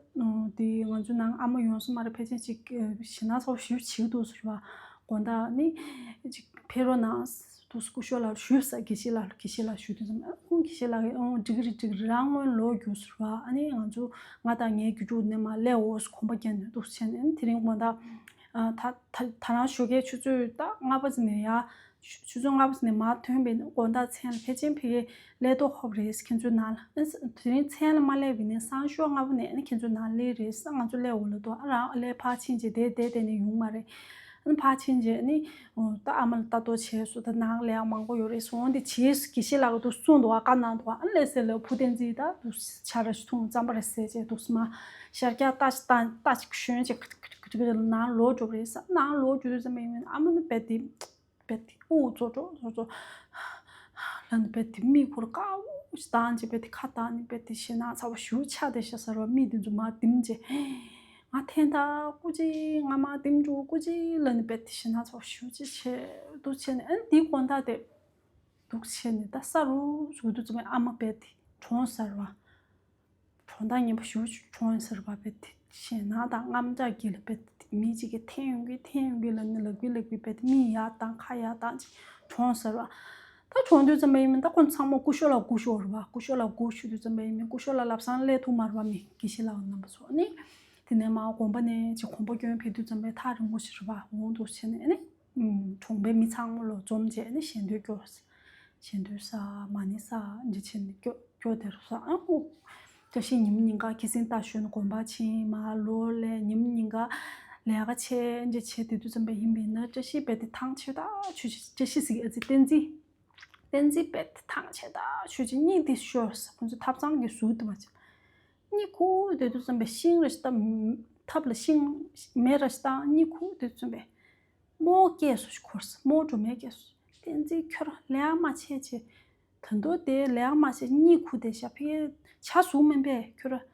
དེ་ང་ཚོའི་ནང་ཨ་མ་ཡོང་ས་མ་རེད། ཕལ་ཆེར་ཅིག་ཞེད་སྣང་ཚ་པོ་ཞེ་པོ་བྱེད་ཀྱི་འདུག་ཟེར་བ། དགོང་དག་ནི་ཅིག་ཕེབས་རོགས་གནང་འདུག་སྐུ་ཞབས་ལགས་ཞུས་ཟེར། དགེ་བཤེས་ལགས། དགེ་བཤེས་ལགས་ཞུས་དུས་ཙམ། ཨ་ཁོང་དགེ་བཤེས་ལགས་ཀྱིས་ཨོ་འགྲིག་གི་རེད། འགྲིག་གི་རེད། རང་སྔོན་ལོག་རྒྱུགས་ཟེར་བ། ཨ་ནི་ང་ཚོ་ང་དང་ངའི་རྒྱུགས་དྲུག་ནས་མར་སླེབས་འོ་ཟེར། གོམ་པ་རྒྱག་ནས་འདུག་བྱས་ནས། ཨ་ནི་དེ་རིང་དགོང་དག་ཨ་ད་ད་ད་རང་ཞོགས་ཀའི་ཆུ་ཚོད་ད་ལྔ་པ་ཙམ་ནས་ཡར། ཆུ་ཆུ་ཚོད་ལྔ་པ་ཙམ་ནས་མར་ཐོན་པས་ན། དགོང་དག་མཚན་ལ་ཕལ་ཆེར་ཕ་གིར་སླེབས་མདོག་ཁ་པོ་རེད། ཁྱེད་ཚོའི་ནང་ལ། ཨ་ནི་དེ་རིང་མཚན་ལ་མ་སླེབས་པས་ན་སང་ཞོགས་སྔ་པོ་ནས་ཨ་ནི་ཁྱེད་ཚོའི་ནང་སླེབས་རེད་ཟེར། ང་ཚོ་སླེབས་འོ་ལ་འདུག་ཨ་རང་སླེབས་ཕར་ཕྱིན་བྱས་དེ་བསྡད་བསྡད་ནས་ཡོང་མ་རེད། ཨ་ནི་ཕར་ཕྱིན་བྱས་ཨ་ནི་ད་ཨ་མ་ལ་ལྟ་རྟོག་བྱས་སོང་། ད་ནང་ལས་ཡག་མང་པོ་ཡོད་རེད་སོང་། འོ་འདི་བྱས་སོང་། དགེ་བཤེས་ལགས་ཀྱིས་འདུག་གསུངས་འདུག་ཨ་བཀའ་གནང་འདུག་ཨ་ནི་ལགས་སེ་ལགས་བུ་བསྟན་འཛིན་ད་འདུག་ཇ་ར་ཞིག་འཐུང་། རྩམ་པ་རེ་ཟས་བྱས་འདུག་སེ་མར་ཤར་རྒྱག་རྟ་ཞིག་བཏང་། རྟ་ཞིག་ཞོན་བྱས་ཁ་ཁ་ཁ་ཁ་ཁ་ནང་ལོག་འགྲོ་རེད་ཟེར། ནང་ལོག་འགྲོ་དུས་ཙམ་པ་ཡིན་ན་ཨ་མ་ནི་རྦད་དེ། རྦད་དེ་དབུགས་རྫོགས་འགྲོ་རྫོགས་འགྲོ་ལབ་ནས་རྦད་དེ་མིག་ཁུར་དཀར་པོ་ཞིག་བཏང་བྱས་རྦད་དེ་ཁ་བཏང་ནས་རྦད་དེ་ཞེད་སྣང་ཚ་པོ་ཞེ་པོ་ཆགས་བསྡད་ཤག་ཟེར་བ། མི་དེ་ཚོ་མར་ལྡེམ་བྱས། ང་འཐེན་ད་སྐུ་མཁྱེན། ང་མར་ལྡེམ་འགྲོ་སྐུ་མཁྱེན་ལབ་ནས་རྦད་དེ་ཞེད་སྣང་ཚ་པོ་ཞེ་པོ་ཅིག་བྱས་འདུག་བྱས་ནས། ཨ་ནི་དེའི་དགོང་དག་དེ་འདུག་བྱས་ནས་ད་ས་རུབ་རུབ་དུས་ཙམ་པ་ཨ་མ་རྦད་དེ་གྲོངས་ཟེར་བ། གྲོངས་ཐག་ཉེ་པོ་ཞེ་པོ་ཅིག་གྲོངས་ཟེར་བ། རྦད་དེ་ཞེད་སྣང་དང་རྔམ་ལྕག་གིས་ལ་རྦད་དེ་མི་གཅིག་གིས་འཐེན་ཡོང་གི་འཐེན་ཡོང་གི་ལབ་ནས་ལབ་གི་ལབ་གི་རྦད་དེ་མིག་ཡར་བཏང་ཁ་ཡར་བཏང་བྱས་གྲོངས་ཟེར་བ། ད་གྲོངས་དུས་ཙམ་པ་ཡིན་ན་ད་ཁོང་ཚང་མ་སྐུ་ཞབས་ལ་སྒུག་ཤོག་རེད་བ། སྐུ་ཞབས་ལ་སྒུག་ཤོག་དུས་ཙམ་པ་ཡིན་ན་སྐུ་ཞབས་ལགས་ལམ་སང་སླེབས་ཐུབ་མ་རེད་བ། མི་དགེ་བཤེས་ལགས་རྣམ་པ་ཚོ། ཨ་ནི་དེ་ནས་མར་དགོན་པ་ནས་ཅིག་གོམ་པ་སྐྱོན་ཕེབས་དུས་ཙམ་པ་ཐག་རིང་པོ་ཞིག་རེད་བ། འོང་འདུག་བྱས་ནས་ཨ་ནི་ གྲོང་པའི་མི་ཚང་མ་ལོ་འཛོམས་བྱས་ནས་ཞལ་འདོན་སྐྱོར། ཞལ་འདོན་ས་མ་ཎི་ས་འདི་བྱས་ནས་སྐྱོ་སྐྱོ་དེར་ས་ཨ་ཁུ། བཀྲ་ཤིས་ཉིན་མོ་ཉིན་གང་ཁྱི་སེང་རྟ་ཞོན་དགོན་པ་ཕྱིན་མ་ལོ་ལས་ཉིན་མོ་ཉིན་གང་ལས་ཀ་བྱས་འདི་བྱས་དེ་དུས་ཙམ་པ་ཡིན་པས་ན། བཀྲ་ཤིས་རྦད་དེ་ཐང་ཆད་ད་ཆོས་བྱེད་བཀྲ་ཤིས་ཟིག་ཨ་ཙི་བསྟན་འཛིན། བསྟན་འཛིན་རྦད་དེ་ཐང་ཆད་ད་ཆོས་བྱེད་གཉིད་དེ་ཤོར་ས། ཁོ་ཚོ་ཐབ་ཚང་གི་ཟུར་དུ་བ་ཅིག་གཉིད་ཁུག་དེ་དུས་ཙམ་པས་ཤིང་རེ་ཞིག་བཏབ། ཐབ་ལ་ཤིང་མེ་རེ་ཞིག་བཏང་། གཉིད་ཁུག་དེ་དུས་ཙམ་པས་རྨོ་སྐྱེས་སོ་ཞིག་འཁོར་ས། རྨོ་སྒྲོལ་མའི་སྐྱེས་སོ། བསྟན་འཛིན་ཁྱོད་རང་ལས་ཨ་མ་བྱས་བྱས། ད་དུང་དེ་ལས་ཨ་མ་བྱས་གཉིད་ཁུག་དེ་བཞག་ཕི་ཆ་ཟུག་མིན་པས་ཁྱོད་རང་།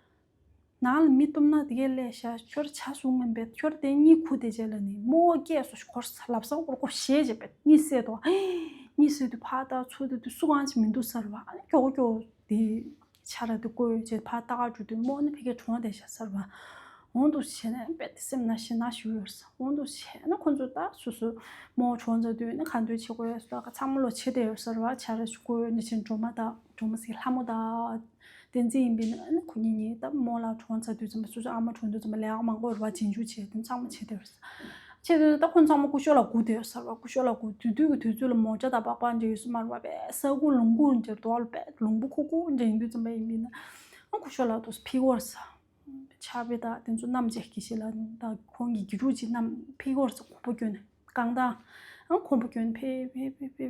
ནང་ལ་མི་གཏུབ་ན་དེ་གས་ལས་བཞག་ཁྱོད་རང་ཆ་ཟུག་མིན་པས་ཁྱོད་རང་དེ་གཉིད་ཁུག་དེ་བྱས་ལ་ནི་རྨོ་སྐྱེས་སོ་ཞིག་འཁོར་ས། ལབ་སང་འཁོར་འཁོར་ཞེས་བྱས་པས་གཉིད་སད་དོ། གཉིད་སད་དུས་ཕར་ལྟ་ཚུར་ལྟ་དུས་སུ་གང་ཅི་མི་འདུག་ས་རེད་བ། ཨ་ནི་ཀྱོག་ཀྱོག་དེ། ཆ་ར་དེ་བཀོལ་བྱས་ཕར་ལྟ་ག་འགྲོ་དུས་རྨོ་ནི་ཕ་གིར་གྲོངས་བསྡད་ཤག་ས་རེད་བ། འོང་འདུག་བྱས་ནས་རྦད་དེ་སེམས་ན་ཞེད་སྣང་ཞེ་པོ་ཡོད་ས། འོང་འདུག་བྱས་ན་ཁོ་ཚོ་ད་སོ་སོ་རྨོ་གྲོངས་ཚར་དུས་ནི་ག་འདོད་བྱེད་དགོས་ཡོད་ས། ད་ག་ཚང་མ་ལོ་བྱེད་བསྡད་ཡོད་ས་རེད་བ། ཆ་ར་ཞིག་བཀོལ་ནི་བྱས་ནས་སྒྲོལ་མ་དང་སྒྲོལ་མ་ཟེར་ལྷ་མོ་དང་བསྟན་འཛིན་ཡིན་པས་ན་ནི་ཁོ་གཉིས་གཉིས་ད་རྨོ་ལགས་གྲོངས་ཚར་དུས་ཙམ་པ་སོ་སོའི་ཨ་མ་གྲོངས་དུས་ཙམ་པ་ལས་ཀ་མང་པོ་རེད་བ། རྗེས་འཇུག་བྱས་དེ་ཚང་མ་བྱེད་བསྡད་ཡོད་ས། ཆེད་དུ་ད་ཁོང་ཚང་མ་སྐུ་ཞབས་ལ་སྒུག་བསྡད་ཡོད་ས་རེད་བ། སྐུ་ཞབས་ལ་སྒུག་དུས་དུས་ཀྱི་དུས་ཚོད་ལ་མོ་ཊ་དང་པགས་པ་འདྲ་ཡོད་ས་མ་རེད་བ། པས་ས་ཁུག་ལུང་ཁུག་འདྲ་འདུག་ལ། པས་ལུང་པ་ཁུག་ཁུག་འདྲ་ཡིན་དུས་ཙམ་པ་ཡིན་མིན་ན་ཨ་སྐུ་ཞབས་ལ་དུ་ཕི་གོར་ས། ཕྱག་དཔེ་དང་དེ་ཚོ་བསྣམས་བྱས་དགེ་བཤེས་ལགས་དང་ཁོང་གི་དགེ་ཕྲུག་ཅིག་བསྣམས་ཕི་གོར་ས། གོམ་པ་བསྐྱོན་ནས་རྐང་ཐང་ཨ་གོམ་པ་བསྐྱོན་ཕེ་ཕེ་ཕེ་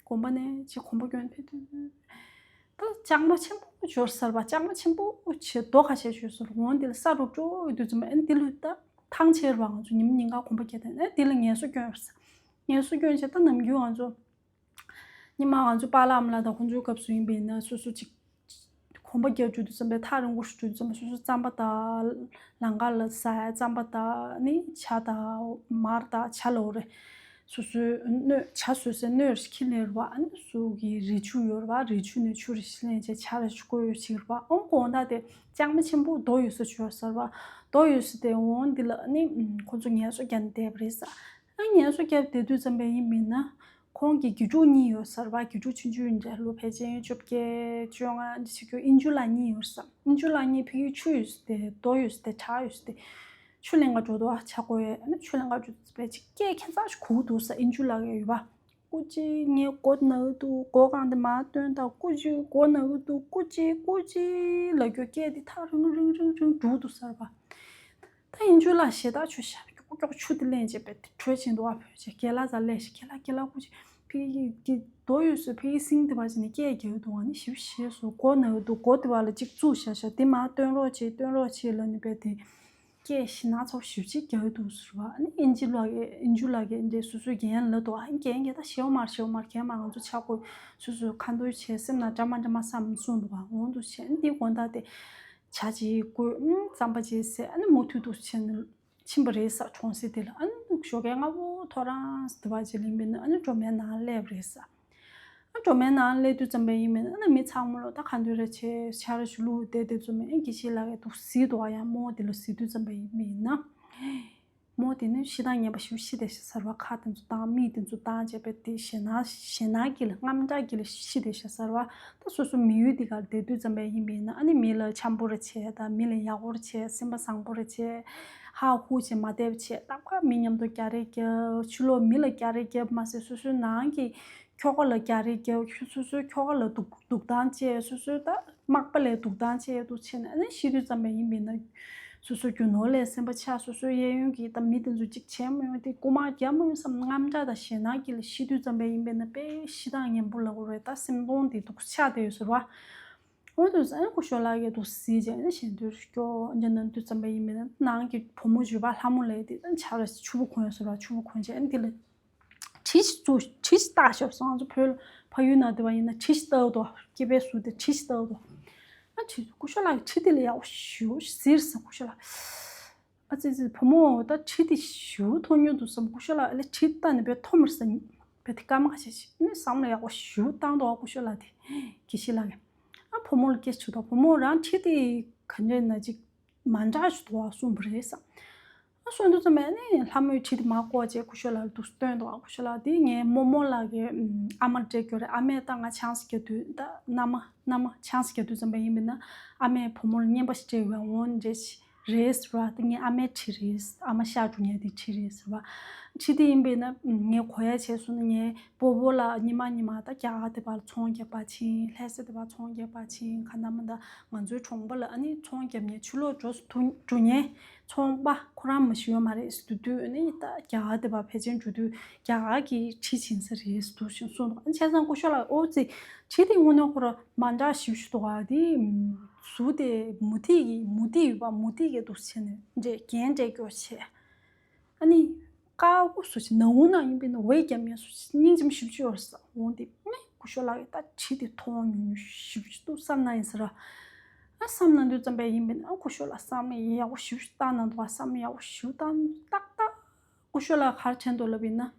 གོམ་པ་ནས་ཅིག་གོམ་པ་བསྐྱོན་ཕེ་ཕེ་ཕེ། ད་ལྕང་མ་ཆེན་པོ་འབྱོར་ས་རེད་བ། ལྕང་མ་ཆེན་པོ་བྱས་རྡོ་ཁ་ཤས་བྱས་སོང་། འོང་འདི་ལ་ས་རུབ་འགྲོ་ཡོད་དུས་ཙམ་པ་ཨ་ནི་འདི་ལུས་ད་ཐང་ཆད་རེད་བ། ང་ཚོ་ཉིན་མོ་ཉིན་གང་གོམ་པ་རྒྱག་དང་ཨ་ནི་འདི་ལ་ངལ་གསོ་སྐྱོན་ཡོད་ས། ངལ་གསོ་སྐྱོན་བྱས་ད་ནམ་རྒྱུན་ང་ཚོ་ཉི་མ་ང་ཚོ་པཱ་ལགས་ཨ་མ་ལགས་དང་ཁོང་ཚོའི་སྐབས་སུ་ཡིན་པས་ན་སོ་སོ་ཅིག་གོམ་པ་རྒྱག་འགྲོ་དུས་ཙམ་པས་ཐག་རིང་པོ་ཞིག་འགྲོ་དུས་ཙམ་པ་སོ་སོ་རྩམ་པ་དང་ལང་ཀ་ལ་ཟ་ཡ་རྩམ་པ་དང་ནི་ཇ་དང་མར་དང་ཇ་ལ་འོ་རེད། སོ་སོའི་སྣོད་ཇ་བཟོ་སའི་སྣོད་རེ་ཁྱེར་ལེན་རེད་བ། ཨ་ནི་སོ་གི་རས་ཆུ་ཡོད་རེད་བ། རས་ཆུ་ནས་ཆུ་རེ་ཞིག་ལེན་བྱས་ཇ་རེ་ཞིག་བསྐོལ་ཡོད་ཅིག་རེད་བ། ཨོང་དགོང་དག་དེ་ལྕང་མ་ཆེན་པོ་རྡོ་ཡོད་ས་ཅིག་ཡོད་ས་རེད་བ། རྡོ་ཡོད་ས་དེ་འོང་འདི་ལ་ཨ་ནི་ཁོ་ཚོ་ངལ་གསོ་རྒྱག་ནས་བསྡད་པ་རེད་ས། ཨ་ངལ་གསོ་རྒྱབ་བསྡད་དུས་ཙམ་པས་ཡིན་མིན་ན། ཁོང་གི་རྒྱུ་ཕྲུག་གཉིས་ཡོད་ས་རེད་བ། རྒྱུ་ཕྲུག་ཆུང་ཆུང་འདྲ་ལོ་ཕལ་ཆེར་བཅོ་བརྒྱད་བཅོ་ལྔ་འདྲ་ཞིག་གྱུར་ཨིན་ཇུ་ལགས་གཉིས་ཡོད་ས། ཨིན་ཇུ་ལགས་གཉིས་ཕ་གིའི་ཆུ་ཡོད་ས་དེ་རྡོ་ཡོད་ས་དེ་བྲག་ཡོད་ས་དེ་ཆུ་ལེན་ག་འགྲོ་འདུག་ཨ། ཇ་བསྐོལ་ཡས་ཨ་ནི་ཆུ་ལེན་ག་འགྲོ་འདུག་པས་ཅིག་སྐད་ཁྱད་མཚར་ཞིག་གོ་གི་འདུག་ས། ཨིན་ཇུ་ལགས་ཀྱིས་ཡོད་པ། སྐུ་མཁྱེན་ངའི་མགོ་ན་གི་འདུག་མགོ་གང་དེ་མར་བཏོན་དང་། སྐུ་མཁྱེན་མགོ་ན་གི་འདུག་སྐུ་མཁྱེན་སྐུ་མཁྱེན་ལབ་རྒྱུ་སྐད་དེ་ཐག་རིང་རིང་རིང་རིང་འགྲོ་འདུག་ས་རེད་བ། ད་ཨིན་ཇུ་ལགས་ཞེ་དྲག་ཆུ་ཤ་ཀྱོག་ཀྱོག་ཆུ་དེ་ལེན་བྱས་པས་དེ་དྲོད་ཆེན་འདུག་ཨ། བོད་ཆེ་རྒན་ལགས་ཚ་ལས་ཤིག་རྒན་ལགས་རྒན་ལགས་སྐུ་མཁྱེན་ཕ་གི་གི་རྡོ་ཡོད་ས་ཕ་གི་སིང་དེ་བ་ཅིག་ནས་སྐད་རྒྱག་གི་འདུག་ཨ་ནི་ཞིབ་ཞིབ་སོ་མགོ་ན་གི་འདུག་མགོ་དེ་བ་ལ་ཅིག་བཙུགས་བཞག་ཤག་དེ་མར་བཏོན་རོགས་བྱེད་བཏོན་རོགས་བྱེད་ལབ་ནས་པས་དེ་སྐད་ཞེ་ན་ཚ་པོ་ཞིབ་ཅིག་རྒྱག་གི་འདུག་ཟེར་བ། ཨ་ནི་ཨིན་ཇུ་ལགས་ཀྱིས་ཨིན་ཇུ་ལགས་ཀྱིས་འདི་སོ་སོའི་རྒན་ལབ་འདུག་ཨ་ནི་རྒན་གྱིས་ད་ཞེ་པོ་མར་ཞེ་པོ་མར་རྒན་མར་ང་ཚོ་ཆག་སྒོ་སོ་སོའི་ཁ་འདོན་བྱས་སེམས་ནང་འདྲ་མ་འདྲ་མ་བསམ་གསུངས་འདུག་ག་འོང་འདུག་བྱས་ཨ་ནི་འདི་དགོང་དག་དེ། ཇ་ཅིག་བསྐོལ། ཨུམ་རྩམ་པ་ཅིག་བཟས། ཨ་ནི་མུ་མཐུད་དུ་བྱས་ནས་ཕྱིན་པ་རེད་ས། གྲོང་གསེབ་དེ་ལ། ཨ་ནི་ཞོགས་ཀས་སྔ་པོ་ཐོ་རངས་དེ་བ་ཅིག་ལ་ཡིན་པས་ན་ཨ་ནི་སྒྲོལ་མའི་ནང་སླེབས་པ་རེད་ས། ཨ་སྒྲོལ་མའི་ནང་སླེབས་དུས་ཙམ་པ་ཡིན་པས་ན་ཨ་ནི་མི་ཚང་མ་ལོ་ད་ག་འདོད་རེ་བྱས་ཆ་རེ་ཞིག་བླུགས་བསྡད་དེ་ཙམ་པས་ཨ་དགེ་བཤེས་ལགས་ཀྱིས་འདུག་གཟིགས་འདུག་ག་ཡང་རྨོ་དེ་ལ་གཟིགས་དུས་ཙམ་པ་ཡིན་པས་ན། རྨོ་དེ་ནི་ཤི་སྟངས་ངན་པ་ཞིག་ཤི་བསྡད་ཤག་ས་རེད་བ། ཁ་དེ་ཚོ་བཏང་མིག་དེ་ཚོ་བཏང་བྱས་པས་དེ་ཞེད་སྣང་ཞེད་སྣང་གི་ལ་དངངས་སྐྲག་གི་ལ་ཤི་བསྡད་ཤག་ས་རེད་བ། ད་སོ་སོ་མི་ཡུལ་དེ་གར་བསྡད་དུས་ཙམ་པས་ཡིན་པས་ན་ཨ་ནི་མི་ལ་འཆམ་པོ་རེ་བྱས་དང་མི་ལ་ཡག་པོ་རེ་བྱས་སེམས་པ་བཟང་པོ་རེ་བྱས་ཧ་ཧུ་བྱས་མ་བསྡད་པ་བྱས་རྟག་པར་མི་མཉམ་དུ་རྒྱག་རེས་རྒྱབ། ཕྱི་ལོགས་མི་ལ་རྒྱག་རེས་རྒྱབ་མ་ཟད་སོ་སོའི་ནང་གི་ཁྱོ་ག་ལ་རྒྱག་རེས་རྒྱབ། སོ་སོའི་ཁྱོ་ག་ལ་སྡུག་སྡུག་སྟངས་བྱས། སོ་སོའི་ད་མག་པ་ལས་སྡུག་སྟངས་བྱས་འདུག་བྱས་ནས་ཨ་ནི་ཤི་དུས་ཙམ་པ་ཡིན་པས་ན། སོ་སོ་རྒྱུ་ནོར་ལས་སེམས་པ་ཆགས། སོ་སོའི་གཡས་གཡོན་གྱི་ད་མི་དེ་ཚོ་གཅིག་བྱས་མ་ཡོང་དེ་རྐུ་མ་རྒྱག་མ་ཡོང་བསམ་དངངས་སྐྲག་དང་ཞེད་སྣང་གི་ལ་ཤི་དུས་ཙམ་པ་ཡིན་པས་ན་དཔེ་ཤི་སྟངས་ངན་པོ་ལ་གོ་རེད། ད་སེམས་གཏོང་དེ་འདུག་ཆགས་བསྡད་ཡོད་ཟེར་བ། འོ་དུས་ཨ་ནི་སྐུ་ཞབས་ལགས་ཀྱིས་འདུག་གཟིགས་བྱས་ཨ་ནི་ཞལ་འདོན་སྐྱོར་འཇམ་ནང་དུས་ཙམ་པ་ཡིན་པས་ན་ནང་གི་བུ་མོ་བརྒྱུད་པ་ལྷ་མོ་ལས་དེ་ཨ་ནི་ཆ་ར་ཆུ་བོ་གོན་ཡོད་ཟེར་བ། ཆུ་བོ་གོན་བྱས་ཨ་ནི་དེ་ལ། གྲི་ཞིག་བཙུགས། གྲི་ཞིག་བཏགས་ཤག་ང་ཚོ་བོད་ལ་ཕ་ཡུལ་ནང་དེ་བ་ཡིན་ན་གྲི་ཞིག་བཏགས་འདུག་སྐེད་པའི་ཟུར་དེ་གྲི་ཞིག་བཏགས་འདུག་ཨ་གྲི་སྐུ་ཞབས་ལགས་ཀྱིས་གྲི་དེ་ལ་ཡག་པོ་ཞེ་པོ་གཟིར་ས། སྐུ་ཞབས་ལགས། ཨ་ཙི་ཙི་བུ་མོ་ད་གྲི་དེ་ཞེ་པོ་མཐོང་མྱོང་འདུག་བསམ། སྐུ་ཞབས་ལགས་ཨ་ལས་གྲི་བཏགས་ནས་བས་མཐོང་མར་ས། བས་དེ་སྐར་མ་ཁ་ཤས་ཤིག་ནི་བསམ་བློ་ཡག་པོ་ཞེ་པོ་བཏང་འདུག་ཨ་སྐུ་ཞབས་ལགས་དེ་དགེ་བཤེས་ལགས་ཀྱིས། ཨ་བུ་མོ་ལ་སྐད་ཆ་དྲིས་དང་། བུ་མོ་རང་གྲི་དེ་ག་འདྲས་ན་ཅིག་མ་འདྲ་ཞིག་འདུག་ཨ་གསུངས་པ་རེད་བསམ། ཨ་གསོན་དུས་ཙམ་པས་ནི་ལྷ་མོས་གྲི་དེ་མར་བཀོག་བྱས་སྐུ་ཞབས་ལགས་ལ་འདུག་སྟོན་འདུག་ཨ་སྐུ་ཞབས་ལགས་དེ་ངའི་རྨོ་མོ་ལགས་ཀྱི་ཨམ་ཨ་མ་སྤྲད་རྒྱུ་རེད། ཨ་མས་ད་ང་ཆང་ས་རྒྱག་དུས་ད་མནའ་མ་མནའ་མ་ཆང་ས་རྒྱག་དུས་ཙམ་པ་ཡིན་པས་ན་ཨ་མས་བུ་མོ་ལ་རྔན་པ་ཞིག་སྤྲད་ཡོད་པས་འོང་འདྲ་ཞིག་རེད་ཟེར་བ། ད་ངའི་ཨ་མའི་ཁྲི་རེད། ཨ་མ་གཤགས་འགྲོ་མཁན་དེ་ཁྲི་རེད་ཟེར་བ། ཁྲི་དེ་ཡིན་པས་ན་ངས་གོ་ཡ་བྱས་སོང་ན། ངའི་སྤོ་བོ་ལགས་ཉི་མ་ཉི་མ་ད་རྒྱ་གར་དེ་པར་ཚོང་རྒྱག་པ་ཕྱིན། ལྷ་ས་དེ་པར་ཚོང་རྒྱག་པ་ཕྱིན། ག་ན་མ་ད་ང་ཚོའི་གྲོང་པ་ལ་ཨ་ནི་ཚོང་རྒྱབ་མཁན་ཕྱི་ལོགས་འགྲོ་འགྲོ་མཁན་ཚོང་པ་ཁོ་རང་མ་ཞུ་ཡོད་མ་རེད་ཟེར་དུས། ཨ་ནི་ད་རྒྱ་གར་དེ་པར་ཕལ་ཆེར་འགྲོ་དུས་རྒྱ་གར་གྱི་ཁྲི་བྱིན་ས་རེད་ཟེར་དུས་ཞིག་གསུངས་འདུག་ཨ་ནི་བྱས་ཙང་སྐུ་ཞབས་ལགས། ཨོ་ཙི་ཁྲི་དེ་དངོས་གནས་ཁོ་རང་མ་འདྲ་ཞིབ་ཞིབ་འདུག་ག་དེ་གཟུགས་དེ་མུ་ཏིག་གི་མུ་ཏིག་ཡོད་པ། མུ་ཏིག་གི་འདུག་བྱས་ནས་འདྲེ་རྒྱན་སྤྲས་སྐྱོ་བྱས། ཨ་ནི་དཀར་པོ་བཟོ་ཅིག་ནང་ཁུལ་ན་ཡིན་པས་ན་འོད་རྒྱབ་མཁན་བཟོ་ཅིག་སྙིང་རྗེ་མོ་ཞེ་པོ་ཅིག་ཡོད་རེད་ཟེར། འོ་དེ་ནས་སྐུ་ཞབས་ལགས་ཀྱིས་ད་ཁྲི་དེ་མཐོང་ཉུང་ཉུང་ཞེ་པོ་ཅིག་འདུག་བསམ་གནང་ཡིན་ཟེར། ཨ་བསམ་གནང་དུས་ཙམ་པ་ཡིན་པས་ན། ཨ་སྐུ་ཞབས་ལགས་བསམ་བློ་ཡག་པོ་ཞེ་པོ་ཅིག་བཏང་གནང་འདུག་བ། བསམ་བློ་ཡག་པོ་ཞེ་པོ་བཏང་། ཏག་ཏག་སྐུ་ཞབས་ལགས་ག་རེ་དྲན་འདུག་ལབ་ཡིན་ན།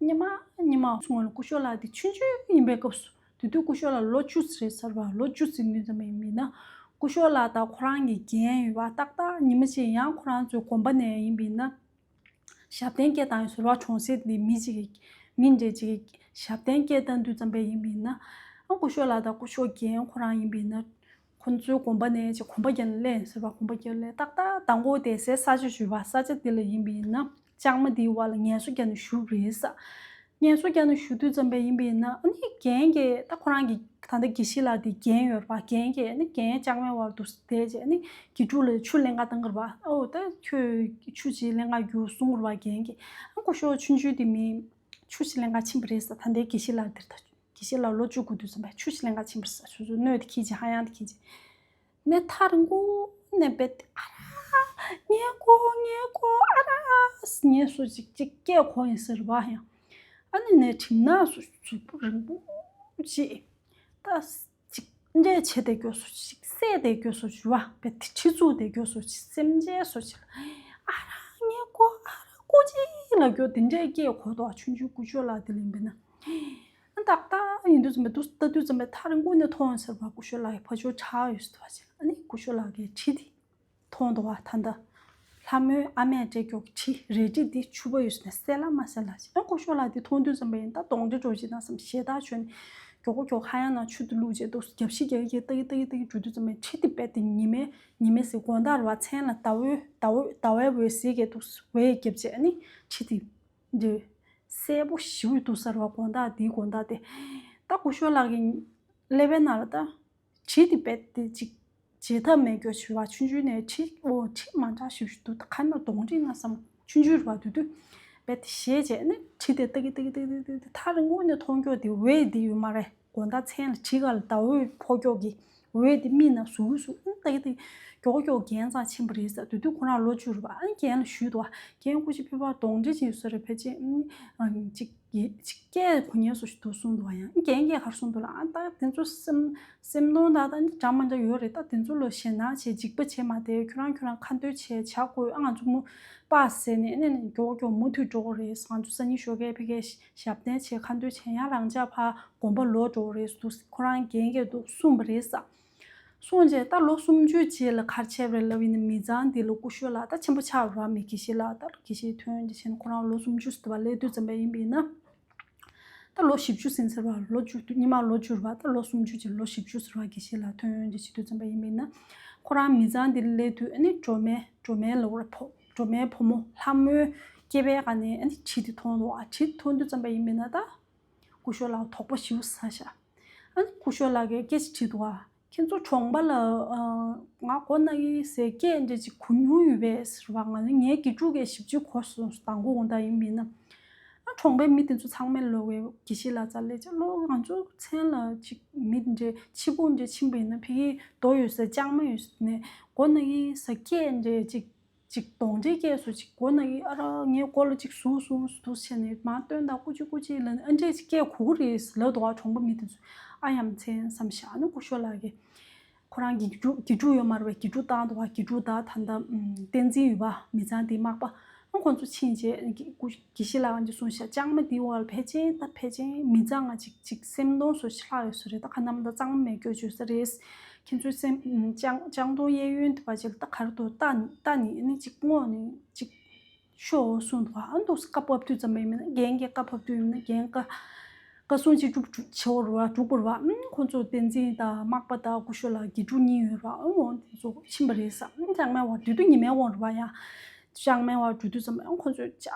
ཉི་མ་ཉི་མ་སྔོན་ལ་སྐུ་ཞབས་ལགས་དེ་ཆུང་ཆུང་ཡིན་པའི་སྐབས་སུ། དེ་དུས་སྐུ་ཞབས་ལགས་ལོ་བཅུ་ཙམ་རེད་ཟེར་བ། ལོ་བཅུ་ཙམ་ཡིན་དུས་ཙམ་པ་ཡིན་པས་ན། སྐུ་ཞབས་ལགས་དང་ཁོ་རང་གི་རྒན་ཡོད་པ། ཏག་ཏག་ཉི་མ་གཅིག་ཡང་ཁོ་རང་ཚོའི་དགོན་པ་ནས་ཡིན་པས་ན། ཞབས་བརྟན་སྐྱེལ་བཏང་ཡོད་ཟེར་བ། གྲོང་གསེབ་ནས་མི་གཅིག་གིས། མི་འདྲ་གཅིག་གིས་ཞབས་བརྟན་སྐྱེལ་བཏང་དུས་ཙམ་པ་ཡིན་པས་ན། ཨ་སྐུ་ཞབས་ལགས་དང་སྐུ་ཞབས་རྒན་ཁོ་རང་ཡིན་པས་ན། ཁོ་ཚོའི་དགོན་པ་ནས་ཅིག་གོམ་པ་རྒྱག་ནས་སླེབས་ཟེར་བ། གོམ་པ་རྒྱག་སླེབས། ཏག་ཏག་མདང་དགོང་བསྡད་སའི་ས་ཆ་ཞུས་པ། ས་ཆ་དེ་ལ་ཡིན་པས་ན་ལྕང་མ་དེའི་བར་ལ་ངལ་གསོ་རྒྱག་ནས་བཞུགས་རེད་ཟེར། ངལ་གསོ་རྒྱག་ནས་བཞུགས་དུས་ཙམ་པ་ཡིན་པས་ན། ཨ་ནི་རྒན་གྱིས་ད་ཁོ་རང་གི་ད་ལྟ་དགེ་བཤེས་ལགས་དེ་རྒན་ཡོད་རེད་པ། རྒན་གྱིས་ཨ་ནི་རྒན་ལྕང་མའི་བར་དུ་བསྡད་བྱས། ཨ་ནི་དགེ་ཕྲུག་ལ་ཆུ་ལེན་ག་བཏང་གི་རེད་པ། ཨོ་ད་ཁྱོད་ཆུ་ཅིག་ལེན་ག་རྒྱུགས་གསུང་གི་རེད་པ། རྒན་གྱིས། ཨ་སྐུ་ཞབས་ཆུང་ཆུང་དེ་མིན་ཆུ་ཞིག་ལེན་ག་ཕྱིན་པ་རེད་ཟེར། ད་ལྟའི་དགེ་བཤེས་ལགས་འདིར་ད། དགེ་བཤེས་ལགས་ལོ་བཅུ་དགུ་དུས་ཙམ་པ་ཆུ་ཞིག་ལེན་ག་ཕྱིན་པ་རེད་ཟེར། ཆུ་ཚོད་སྣོད་དེ་ཁྱེར་བྱས། ཧ་ཡང་དེ་ཁྱེར་བྱས། ནས་ཐག་རིང་པོ་ནས་རྦད་དེ། ཨ་ར། ངའི་སྐོར། ངའི་སྐོར། ཨ་ར། ངའི་སྐོར་ཅིག་ཅིག་སྐད་གོ་ཡིན་ཟེར་བ་ཡང་། ཨ་ནི་ནས་གྲིབ་ནག་སུ་གཟུགས་པོ་རིང་པོ་ཅིག་ད་ཅིག་འདྲེ་བྱས་བསྡད་རྒྱུ་བཟོ་ཅིག་བསད་བསྡད་རྒྱུ་བཟོ་ཅིག་བ། རྦད་དེ་ཁྲི་བཙུགས་བསྡད་རྒྱུ་བཟོ་ཅིག་སེམས་ཅན་བཟོ་ཅིག་ཨ་ར། ངའི་སྐོར། ཨ་ར། སྐུ་མཁྱེན་ལབ་རྒྱུ་དེ་འདྲའི་སྐད་གོ་འདུག་ཆུང་ཆུང་སྐུ་ཞབས་ལགས་དེ་ལ་ཡིན་པས་ན། ཨ་ཏག་ཏག་ཡིན་དུས་ཙམ་པ། འདུག་ལྟ་དུས་ཙམ་པ་ཐག་རིང་པོ་ནས་མཐོང་ཟེར་བ། སྐུ་ཞབས་ལགས་ཀྱི་ཕ་ཇོ་ཁྲ་ཡོད་ཟེར་བ་ཅིག་ཨ་ནི་སྐུ་ཞབས་ལགས་ཀྱི་ཁྲི་དེ་མཐོང་འདུག་བ། ད་ལྟ་ལྷ་མོའི་ཨ་མས་སྤྲད་རྒྱུ་གི་ཁྲི་རལ་གྲི་འདི་ཕྱུ་པ་ཡོད་ཟེར་ནས་གསལ་ལ་མ་གསལ་ལ་ཅིག་ཨ་སྐུ་ཞབས་ལགས་དེ་མཐོང་དུས་ཙམ་པ་ཡིན། ད་གདོང་འདྲེ་འགྲོ་བྱེད་ན་བསམ། ཞེ་ཐག་ཆོད་ནས་མགྱོགས་པོ་མགྱོགས་ཧ་ཡང་ན་ཆུ་དེ་བླུགས་བྱས། འདུག་རྒྱབ་ཤིག་རྒྱབ་ཤིག་ཏག་ཏག་ཏག་འགྲོ་དུས་ཙམ་པ་ཁྲི་དེ་རྦད་དེ་ཉི་མའི་ཉི་མའི་ཟེར། དགོང་དག་རེད་བ། མཚན་ལ་ཟླ་འོད་ཟླ་འོད་ཟླ་བའི་འོད་ཟེར་གྱིས་འདུག་འོད་བརྒྱབ་བྱས། ཨ་ནི་ཁྲི་དེ་འདི་གསལ་པོ་ཞེ་པོ་འདུག་ཟེར་བ། དགོང་དག་འདིའི་དགོང་དག་དེ། ད་སྐུ་ཞབས་ལགས་ཀྱི་ཀླད་པའི་ནང་ལ་ད་ཁྲི་དེ་རྦད་དེ་ཅིག་བརྗེད་ཐབས་མེད་རྒྱུ་བྱས་བ། ཆུང་ཆུང་ནས་ཁྲི། ཨོ་ཁྲི་མ་འདྲ་ཞིག་ཞིག་འདུག་ད་ག་ན་གདོང་འདྲེ་ན་བསམ། ཆུང་ཆུང་རེད་བ། དེ་དུས་རྦད་དེ་ཞེད་བྱས་ནས་ཁྲི་དེ་ཏག་ཏག་ཏག་ཏག་ཏག་ཏག་ཐག་རིང་པོ་ནས་མཐོང་རྒྱུ་དེ་འོད་དེ་ཡོད་མ་རེད། དགོང་དག་མཚན་ལ་ཁྲི་ཁ་ལ་ཟླ་འོད་ཕོག་རྒྱུ་གི་འོད་དེ་མིག་ནང་ཟུག་ཟུག་ཨ་ཏག་ཏག་མགྱོགས་མགྱོགས་རྒན་ཚང་ཕྱིན་པ་རེད་ཟེར། དེ་དུས་ཁོ་རང་ལོ་བཅུ་རེད་བ། ཨ་རྒན་ལ་ཞུས་འདུག་བ། རྒན་སྐུ་མཁྱེན། ཕལ་པ་གདོང་འདྲེ་ཅིག་ཡོད་ས་རེད། ཕལ་ཆེར་ཨ་ཅིག་ཅིག་སྐད་གོ་མཁན་བཟོ་ཞིག་འདུག་གསུངས་འདུག་བ། ཡང་རྒན་གྱིས་ག་རེ་གསུངས་འདུག་ལབ་ན། ད་དེ་ཚོ་སེམས་སེམས་གཏོང་ད་ད་འདྲ་མ་འདྲ་ཡོད་རེད། ད་དེ་ཚོ་ལ་ཞེད་སྣང་བྱས་འཇིགས་པ་བྱས་མ་བསྡད། ཁྱོད་རང་ཁྱོད་རང་ཁ་འདོན་བྱས་བྱ་དགོས། ཨ་ང་ཚོ་མུ་པ་ཟེར་ནས་ཨ་ནི་མགྱོགས་མགྱོགས་མུ་མཐུད་འགྲོ་དགོས་རེད། ང་ཚོ་སང་ཉིན་ཞོགས་ཀས་ཕ་གིར་ཞབས་བརྟན་བྱས་ཁ་འདོན་བྱས་ཡང་རང་འཇགས་ཕར་དགོན་པ་ལོག་འགྲོ་དགོས་རེད་འདུག་ཁོ་རང་རྒན་གྱིས་འདུག་གསུངས་པ་རེད་ཟེར། སོང་རྗེས་ད་ལོ་སུམ་ཅུ་རྗེས་ལ་ག་རེ་བྱས་པ་རེད་ལབ་ཡིན་ན། མི་ཚང་འདི་ལ་སྐུ་ཞབས་ལགས་ད་ཆེན་པོ་ཆགས་རེད་བ། མི་དགེ་བཤེས་ལགས། ད་དགེ་བཤེས་ཐོན་རྗེས་བྱས་ནས་ཁོ་རང་ལོ་སུམ་ཅུ་ཟེར་བ་སླེབས་དུས་ཙམ་པ་ཡིན་པ་ཡིན་ན། ད་ལོ་བཞི་བཅུ་ཟིན་ཟེར་བ། ལོ་བཅུ་སྔོན་མ་ལོ་བཅུ་རེད་བ། ད་ལོ་སུམ་ཅུ་ཅིག་ལོ་བཞི་བཅུ་ཟེར་བ་དགེ་བཤེས་ལགས་ཐོན་རྗེས་བྱེད་དུས་ཙམ་པ་ཡིན་པ་ཡིན་ན། ཁོ་རང་མི་ཚང་འདི་ལ་སླེབས་དུས་ཨ་ནི་སྒྲོལ་མའི་སྒྲོལ་མའི་ལོ་ར་ཕོ་སྒྲོལ་མའི་བུ་མོ་ལྷ་མོའི་སྐྱེས་པའི་སྒང་ནས་ཨ་ནི་ཁྲི་དེ་མཐོང་འདུག་ཨ་ཁྲི་མཐོང་དུས་ཙམ་པ་ཡིན་པ་ཡིན་ན། ད་སྐུ་ཞབས་ལགས་དོགས་པ་ཞེ་པོ་ཟ་ཤག་ཨ་ནི་སྐུ་ཞབས་ལགས་ཀྱིས་སྐད་ཅིག་དྲིས་འདུག་ཨ། ཁྱེད་ཚོ་གྲོང་པ་ལ་ཨ་ང་མགོ་ན་གི་ཟེར་སྐད་འདྲ་ཅིག་གོ་མྱོང་ཡོད་པས་ཟེར་བ། ང་ནི་ངའི་དགེ་ཕྲུག་གིས་ཞིབ་ཅིག་གོ་སོང་། དང་པོ་དགོང་དག་ཡིན་པ་ཡིན་ན། ཨ་གྲོང་པའི་མི་དེ་ཚོ་ཚང་མས་ལོ་བའི་དགེ་བཤེས་ལགས་རྩ་ལས་ཅིག་ལོ་ང་ཚོ་མཚན་ལ་ཅིག་མི་འདྲ་ཕྱི་པོ་འདྲ་ཕྱིན་པ་ཡིན་ན། ཕ་གིའི་རྡོ་ཡོད་ས་ལྕང་མ་ཡོད་ས་ནས་མགོ་ན་གི་ཟེར་སྐད་འདྲ་ཅིག་ཅིག་གདོང་འདྲེ་སྐྱེས་སོང་། ཅིག་མགོ་ན་གི་ཨ་ར་ངའི་མགོ་ལ་ཅིག་ཟུག་སོང་འདུག་བྱས་ནས་མར་བཏོན་དང་སྐུ་མཁྱེན་སྐུ་མཁྱེན་ལབ་ནས་ཨ་འདྲས་ཅིག་སྐད་གོ་གི་རེད་ལབ་འདུག་ག་གྲོང་པ་མི་དེ་ཚོས། ཨ་ཡ་མཚན་བསམ་ཤག་ཨ་ནི་སྐུ་ཞབས་ལགས་ཀྱིས་ཁོ་རང་གི་དགེ་ཕྲུག་དགེ་ཕྲུག་ཡོད་མ་རེད་པས། དགེ་ཕྲུག་དག་ད་ལྟ་ཨམ་བསྟན་འཛིན་ཡོད་པ། མི་ཚང་དེའི་མག་པ། ཨ་ཁོང་ཚོ་ཕྱིན་རྗེས་དགེ་སྐུ་དགེ་བཤེས་ལགས་ཀྱིས་གསུངས་ཤག་ལྕང་མ་དེའི་འོག་ལ་ཕལ་ཆེར་ད་ཕལ་ཆེར་མི་གཙང་ང་ཅིག་ཅིག་སེམས་གཏོང་བཟོ་ཞིག་ལྷག་ཡོད་ས་རེད། ད་ག་ནམ་ད་གཙང་མ་མེད་སྐྱོ་བཅོས་ས་རེད། ཁྱེད་ཚོའི་སེམས་ཨམ་ལྕང་ལྕང་སྡོང་གཡས་གཡོན་དེ་བ་ཅིག་ལ་ད་ག་རེ་འདུག་རྟ་རྟ་ནི་ཨ་ནི་ཅིག་སྔོག་ནས་ཅིག་ཤོག་གསུངས་འདུག་ཨ་འདུག་སེ་བཀའ་ཕབ་དུས་ཙམ་པ་ཡིན་ན། རྒན་གྱིས་བཀའ་ཕབ་དུས་ཡིན་ན་རྒན་བཀའ་ བཀའ་སྲུང་གཅིག་སྒྲུབ་བྱེད་འོ་རུ་བ་སྒྲུབ་པར་བ། ཁོང་ཚོ་བསྟན་འཛིན་དང་མག་པ་དང་སྐུ་ཞབས་ལགས་དགེ་ཕྲུག་གཉིས་ཡོད་ར། འོ་དེ་ཚོ་ཕྱིན་པ་རེད་ས། ལྕང་མའི་བ་དུས་དུ་ཉི་མའི་འོ་རུ་བ་ཡ། ལྕང་མའི་བ་དུས་དུ་ཙམ་པ་ཁོང་ཚོས་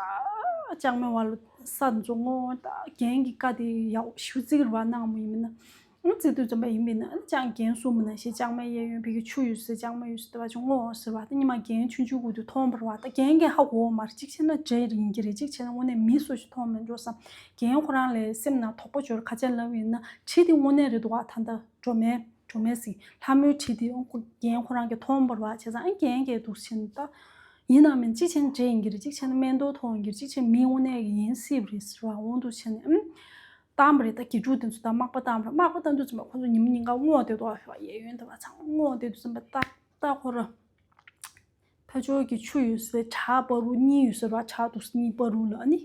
ལྕང་མའི་བ་ལ་ས་འཛོ་ངོ་ད་རྒན་གྱི་བཀའ་དེ་ཡག་ཞུ་རྩིས་རུ་བ་གནང་མོ་ཡིན་མིན་ན། ཨ་ཙི་དུས་ཙམ་པ་ཡིན་པས་ན་ཨ་ཅང་རྒན་གསུངས་མི་ན་ཞེས་ལྕང་མའི་གཡས་གཡོན་ཕ་གི་ཆུ་ཡོད་ཟེར། ལྕང་མ་ཡོད་ཟེར་ཏེ་བ་ཅུང་ངོ་ཟེར་བ་ད་ཉི་མ་རྒན་ཆུང་ཆུང་གུ་དུ་མཐོང་བར་བ་ད་རྒན་གྱི་ཧ་གོ་མར་གཅིག་བྱས་ན་འདྲེ་རིང་གི་རེད། གཅིག་བྱས་ན་དངོས་གནས་མི་སོ་ཞིག་མཐོང་མི་འགྲོ་བསམ། རྒན་ཁོ་རང་ལས་སེམས་ནང་དོགས་པ་འབྱོར་ཁ་ཆེན་ལབ་ཡིན་ན་གྲི་དེ་དངོས་གནས་རེད་འདུག་བ། ད་ད་སྒྲོལ་མའི་སྒྲོལ་མའི་སི་ལྷ་མོའི་གྲི་དེ་རྒན་ཁོ་རང་གི་མཐོང་བར་བ་བྱས་ཙང་ཨ་རྒན་གྱི་འདུག་ཕྱིན་ད་ཡིན་ན་མིན་གཅིག་བྱས་ན་འདྲེ་ཡིན་གྱི་རེད། གཅིག་བྱས་ན་སྨན་ཐོ་ཐོང་ཡིན་གྱི་རེད། གཅིག་བྱས་ན་མི་དངོས་གནས་ཡིན་སྲིད་པ་རེད་ཟེར་བ་འོང་འདུག་བྱས་ནས་ཨ། བཏང་བ་རེད། ད་དགེ་ཕྲུག་དེ་ཚོ་ད་མག་པ་བཏང་བ་རེད། མག་པ་བཏང་དུས་ཙམ་པ་ཁོ་ཚོ་ཉི་མ་ཉིན་གང་སྔོ་དེ་དོ་ཨ་ཕ་གཡས་གཡོན་དེ་བ་ཚང་སྔོ་དེ་དུས་ཙམ་པ་ཏག་ཏག་ཁོ་ར་ཕ་ཆོས་ཀྱི་ཆུ་ཡོད་ཟེར་བྲག་བར་དུ་གཉིས་ཡོད་ཟེར་བ། བྲག་ཏུ་གཉིས་བར་དུ་ལ་ཨ་ནི་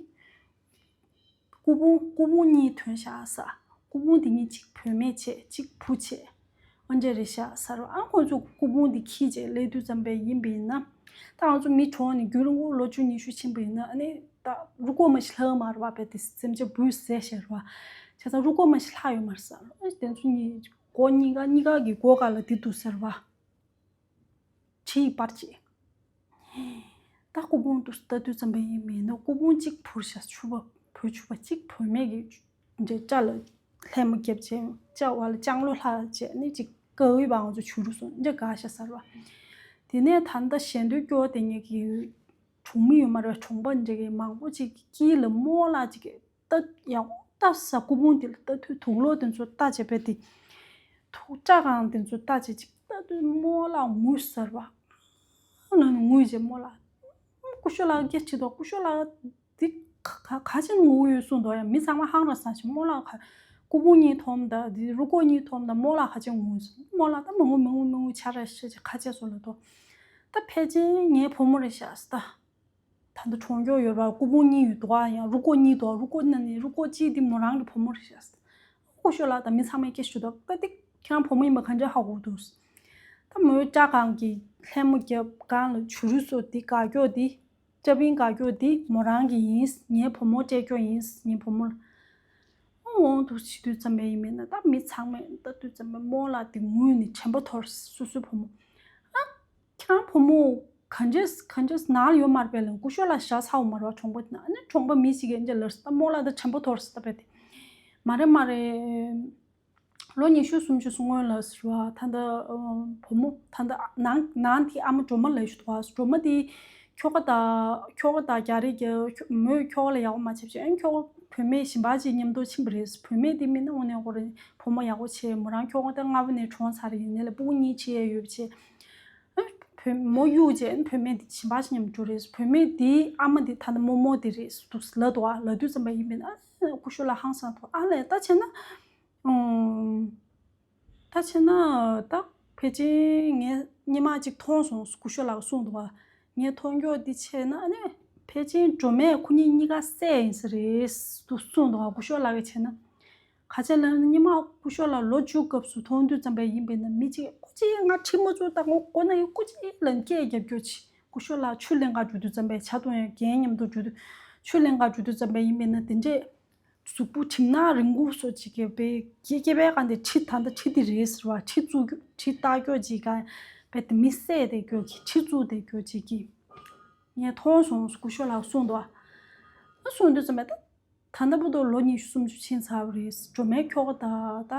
སྐུ་ཕུང་སྐུ་ཕུང་གཉིས་ཐོན་ཤག་ས། སྐུ་ཕུང་དེ་གཉིས་གཅིག་བུད་མེད་བྱས་གཅིག་བུ་བྱས། ཨོ་འདྲ་རེད་ཤག་ཟེར་བ། ཨ་ཁོང་ཚོ་སྐུ་ཕུང་འདི་འཁྱེར་བྱས་སླེབས་དུས་ཙམ་པས་ཡིན་པས་ན། ད་ང་ཚོ་མི་གྲོངས་ནས་རྒྱུན་རིང་པོ་ལོ་བཅུ་ཉི་ཤུ་ཕྱིན་པ་ཡིན་ན་ཨ་ནི་ད་རུ་ཀོ་མ་ཞིག་ལྷག་མ་རེད་བ། བས་དེ་སེམས་ཅན་བུས་ཟས་ཤེར་བ། བྱས་ཙང་རུ་ཀོ་མ་ཞིག་ལྷག་ཡོད་མ་རེད་ཟེར། ཨ་དེ་ཚོ་གཉིས་སྒོ་གཉིས་ཀ་གཉིས་ཀ་གི་སྒོ་ག་ལ་དེ་འདུག་ཟེར་བ། གྲི་ཡིས་སྤར་བྱས། ད་སྐུ་ཕུང་དུ་ལྟ་དུས་ཙམ་པ་ཡིན་མིན་ན་སྐུ་ཕུང་གཅིག་བུར་ཤ་ཕྱུ་པ་བུ་ཕྱུ་པ་གཅིག་བུད་མེད་ཀྱི་འདྲེ་སྐྲ་ལ་ལྷན་མོ་བརྒྱབ་བྱས་སྐྲ་བ་ལ་ལྕང་ལོ་ལྷག་བྱས་ནས་གཅིག་དཀའ་བའི་བང་ཚོ་བྱུ་རུ་སོང་འདྲ་དགའ་ཤ་ཟེར་བ། དེ་ནས་ད་ལྟ་ཞལ་འདོན་སྐྱོ་བ་དེ་ཉིད་ཀྱི་གྲོང་མི་ཡོད་མ་རེད་པ། གྲོང་པ་འདྲ་གི་མང་པོ་ཅིག་གི་དཀྱིལ་ལ་རྨོ་ལགས་ཅིག་གི་ལྟ་ཡག་ལྟ་ས་སྐུ་ཕུང་དེ་ལ་ལྟ་དུས་དུག་ལོག་དེ་ཚོ་ལྟ་བྱས་པས་དེ། དུག་སྐྲ་གང་དེ་ཚོ་ལྟ་བྱས་ཅིག་ལྟ་དུས་རྨོ་ལགས་ངུ་ཟེར་བ། ང་ནི་ངུས་བྱས་རྨོ་ལགས། སྐུ་ཞབས་ལགས་སྐད་ཆེ་དོ། སྐུ་ཞབས་ལགས་འདི་ག་ག་ག་ཅན་ངུ་ཡོད་གསུངས་དོ་ཡ། མི་ཚང་མ་ཧང་ར་ས་ཞིག་རྨོ་ལགས་ག་སྐུ་ཕུང་གཉིས་མཐོང་ད་འདི་རུ་ཀོ་གཉིས་མཐོང་ད་རྨོ་ལགས་ག་ཅན་ངུ་ཟེར། རྨོ་ལགས་ད་མ་ངུ་མ་ངུ་མ་ངུ་ཆ་ར་ཤ་ཅིག་ཁ་ཆེ་སོ་ལ་དོ། ད་ཕལ་ཆེར་ངའི་བུ་མོ་རེད་ཤག་ཟེར་ད། ད་ལྟ་གྲོང་ཁྱོག་ཡོད་ར་སྐུ་ཕུང་གཉིས་ཡོད་དོ་ཨ། ཡང་རུ་ཀོ་གཉིས་དོ། རུ་ཀོ་ནང་ནས་རུ་ཀོ་གཅིག་འདི་མོ་རང་གི་བུ་མོ་རེད་ཤག་སྐུ་ཞབས་ལགས་དང་མི་ཚང་མས་སྐད་ཞུ་དོ། ད་འདི་ཁྱེད་རང་བུ་མོ་ཡིན་པ་ག་འདྲ་ཧ་གོ་འདུག་ད་མོའི་སྐྲ་གང་གི་ལྷན་མོ་རྒྱབ་གང་ལ་བྱུ་རུ་སོ་འདི་དགའ་སྐྱོ་འདི་སྐྲ་བིན་དགའ་སྐྱོ་འདི་མོ་རང་གི་ཡིན། ངའི་བུ་མོ་སྤྲད་སྐྱོ་ཡིན། ངའི་བུ་མོ་ལ་འོང་འདུག་བྱེད་དུས་ཙམ་པ་ཡིན་མིན་ན་ད་མི་ཚང་མས་ལྟ་དུས་ཙམ་པ་རྨོ་ལགས་འདི་ངུས་ནས་དྲན་པ་འཐོར། སོ་སོའི་བུ་མོ་ཨ། ཁྱེད་རང་བུ་མོ་ག་འདྲས་ག་འདྲས་ནང་ལ་ཡོད་མ་རེད་པས་ལ། སྐུ་ཞབས་ལགས་བཞག་ཚར་བ་མ་རེད་བ། གྲོང་པ་དེ་ན་ཨ་ནི་གྲོང་པ་མི་ཞིག་གིས་འདྲ་ལབ་ཟེར་ད་རྨོ་ལགས་ད་དྲན་པ་འཐོར་ཟེར་ད་པས་དེ། མ་རེད་མ་རེད། ལོ་ཉི་ཤུ་སུམ་ཅུ་སོང་སྔོན་ལ་ཟེར་བ་ད་ལྟ་བུ་མོ་ད་ལྟ་ནང་ནང་དེ་ཨ་མ་སྒྲོལ་མ་ལབ་ཞུ་དོ། སྒྲོལ་མ་དེ་ཁྱོ་ག་དང་ཁྱོ་ག་དང་རྒྱ་རིགས་ཀྱི་མོས་ཁྱོ་ག་ལ་ཡག་པོ་མ་བྱེད་བྱེད་ཨ་ནི་ཁྱོ་ག་བུད་མེད་གཞན་པ་ཅིག་མཉམ་དུ་ཕྱིན་པ་རེད། བུད་མེད་དེ་མིན་ན་དངོས་གནས་ཁོ་རང་བུ་མོ་ཡག་པོ་བྱས། མོ་རང་ཁྱོ་ག་ད་སྔ་པོ་ནས་གྲོངས་ཚར་ཡིན་ནའི་ལ་སྤུ་གུ་གཉིས་ཆེ་ཡ་ཡོད་བྱས། བུ་མོ་གཡུག་བྱས་བུད་མེད་དེ་གཞན་པ་ཞིག་མཉམ་འགྲོ་རེད། བུད་མེད་དེའི་ཨ་མ་དེ་ད་ལྟ་རྨོ་མོ་དེ་རེད་འདུག་ལབ་འདུག་ཨ་ལབ་དུས་ཙམ་པ་ཡིན་པས་ན་ཨ་སྐུ་ཞབས་ལགས་ཧང་སང་འདུག་ཨ་ལས་ད་བྱས་ན་ཨུམ། ད་བྱས་ན་ད་ཕལ་ཆེར་ངས་སྔོན་མ་ཅིག་མཐོང་སོང་སྐུ་ཞབས་ལགས་གསུངས་འདུག་ཨ། ངས་མཐོང་རྒྱུ་འདི་བྱས་ན་ཨ་ནི་ཕལ་ཆེར་སྒྲོལ་མས་ཁོ་གཉིས་གཉིས་ཀ་བསད་ཡིན་ས་རེད་འདུག་གསུངས་འདུག་ཨ། སྐུ་ཞབས་ལགས་ཀྱིས་བྱས་ན། ག་ཚད་ལབ་ན་སྔོན་མ་སྐུ་ཞབས་ལགས་ལོ་བཅུ་སྐབས་སུ་མཐོང་དུས་ཙམ་པ་ཡིན་པས་ན་མི་གཅིག་སྐུ་མཁྱེན་ང་ཁྲིད་མ་བཅུག་ད་ངོ་ཁོ་ན་ཡོད་སྐུ་མཁྱེན་ལ་སྐད་རྒྱབ་སྐྱོར་བྱེད། སྐུ་ཞབས་ལགས་ཆུ་ལེན་ག་འགྲོ་དུས་ཙམ་པའི་ཆ་མཐོང་ཡང་རྒན་མཉམ་དུ་འགྲོ་དུས་ཆུ་ལེན་ག་འགྲོ་དུས་ཙམ་པ་ཡིན་པས་ན་དེ་འདྲས་གཟུགས་པོ་གྲིབ་ནག་རིང་པོ་སོགས་ཅིག་གི་པའི་སྐྱེ་སྐྱེ་བའི་གང་དེ་ཁྲི་ད་ལྟ་ཁྲི་དེ་རེད་ཟེར་བ་ཁྲི་བཙུགས་ཁྲི་ལྟ་སྐྱོར་ཅིག་ག་པའི་དེ་མི་བསད་དེ་སྐྱོར་གི་ཁྲི་བཙུགས་དེ་སྐྱོར་ཅིག་གི་ངས་མཐོང་སོང་སྐུ་ཞབས་ལགས་གསུངས་འདུག་ཨ། གསུངས་དུས་ཙམ་པ་ད། ད་ལྟ་བར་དུ་ལོ་ཉི་ཤུ་སུམ་ཅུ་ཕྱིན་ཚར་བ་རེད། སྒྲོལ་མའི་ཁྱོ་ག་དང་ད་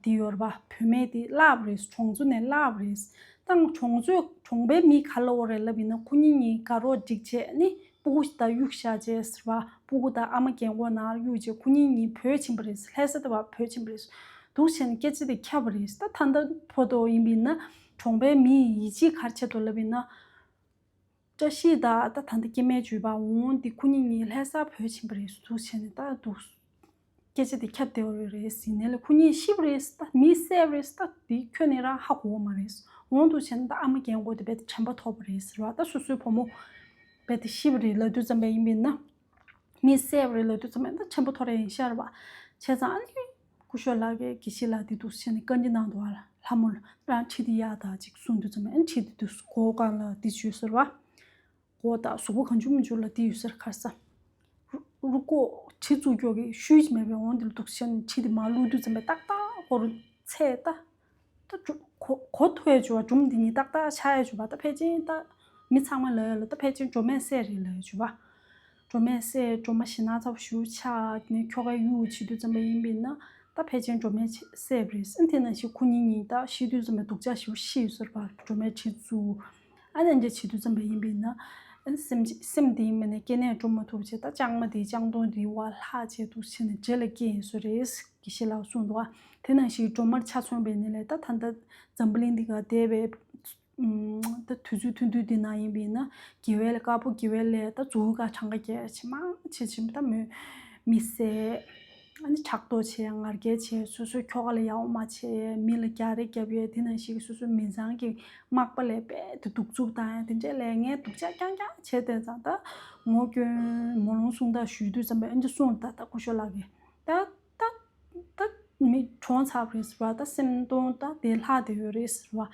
འདི་ཡོད་རེད་པ། བུད་མེད་དེ་བརླགས་པ་རེད། གྲོང་ཚོ་ནས་བརླགས་པ་རེད། ད་གྲོང་ཚོའི་གྲོང་པའི་མི་ག་ལ་འོ་རེད་ལབ་ཡིན་ན་ཁོ་གཉིས་གཉིས་དགའ་རོགས་སྒྲིག་བྱས་ནི་སྤུ་གུ་ཞིག་ད་གཡུག་བཞག་བྱས་ཟེར་བ། སྤུ་གུ་དང་ཨ་མ་རྒན་གོག་ནང་གཡུག་བྱས་ཁོ་གཉིས་གཉིས་བྲོས་ཕྱིན་པ་རེད། ལྷ་ས་དེ་བ་བྲོས་ཕྱིན་པ་རེད། འདུག་བྱས་ནས་སྐད་ཆ་དེ་ཁྱབ་པ་རེད། ད་ད་ལྟ་བར་དུ་ཡིན་པ་ཡིན་ན་གྲོང་པའི་མི་ཡིད་ཆེས་ག་རེ་བྱས་འདུག་ལབ་ཡིན་ན། བཀྲ་ཤིས་དང་ད་ད་ལྟ་སྐྱེ་དམན་བརྒྱུད་པ་འོང་འདི་ཁོ་གཉིས་གཉིས་ལྷ་སར་བྲོས་ཕྱིན་པ་རེད་འདུག་བྱས་ནས་ད་འདུག་སྐད་ཆ་དེ་ཁྱབ་བསྡད་ཡོད་རེད་ཟེར་ནས་ལ་ཁོ་གཉིས་ཤི་བ་རེད་ད་མི་བསད་པ་རེད་ད་འདི་ཁྱོན་ནས་རང་ཧ་གོ་བ་མ་རེད། འོང་འདུག་བྱས་ནས་ད་ཨ་མ་རྒན་གོག་དེ་རྦད་དེ་དྲན་པ་ཐོར་བ་རེད་ཟེར་བ་ད་སོ་སོའི་བུ་མོ་རྦད་དེ་ཤི་བ་རེད་ལབ་དུས་ཙམ་པ་ཡིན་པས་ན། མི་བསད་པ་རེད་ལབ་དུས་ཙམ་པ་ད་ཆེན་པོ་ཐོ་རེ་ཡིན་ཤར་བ། བྱས་ཙང་ཨ་ནི། སྐུ་ཞབས་ལགས་ཀྱིས་དགེ་བཤེས་ལགས་འདི་འདུག་བྱས་ནས་བཀའ་འདྲི་གནང་འདུག་ཨ་ལ་ལྷ་མོ་ལ་རང་ཁྲི་འདི་གཡར་དང་ཅིག་གསུངས་དུས་ཙམ་པ་ཨ་ནི་ཁྲི་འདི་འདུག་སྒོ་སྒང་ལ་འདི་བྱོས་ཟེར་བ། སྒོ་དང་གཟུགས་པོ་གང་བྱུང་མི་བྱུང་ལ་འདི་ཡོད་ཟེར་ཁར་ས། རུ་ཀོ་གྲི་བཙུགས་ཀྱོག་གི་ཤུལ་ཅིག་མེད་པའི་འོང་དེ་ལ་འདུག་ཤེས་ནས་གྲི་དེ་མར་བླུགས་དུས་ཙམ་པའི་ཏག་ཏག་སྒོ་རུ་ཚད་ད། ད་གྲུ་གོ་གོ་ཐུ་ཡ་བྱུ་བ་གྲུམ་དེ་གཉིས་ཏག་ཏག་ཆགས་ཡ་བྱུ་བ་ད་ཕལ་ཆེར་ད་མི་ཚང་མ་ལ་ཡ་ལ་ད་ཕལ་ཆེར་སྒྲོལ་མས་བསད་རེད་ལ་ཡ་བྱུ་བ། སྒྲོལ་མས་བསད་སྒྲོལ་མ་ཞེ་ན་ཚ་བོ་ཞུ་ཆགས་དེ་ནས་ཁྱོ་ག་གཡུག་བྱེད་དུས་ཙམ་པ་ཡིན་པས་ན་ད་ཕལ་ཆེར་སྒྲོལ་མས་བསད་པ་རེད། ཨ་དེ་ནང་བཞིན་ཁོ་གཉིས་གཉིས་ད་ཤི་དུས་ཙམ་པའི་སྡུག་ཅག་ཞེ་པོ་ཤི་ཡོད་ཟེར་བ་སྒྲོལ་མས་གྲི་བཙུགས། ཨ་ནི་འདྲ་བྱེད་དུས་ཙམ་པ་ཡིན་པས་ན། ཨ་ནི་སེམས་སེམས་དེ་ཡིན་པས་ན་སྐྱེ་གནས་འགྲོ་མ་ཐུབ་བྱས་ད་ལྕང་མ་དེའི་ལྕང་སྡོང་དེའི་བར་ལྷག་བྱས་འདུག་བྱས་ནས་རྗེས་ལ་སྐྱེས་ཡིན་བཟོ་རེད། དགེ་བཤེས་ལགས་གསུངས་འདུག་ཨ། དེ་ནང་བཞིན་སྒྲོལ་མར་ཆ་མཚོན་པའི་ནི་ལས་ད་ད་ལྟ་འཛམ་བུ་གླིང་འདི་ག་བསྡད་པའི་ད་དུས་ཚོད་ཐུང་ཐུང་འདི་ནང་ཡིན་པས་ན་དགེ་བའི་ལས་དཀར་པོ་དགེ་བའི་ལས་ད་མཛུབ་གུ་ག་གྲངས་ཀ་རྒྱག་ཆེ་མང་ཆེ་ཆེ་ད་མོས་མི་བསད། ཨ་ནི་ཕྲག་དོག་བྱས་ང་རྒྱལ་བྱས་སོ་སོའི་ཁྱོ་ག་ལ་ཡག་པོ་མ་བྱས་མི་ལ་རྒྱག་རེས་རྒྱབ་ཡས་དེ་ནང་བཞིན་སོ་སོའི་མི་ཚང་གི་མག་པ་ལས་རྦད་དེ་གདུག་རྩུབ་བཏང་ཡས་དེ་འདྲས་ལས་ངས་སྡུག་ཅག་རྐྱང་རྐྱང་བྱས་དེ་ཙང་ད་ངོ་སྐྱོན་མོ་ལོང་གསུང་ད་ཞུས་དུས་ཙམ་པས་ཨ་ནི་གསུངས་ད་ད་སྐུ་ཞབས་ལགས་ཀྱིས་ད་ད་ད་མི་གྲོངས་ཚར་བ་རེད་ཟེར་བ་ད་སེམས་གཏོང་ད་དེ་ལྷག་བསྡད་ཡོད་རེད་ཟེར་བ།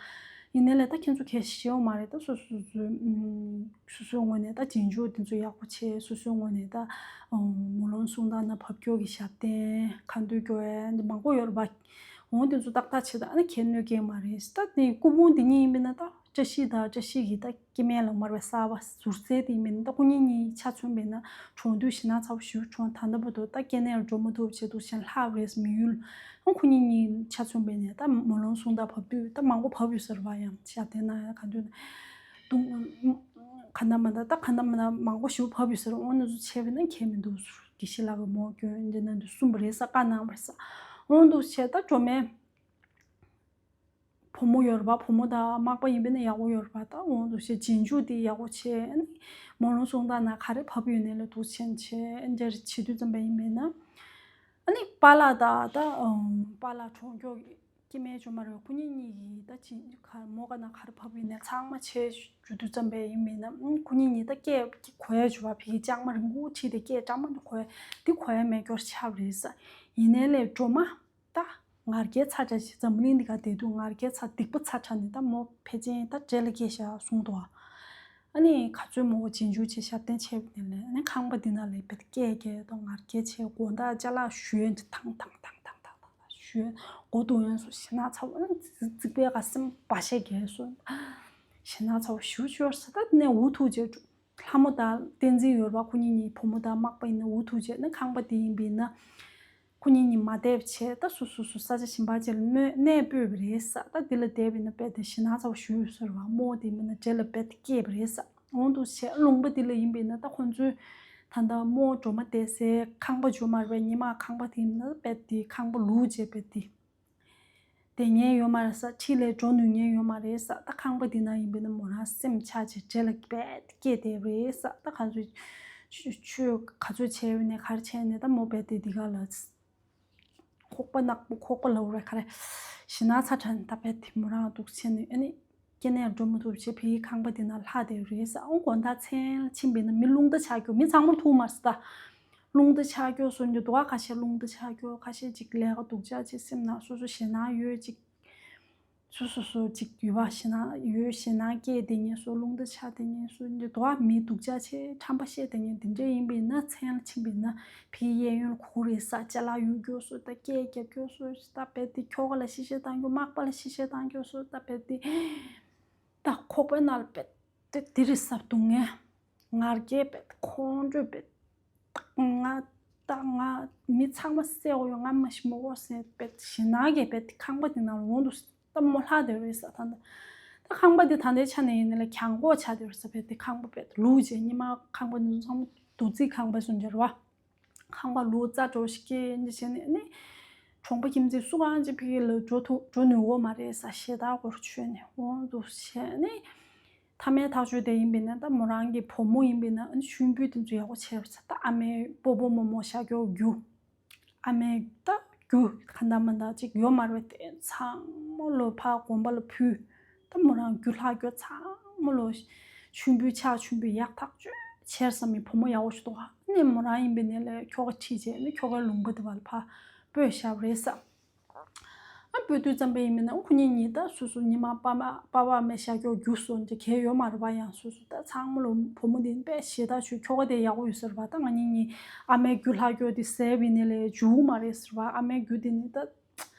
ཡིན་ནའི་ལས་ད་ཁྱེད་ཚོ་གལ་ཤེས་ཡོད་མ་རེད། ད་སོ་སོ་སོ་སོའི་ངོས་ནས་ད་རྗེས་འཇུག་དེ་ཚོ་ཡག་པོ་བྱས་སོ་སོའི་ངོས་ནས་ད་མོ་ལོང་གསུང་ད་ན་བབ་སྐྱོར་གྱི་ཞབས་བརྟན་ཁ་འདོན་སྐྱོར་ཡ་མང་པོ་ཡོད་རེད་པ། འོ་དེ་ཚོ་ཏག་ཏག་བྱེད་ད་ཨ་ནི་ཁྱེད་གནོད་སྐྱེལ་མ་རེད། ད་དེ་སྐུ་ཕུང་དེ་གཉིས་ཡིན་པས་ན་ད་བཀྲ་ཤིས་དང་བཀྲ་ཤིས་ཀྱི་ད་སྐྱེ་དམན་ལ་མར་བའི་གསར་པ་ཟུར་རྩལ་དེ་ཡིན་པས་ན་ད་ཁོ་གཉིས་གཉིས་ཆ་མཚོན་པས་ན་གྲོངས་དུས་ཞེ་ན་ཚ་པོ་ཞེ་པོ་བྱུང་། ད་ལྟ་བར་དུ་ད་སྐྱེ་གནས་ལ་འགྲོ་མ་ཐུབ་བྱས་འདུག་བྱས་ལྷག་རེས་མི་ཡུལ་ཨང་ཁོ་གཉིས་གཉིས་ཆ་མཚོན་པས་ནས་ད་མོ་ལོང་གསུང་ད་བབས་དུས་ད་མང་པོ་བབས་ཡོད་ཟེར་བ་ཡང་ཞབས་བརྟན་ན་ཡང་ག་དུས་དུང་ག་ན་མ་ད་ད་ག་ན་མ་ན་མང་པོ་ཞེ་པོ་བབས་ཡོད་ཟེར། འོ་ན་ཚོ་བྱས་པས་ན་ཁྱད་མི་འདུག་ཟེར། དགེ་བཤེས་ལགས་ཀྱི་མོ་སྐྱོན་འདི་ན་འདི་གསུངས་པ་རེད་ས་བཀའ་གནང་བ་རེད་ས། འོ་འདུག་བྱས་ད་སྒྲོལ་མའི་བུ་མོ་ཡོད་རེད་པ། བུ་མོ་དང་མག་པ་ཡིན་པས་ན་ཡག་པོ་ཡོད་རེད་པ། ད་འོང་དུ་བྱས་རྗེས་འཇུག་དེ་ཡག་པོ་བྱས། ཨ་ནི་མོ་ལོང་གསུང་སྟངས་ན་ག་རེ་བབས་ཡོད་ནའི་ལ་འདུག་ཆེན་བྱས་ཨ་ནི་འདིར་བྱེད་དུས་ཙམ་པ་ཡིན་པས་ན། ཨ་ནི་པཱ་ལགས་དང་ད་པཱ་ལགས་གྲོངས་མགྱོགས་སྐྱེ་དམན་བྱུང་མ་རེད་པ། ཁོ་གཉིས་གཉིས་ཀྱིས་ད་ཅི་ག་མོ་ག་ན་ག་རེ་བབས་ཡོད་ནའི་ཚང་མ་བྱས་རྒྱུ་དུས་ཙམ་པ་ཡིན་པས་ན། ཨ་ཁོ་གཉིས་གཉིས་ད་སྐད་གོ་ཡ་བྱུང་བ་ཕ་གི་ལྕང་མ་རིང་པོ་ཁྲིད་དེ་སྐད་གྲགས་མ་འདུག་གོ་ཡ་འདི་གོ་ཡ་མེད་སྐྱོར་ཆགས་རེད་ས། ཡིན་ནའི་ལས་སྒྲོལ་མ། ད་ང་རྒྱལ་ཚ་དྲགས་ཤིག་འཛམ་བུ་གླིང་འདི་ག་བསྡད་དུས་ང་རྒྱལ་ཚ་སྡིག་པ་ཚ་དྲགས་ནས་ད་མོ་ཕལ་ཆེར་ད་འདྲེ་ལ་སྐྱེས་ཤག་གསུངས་འདུག་ཨ་ནི་ག་ཚོད་མོ་བོ་རྗེས་འཇུག་བྱས་ཞབས་བརྟན་བྱས་པ་ནས་ལས་ཨ་ནི་ཁང་པ་འདི་ནང་ལས་བེད་སྐད་རྒྱག་དང་ང་རྒྱལ་བྱས་དགོང་དག་ཅ་ལག་ཞུས་ཐང་ཐང་ཐང་ཐང་ཐང་ཞུས་མགོ་རྡུང་ཡོང་སོང་། ཞེ་ན་ཚ་བོ་ཨ་ནི་རྩིག་པའི་ག་སེམས་བ་ཤ་རྒྱས་སོང་། ཞེ་ན་ཚ་བོ་ཞུ་ཤོར་ས། ད་ནས་འུ་ཐུག་རྗེས་འཇུག་ལྷ་མོ་དང་བསྟན་འཛིན་ཡོད་རེད་པ། ཁོ་གཉིས་གཉིས་བུ་མོ་དང་མག་པ་ཡིན་ན་འུ་ཐུག་བྱས་ན་ཁང་པ་དེ་ཡིན་པས་ན། ཁོ་གཉིས་གཉིས་མ་བསྡད་པ་བྱས་ད་སོ་སོ་སོ་ས་ཆ་གཞན་པ་ཅིག་ལ་གནས་གནས་སྤོས་པ་རེད་ས། ད་དེ་ལ་བསྡད་པས་ན་རྦད་དེ་ཞེ་ན་ཚ་བ་ཞུ་ཡོད་ས་རེད་པ། རྨོ་དེ་མིན་ན་འདྲེ་ལ་རྦད་དེ་སྐྱེས་པ་རེད་ས། འོང་དུ་བྱས་ལུང་པ་དེ་ལ་ཡིན་པས་ན་ད་ཁོ་ཚོའི་ད་ལྟ་རྨོ་སྒྲོལ་མ་བསྡད་སའི་ཁང་པ་བྱུང་མ་རེད་པས། ཉི་མ་ཁང་པ་དེ་ཡིན་ན་རྦད་དེ་ཁང་པ་ལུག་བྱས་རྦད་དེ། བསྡད་མཁན་ཡོད་མ་རེད་ས། འཁྲིས་ལས་འགྲོ་ནུས་མཁན་ཡོད་མ་རེད་ས། ད་ཁང་པ་འདི་ན་ཡིན་པས་ན་མོ་རང་སེམས་ཆགས་བྱས་འདྲེ་ལ་རྦད་དེ་སྐྱེས་བསྡད་པ་རེད་ས། ད་ག་ཚོད་ཆུ་ཆུ་ག་ཚོད་བྱས་ཡོད་ནས་ག་རེ་བྱས་ནས་ད་མོ་རྦད་དེ་འདི་ག་ལ་ཁོག་པ་ནག་པོ་ཁོག་པ་ལ་འུར་རེ་ག་རེ་ཞེ་ན་ཚ་དྲགས་ནས་ད་རྦད་དེ་མོ་རང་འདུག་བྱས་ནས་ཨ་ནི་སྐྱེ་གནས་འགྲོ་མི་ཐུབ་བྱས་ཕ་གི་ཁང་པ་འདི་ན་ལྷག་བསྡད་ཡོད་རེད་ས། ཨོ་དགོང་དག་མཚན་ལ་ཕྱིན་པས་ན་མི་རླུང་རྟ་ཆག་རྒྱུ་མི་ཚང་མར་ཐུག་མ་རེད་ས། ད། རླུང་རྟ་ཆག་རྒྱུ་སོགས་འདི་འདུག་ག་ཁ་ཤས་རླུང་རྟ་ཆག་རྒྱུ་ཁ་ཤས་ཅིག་ལས་ཀ་སྡུག་ཅག་ཅིག་སེམས་ནང་སོ་སོ་ཞེད་སྣང་ཡོད་ཅིག་སོ་སོ་སོ་ཅིག་ཡོད་པ་ཞེད་སྣང་ཡོད་ཞེད་སྣང་སྐྱེས་བསྡད་མཁན་སོགས་རླུང་རྟ་ཆག་བསྡད་མཁན་སོགས་འདི་འདུག་ག་མི་སྡུག་ཅག་ཆེ་ཁྲམ་པ་བཤད་བསྡད་མཁན་འདི་འདྲས་ཡིན་པས་ན་མཚན་ལ་ཕྱིན་པས་ན་ཕ་གི་གཡས་གཡོན་ལ་གུག་རེད་ས། ཅ་ལག་གཡུག་རྒྱུ་སོགས་ད་སྐད་རྒྱབ་རྒྱུ་སོགས་ད་རྦད་དེ་ཁྱོ་ག་ལ་གཤེ་གཤེ་བཏང་རྒྱུ་མག་པ་ལ་གཤེ་གཤེ་བཏང་རྒྱུ་སོགས་ད་རྦད་དེ། ད་ཁོག་པའི་ནང་ལ་རྦད་དེ་དེ་རེད་ས། སྡུག་བསྔལ། ང་རྒྱལ་རྦད་དེ་ཁོང་ཁྲོ་རྦད་དེ་ང་ད་ང་མི་ཚང་མ་བསད་དགོས་ཡོད། ང་མ་ཤི་མི་དགོས་ཟེར་རྦད་དེ་ཞེད་སྣང་གིས་རྦད་དེ་ཁང་པ་དེ་ནང་ལ་འོང་དུས་ད་མོ་ལྷག་བསྡད་རེད་ས། ད་ད་ད་ཁང་པ་དེ་ད་ལྟའི་ཆ་ནས་ཡིན་ན་ལ་གྱང་གོག་ཆགས་བསྡད་རེད་ས། རྦད་དེ་ཁང་པ་རྦད་དེ་ལུག་བྱས་ཉི་མ་ཁང་པ་ནི་ཚང་མ་རྡོ་རྩིག་ཁང་པ་བཟོ་འབྱོར་བ། ཁང་པ་ལུག་རྩ་འགྲོ་ཞིག་སྐྱེས་འདི་བྱས་ནས་ནི། གྲོང་པ་ཁྱིམ་མཚེས་སུ་གང་ཅིག་ཕ་གི་ལ་འགྲོ་ཐུབ་འགྲོ་ནུས་འོ་མ་རེད་ས། ཞེ་དྲག་སྐོར་ཆོད་ནས་འོང་འདུག་བྱས་ནས། ཐ་མའི་ཐག་གཅོད་དེ་ཡིན་པས་ན་ད་མོ་རང་གི་བུ་མོ་ཡིན་པས་ན་ཨ་ནི་ཆུན་པོའི་དེ་ཚོ་ཡག་པོ་བྱས་པ་ས། ད་ཨ་མའི་སྤོ་བོ་རྨོ་མོ་བཞག་རྒྱུ་རྒྱུ། ཨ་མའི་ད་རྒྱུ་ག་འདྲ་མ་འདྲ་ཅིག་ཡོད་མ་རེད་པས། དེ་ཚང་མ་ལོ་ཕ་དགོན་པ་ལ་ཕུལ། ད་མོ་རང་རྒྱུ་ལྷག་རྒྱུ་ཚང་མ་ལོ་ཆུན་པོའི་ཕྱག་ཆུན་པོའི་ཡག་ཐག་ཆོད་བྱས་ས། མི་བུ་མོ་ཡག་པོ་ཞིག་འདུག་ག་ནས་མོ་རང་ཡིན་པས་ནས་ལས་ཁྱོ་ག་ཁྲིད་བྱས་ནས་ཁྱོ་གའི་ལུང་པ་དེ་བ་ལ་ཕར་སྤོས་བཞག་པ་རེད་ས། ཨ་སྤོས་དུས་ཙམ་པ་ཡིན་མིན་ན་ཨ་ཁོ་གཉིས་གཉིས་ད་སོ་སོ་ཉི་མ་པ་མ་པ་པ་མེ་ཤ་ཀྱོག་རྒྱུ་སོང་ཅེས་གལ་ཡོད་མ་རེད་པ། ཡང་སོ་སོ་ད་ཚང་མ་ལོ་བུ་མོ་འདི་དཔེ་ཞེ་ད་ཆུ་ཁྱོ་ག་དེ་ཡག་པོ་ཡོད་ཟེར་བ། ད་ང་གཉིས་གཉིས་ཨ་མའི་རྒྱུ་ལྷག་ཀྱོག་དེ་ཟས་བི་ནས་ལས་འཇུ་མ་རེད་ཟེར་བ། ཨ་མའི་རྒྱུ་དེ་ནི་ད་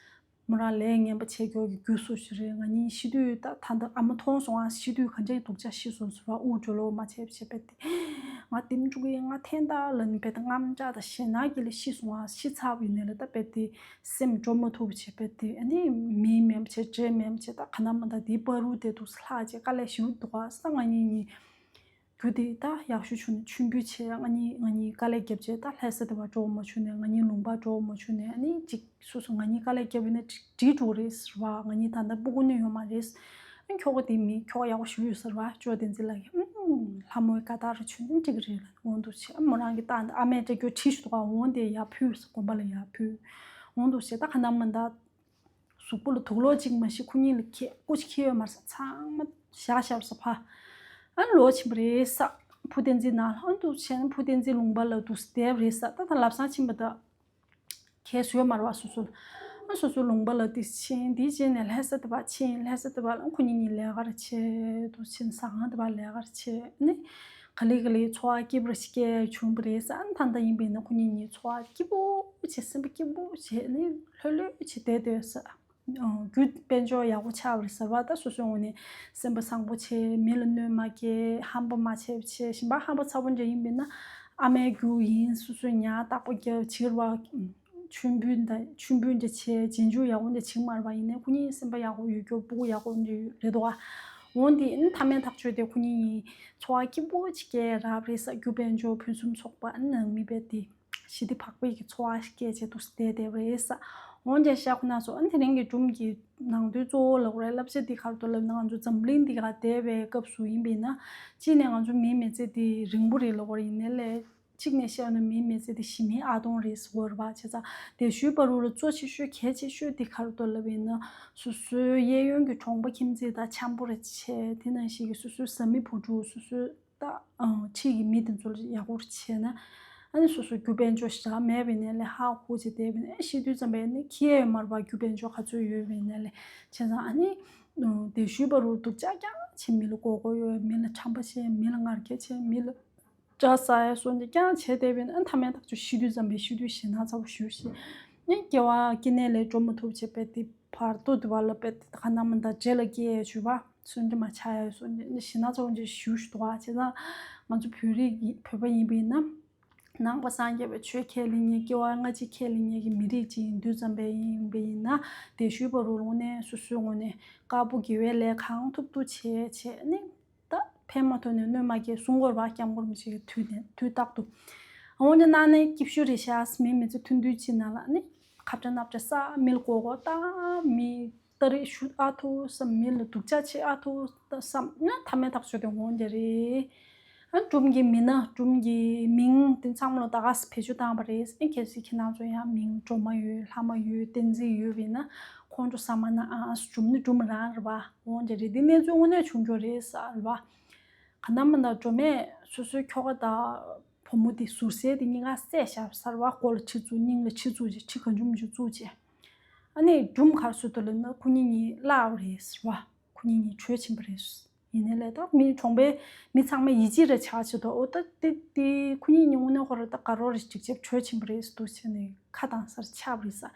མོ་རང་ལས་ངན་པ་བྱས་ཀྱོག་གི་རྒྱུ་སོ་ཞིག་རེད། ང་གཉིས་ཤི་དུས་ད་ད་ད་ཨ་མ་མཐོང་སོང་ཨ་ཤི་དུས་ག་འདྲའི་སྡུག་ཅག་ཤི་སོང་ཟེར་བ། དབུགས་སྒྲོལ་ལོ་མ་བྱས་བྱས་པས་དེ་ང་དེ་མ་འཇུག་གི་ང་འཐེན་ད་ལ་ནི་པས་ད་རྔམ་ཅག་ད་ཞེད་སྣང་གི་ལས་ཤི་སོང་ཨ་ཤི་ཚར་བི་ནས་ལས་ད་པས་དེ། སེམས་སྐྱོ་མ་ཐུབ་བྱས་པས་དེ་ཨ་ནི་མི་མེད་བྱས་འདྲེ་མེད་བྱས་ད་ག་ན་མ་ད་དེའི་བར་དུ་དེ་འདུག་ལྷག་བྱས་དཀའ་ལས་ཞིག་འདུག་ཨ་ས་ང་གཉིས་གཉིས་རྒྱུ་དེ་ད་ཡག་ཤོས་བྱུང་ནས་མཆོད་འབུལ་བྱས་ང་གཉིས་ང་གཉིས་དཀའ་ལས་བརྒྱབ་བྱས་ད་ལྷ་ས་དེ་བར་འགྲོ་མ་བྱུང་ནས་ང་གཉིས་ལུང་པ་འགྲོ་མ་བྱུང་ནས་ཨ་ནི་ཅིག་སོ་སོ་ང་གཉིས་དཀའ་ལས་བརྒྱབ་ཡོད་ན་འགྲིག་འགྲིག་འགྲོ་རེད་ཟེར་བ། ང་གཉིས་ད་ལྟ་སྤུ་གུ་ནི་ཡོད་མ་རེད། ཨ་ཁྱོ་ག་དེ་མི་ཁྱོ་ག་ཡག་པོ་ཞིག་ཡོད་ཟེར་བ། ཅོ་བསྟན་འཛིན་ལགས་ཀྱིས་ཨུམ་ལྷ་མོའི་དགའ་རྟགས་རེ་བྱུང་ན་འགྲིག་གི་རེད་ལ་འོང་འདུག་བྱས་ཨ་མོ་རང་གི་ད་ཨ་མས་སྤྲད་རྒྱུ་བྲིས་ཤིག་འདུག་ག་འོང་དེ་ཡར་ཕུལ་ཟེར་དགོན་པ་ལ་ཡར་ཕུལ་འོང་འདུག་བྱས་ད་ག་ན་མ་ད། གཟུགས་པོ་ལ་དུག་ལོག་ཅིག་མ་ཤི་ཁོ་གཉིས་ལ་ཁྱེད་སྐུ་ཅིག་ཁྱེད་ཡོད་མ་རེད་ས་ཚང་མ་བཞག་བཞག་ས་ཕ། ཨ་ལོག་ཕྱིན་པ་རེད་ས། བུ་བསྟན་འཛིན་ནང་ལ་ཨ་འདུག་བྱས་ན་བུ་བསྟན་འཛིན་ལུང་པ་ལ་འདུག་སྡོད་པ་རེད་ས། ད་ད་ལབ་སང་ཕྱིན་པ་ད། ཁྱེད་སུ་ཡོད་མ་རེད་བ་སོ་སོ་ལ། ཨ་སོ་སོ་ལུང་པ་ལ་དེ་ཕྱིན་དེ་བྱས་ནས་ལྷ་ས་དེ་བ་ཕྱིན་ལྷ་ས་དེ་བ་ལ་ཁོ་གཉིས་གཉིས་ལས་ཀ་རེ་བྱས་འདུག་ཕྱིན་ཟ་ཁང་དེ་བ་ལས་ཀ་རེ་བྱས་ནས་ག་ལེ་ག་ལེ་འཚོ་བ་སྐྱིད་པོ་རེ་ཞིག་སྐྱེལ་བྱུང་བ་རེད་ས། ཨ་ད་ལྟ་ཡིན་པས་ན་ཁོ་གཉིས་གཉིས་འཚོ་བ་སྐྱིད་པོ་བྱས་སེམས་པ་སྐྱིད་པོ་བྱས་ནས་ལྷོད་ལྷོད་བྱས་བསྡད་སྡོད་ས། རྒྱུ་དཔལ་འབྱོར་ཡག་པོ་ཆགས་པ་རེད་ཟེར་བ། ད་སོ་སོའི་ངོས་ནས་སེམས་པ་བཟང་པོ་བྱས་མི་ལ་གནོད་མ་སྐྱེལ་ཧམ་པ་མ་བྱས་བྱས་གཞན་པ་ཧམ་པ་ཚ་པོ་འདྲ་ཡིན་པས་ན་ཨ་མའི་རྒྱུ་ཡིན་སོ་སོའི་ཉར་བདག་པོ་རྒྱབ་བྱེད་ར་བ། མཆོད་འབུལ་འདྲ་མཆོད་འབུལ་འདྲ་བྱས་རྗེས་འཇུག་ཡག་པོ་འདྲ་བྱེད་མ་རེད་བ། ཡིན་ནའི་ཁོ་གཉིས་སེམས་པ་ཡག་པོ་ཡོད་རྒྱུ་སྤུ་གུ་ཡག་པོ་འདྲ་རེད་འདུག་བ། འོན་ཏེ་ཨ་ནི་མཐའ་མའི་ཐག་གཅོད་དེ་ཁོ་གཉིས་ཡིན་འཚོ་བ་སྐྱིད་པོ་ཅིག་སྐྱེལ་རབས་རེད་ས། རྒྱུ་དཔལ་འབྱོར་ཕུན་སུམ་ཚོགས་པ་ཨ་ནི་ནང་མི་རྦད་དེ། ཞི་བདེ་བག་ཕེབས་ཀྱི་འཚོ་བ་སྐྱེལ་བྱེད་དུ་བསྡད་བསྡད་པ་རེད་ས། འོན་ཀྱང་ཤ་ཁོ་ན་ཚོ་ཨ་ནི་དེ་རིང་གི་སྒྲུང་གི་ནང་དོན་གཙོ་བོ་ལབ་དགོས་རེད། བསླབ་བྱ་འདི་ག་རེ་འདུག་ལབ་ན་ང་ཚོ་འཛམ་གླིང་འདི་ག་བསྡད་པའི་སྐབས་སུ་ཡིན་པས་ན་གཅིག་ནས་ང་ཚོ་མིའི་མི་ཚེ་འདི་རིང་པོ་རེད་ལབ་དགོས་རེད། ཡིན་ནའི་ལས་གཅིག་ནས་བཤད་ན་མིའི་མི་ཚེ་འདི་ཞི་མིའི་ཨ་སྟོང་རེད་ཟེར་དགོས་རེད་པ། བྱས་ཙང་དེ་ཞུས་པ་རུ་ལ་གཙོ་ཆེ་ཤོས་གལ་ཆེ་ཤོས་འདི་ག་རེ་འདུག་ལབ་ཡིན་ན་སོ་སོའི་གཡས་གཡོན་གྱི་གྲོང་པ་ཁྱིམ་མཚེས་དང་འཆམ་པོ་རེ་བྱས། དེ་ནང་བཞིན་གྱི་སོ་སོའི་བཟའ་མི་བུ་ཕྲུག་སོ་སོའི་ད་ཨང་ཕྱི་ཡི་མི་དེ་ཚོ་ལ་ཡག་པོ་བྱས་ན་ཨ་ནི་སོ་སོ་རྒྱུ་དཔལ་འབྱོར་ཞེ་དྲག་མེད་པའི་ནས་ལས་ཧ་ཧུ་བྱས་བསྡད་པའི་ནས་ཤི་དུས་ཙམ་པས་ནི་ཁྱི་ཡས་མར་པ་རྒྱུ་དཔལ་འབྱོར་ག་ཚོད་ཡོད་པའི་ནས་ལས་བྱས་ཙང་ཨ་ནི་དེ་ཞུས་པ་རུ་སྡུག་ཅག་རྐྱང་བྱས་མི་ལ་མགོ་སྐོར་ཡོད་མི་ལ་ཁྲམ་པ་བྱས་མི་ལ་ངར་སྐད་བྱས་མི་ལ་དགྲ་ཟ་ཡ་སོགས་འདི་རྐྱང་བྱས་བསྡད་པའི་ནས་ཨ་མཐའ་མའི་ཐག་ཆོད་ཤི་དུས་ཙམ་པས་ཤི་དུས་ཞེད་སྣང་ཚ་པོ་ཞུ་ཞེས་ནི་སྐྱེ་བ་སྐྱེ་གནས་ལས་འགྲོ་མ་ཐུབ་བྱས་པས་དེ་བར་དོ་དེ་བ་ལ་པས་དེ་ག་ན་མ་ད་རྗེས་ལ་སྐྱེ་ཡས་ཞུ་བ། སུན་འདྲ་མ་ཆགས་ཡ་སུན་འདྲ་ཞེ་ན་ཚ་བོ་འདྲ་ཞུ་ཞུ་འདུག་ཨ། བྱས་ཙང་ང་ཚོ་བོད་རིགས་ཀྱི་བོད་པ་ཡིན་པ་ཡིན་ན་ནང་པ་སངས་རྒྱས་པའི་ཆོས་ཁས་ལེན་མཁན་སྐྱེ་བ་སྔ་ཕྱི་ཁས་ལེན་མཁན་གྱི་མི་རིགས་ཅིག་ཡིན་དུས་ཙམ་པས་ཡིན་པ་ཡིན་ན་དེ་ཞུས་པ་རུ་ལུང་ནས་སོ་སོའི་ངོས་ནས་དཀར་པོ་དགེ་བའི་ལས་གང་ཐུབ་ཐུབ་བྱས་བྱས་ནས་ད་ཕན་མ་ཐོགས་ནས་གནོད་མ་སྐྱེལ་གསུང་དགོས་རེད་བ། སྐྱབས་མགོན་རིན་པོ་ཆེ་གི་དུས་ནས་དུས་རྟག་ཏུ་འོན་ཀྱང་གནའ་ནས་སྐྱིད་ཤོས་རེད་ཤག་མི་མི་ཚེ་ཐུང་ཐུང་ཅིག་ནང་ལ་ནི་ཁ་བྲལ་ནབ་བྲལ་ས་མི་ལ་མགོ་སྐོར་ད་མི། ཏ་རིག་ཤུ་ཨ་ཐུ་བསམ་མི་ལ་སྡུག་ཅག་ཆེ་ཨ་ཐུ་བསམ་ན་མཐའ་མའི་ཐག་ཆོད་དེ་འོང་རྒྱུ་རེད། ཨ་སྒྲུང་གི་མི་སྣ་སྒྲུང་གི་མིང་དེ་ཚང་མ་ལ་ད་ག་སེ་བེད་སྤྱོད་བཏང་བ་རེད། ཨ་གལ་སྲིད་ཁྱེད་རང་ཚོ་ཡང་མིང་སྒྲོལ་མ་ཡོད་ལྷ་མ་ཡོད་བསྟན་འཛིན་ཡོད་པ་ཡིན་ན་ཁོང་ཚོ་ཟ་མ་ན་ཨ་སྒྲུང་ནི་སྒྲུང་རང་རེད་བ། འོང་རྒྱུ་རེད། འདི་གནས་ཚུལ་དངོས་གནས་བྱུང་རྒྱུ་རེད་ས་རེད་བ། ག་ན་མ་ན་སྒྲོལ་མས་སོ་སོའི་ཁྱོ་ག་དང་བུ་མོ་དེ་ཟུར་ཟའི་དེ་གཉིས་ཀ་བསད་བཞག་ས་རེད་བ། མགོ་ལ་ཆི་བཙུགས་སྙིང་ལ་ཆི་བཙུགས་བྱས་ཆི་གང་བྱུང་མི་བྱུང་བཙུགས་བྱས། ཨ་ནི་སྒྲུང་ག་རེ་བཟོས་འདུག་ལབ་ན་ཁོ་གཉིས་གཉིས་བརླགས་པ་རེད་ཟེར་བ། ཁོ་གཉིས་གཉིས་བྲོས་ཕྱིན་པ་རེད། ཡིན་ནའི་ལས་ད་མི་གྲོང་པའི་མི་ཚང་མས་ཡིད་ཆེས་རེ་ཆགས་བྱེད་དོ། འོ་ད་དེ་དེ་ཁོ་གཉིས་གཉིས་དངོས་གནས་ཁོ་ར་ད་དགའ་རོགས་རེ་ཅིག་བྱས་བྲོས་ཕྱིན་པ་རེད་འདུག་བྱས་ནས་ཁ་གདངས་སར་ཆགས་པ་རེད་ས།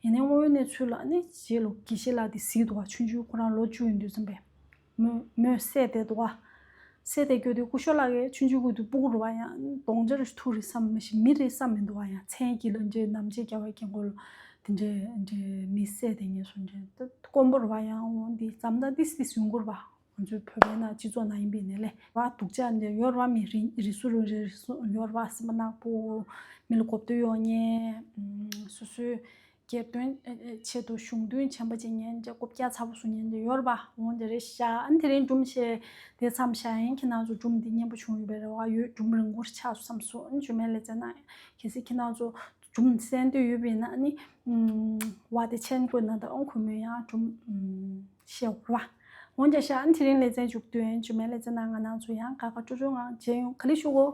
ཡིན་ནའི་དངོས་ཡོད་གནས་ཚུལ་ལ་ཨ་ནི་རྗེས་ལོ་དགེ་བཤེས་ལགས་དེ་གཟིགས་འདུག་བ། ཆུང་ཆུང་ཁོ་རང་ལོ་བཅུ་ཡིན་དུས་ཙམ་པས། མོས་མོས་བསད་བསྡད་འདུག་བ། བསད་བསྡད་རྒྱུ་དེ་སྐུ་ཞབས་ལགས་ཀྱིས་ཆུང་ཆུང་ཁུ་དུ་སྤུ་གུ་རུ་བ་ཡང་གདོང་ཅར་ཐུག་རེད་བསམ་མི་ཤེས། མི་རེད་བསམ་མི་འདུག་བ། ཡང་མཚན་གྱི་ལ་འདྲེ་ནམ་ཅེས་རྒྱ་བའི་དཀྱིལ་འཁོར་དེ་འདྲས་འདྲས་མི་བསད་དེ་ངས་སོང་འདྲས་དཀོན་པོ་རུ་བ་ཡང་འོང་འདི་ཙམ་ད་ཏིས་ཏིས་ཡོང་གི་རུ་བ། ང་ཚོའི་བོད་པའི་ནང་སྤྱི་ཚོགས་ནང་ཡིན་པའི་ནས་ལས་བ་སྡུག་ཅག་འདྲས་ཡོད་རུ་བ། མི་རི་རི་སུ་རུ་རི་སུ་ཡོད་རུ་བ། སེམས་པ་ནག་པོ་མི་ལ་གོ་བསྡུར་ཡོང་ཉེ་སོ་སོའི། སྒེར་དོན་ཆེད་དུ་གཞུང་དོན་ཆེན་པོ་ཅིག་ཉན་རྗེས་རྐུབ་བཀྱག་ཚ་པོ་བཟོ་ཉན་རྗེས་ཡོད་རེད་པ། འོང་དེ་རེད་ཤག་ཨ་ནི་དེ་རིང་སྒྲུང་བཤད་དེ་མཚམས་བཞག་ཡིན། ཁྱེད་རང་ཚོ་སྒྲུང་འདི་སྙན་པོ་བྱུང་ཡོད་པའི་རེ་བ་ཡོད། སྒྲུང་རིང་པོ་ཆགས་སོང་བསམ་སོང་། ཨ་ནི་རྗེས་མའི་ལེ་ཚན་ནང་གལ་སྲིད་ཁྱེད་རང་ཚོ་སྒྲུང་གསན་འདོད་ཡོད་པ་ཡིན་ན་ཨ་ནི་བ་དེ་ཆེན་པོ་ན་ད་ཨོང་ཁོ་མོས་ཡང་སྒྲུང་བཤད་འོང་རེད་པ། འོང་དེ་ཤག་ཨ་ནི་དེ་རིང་ལེ་ཚན་མཇུག་བསྡུ་ཡིན། རྗེས་མའི་ལེ་ཚན་ནང་ང་རང་ཚོ་ཡང་དགའ་དགའ་སྤྲོ་སྤྲོ་ངང་མཇལ་ཡོང་། ག་ལེ་ཞུ་གོ།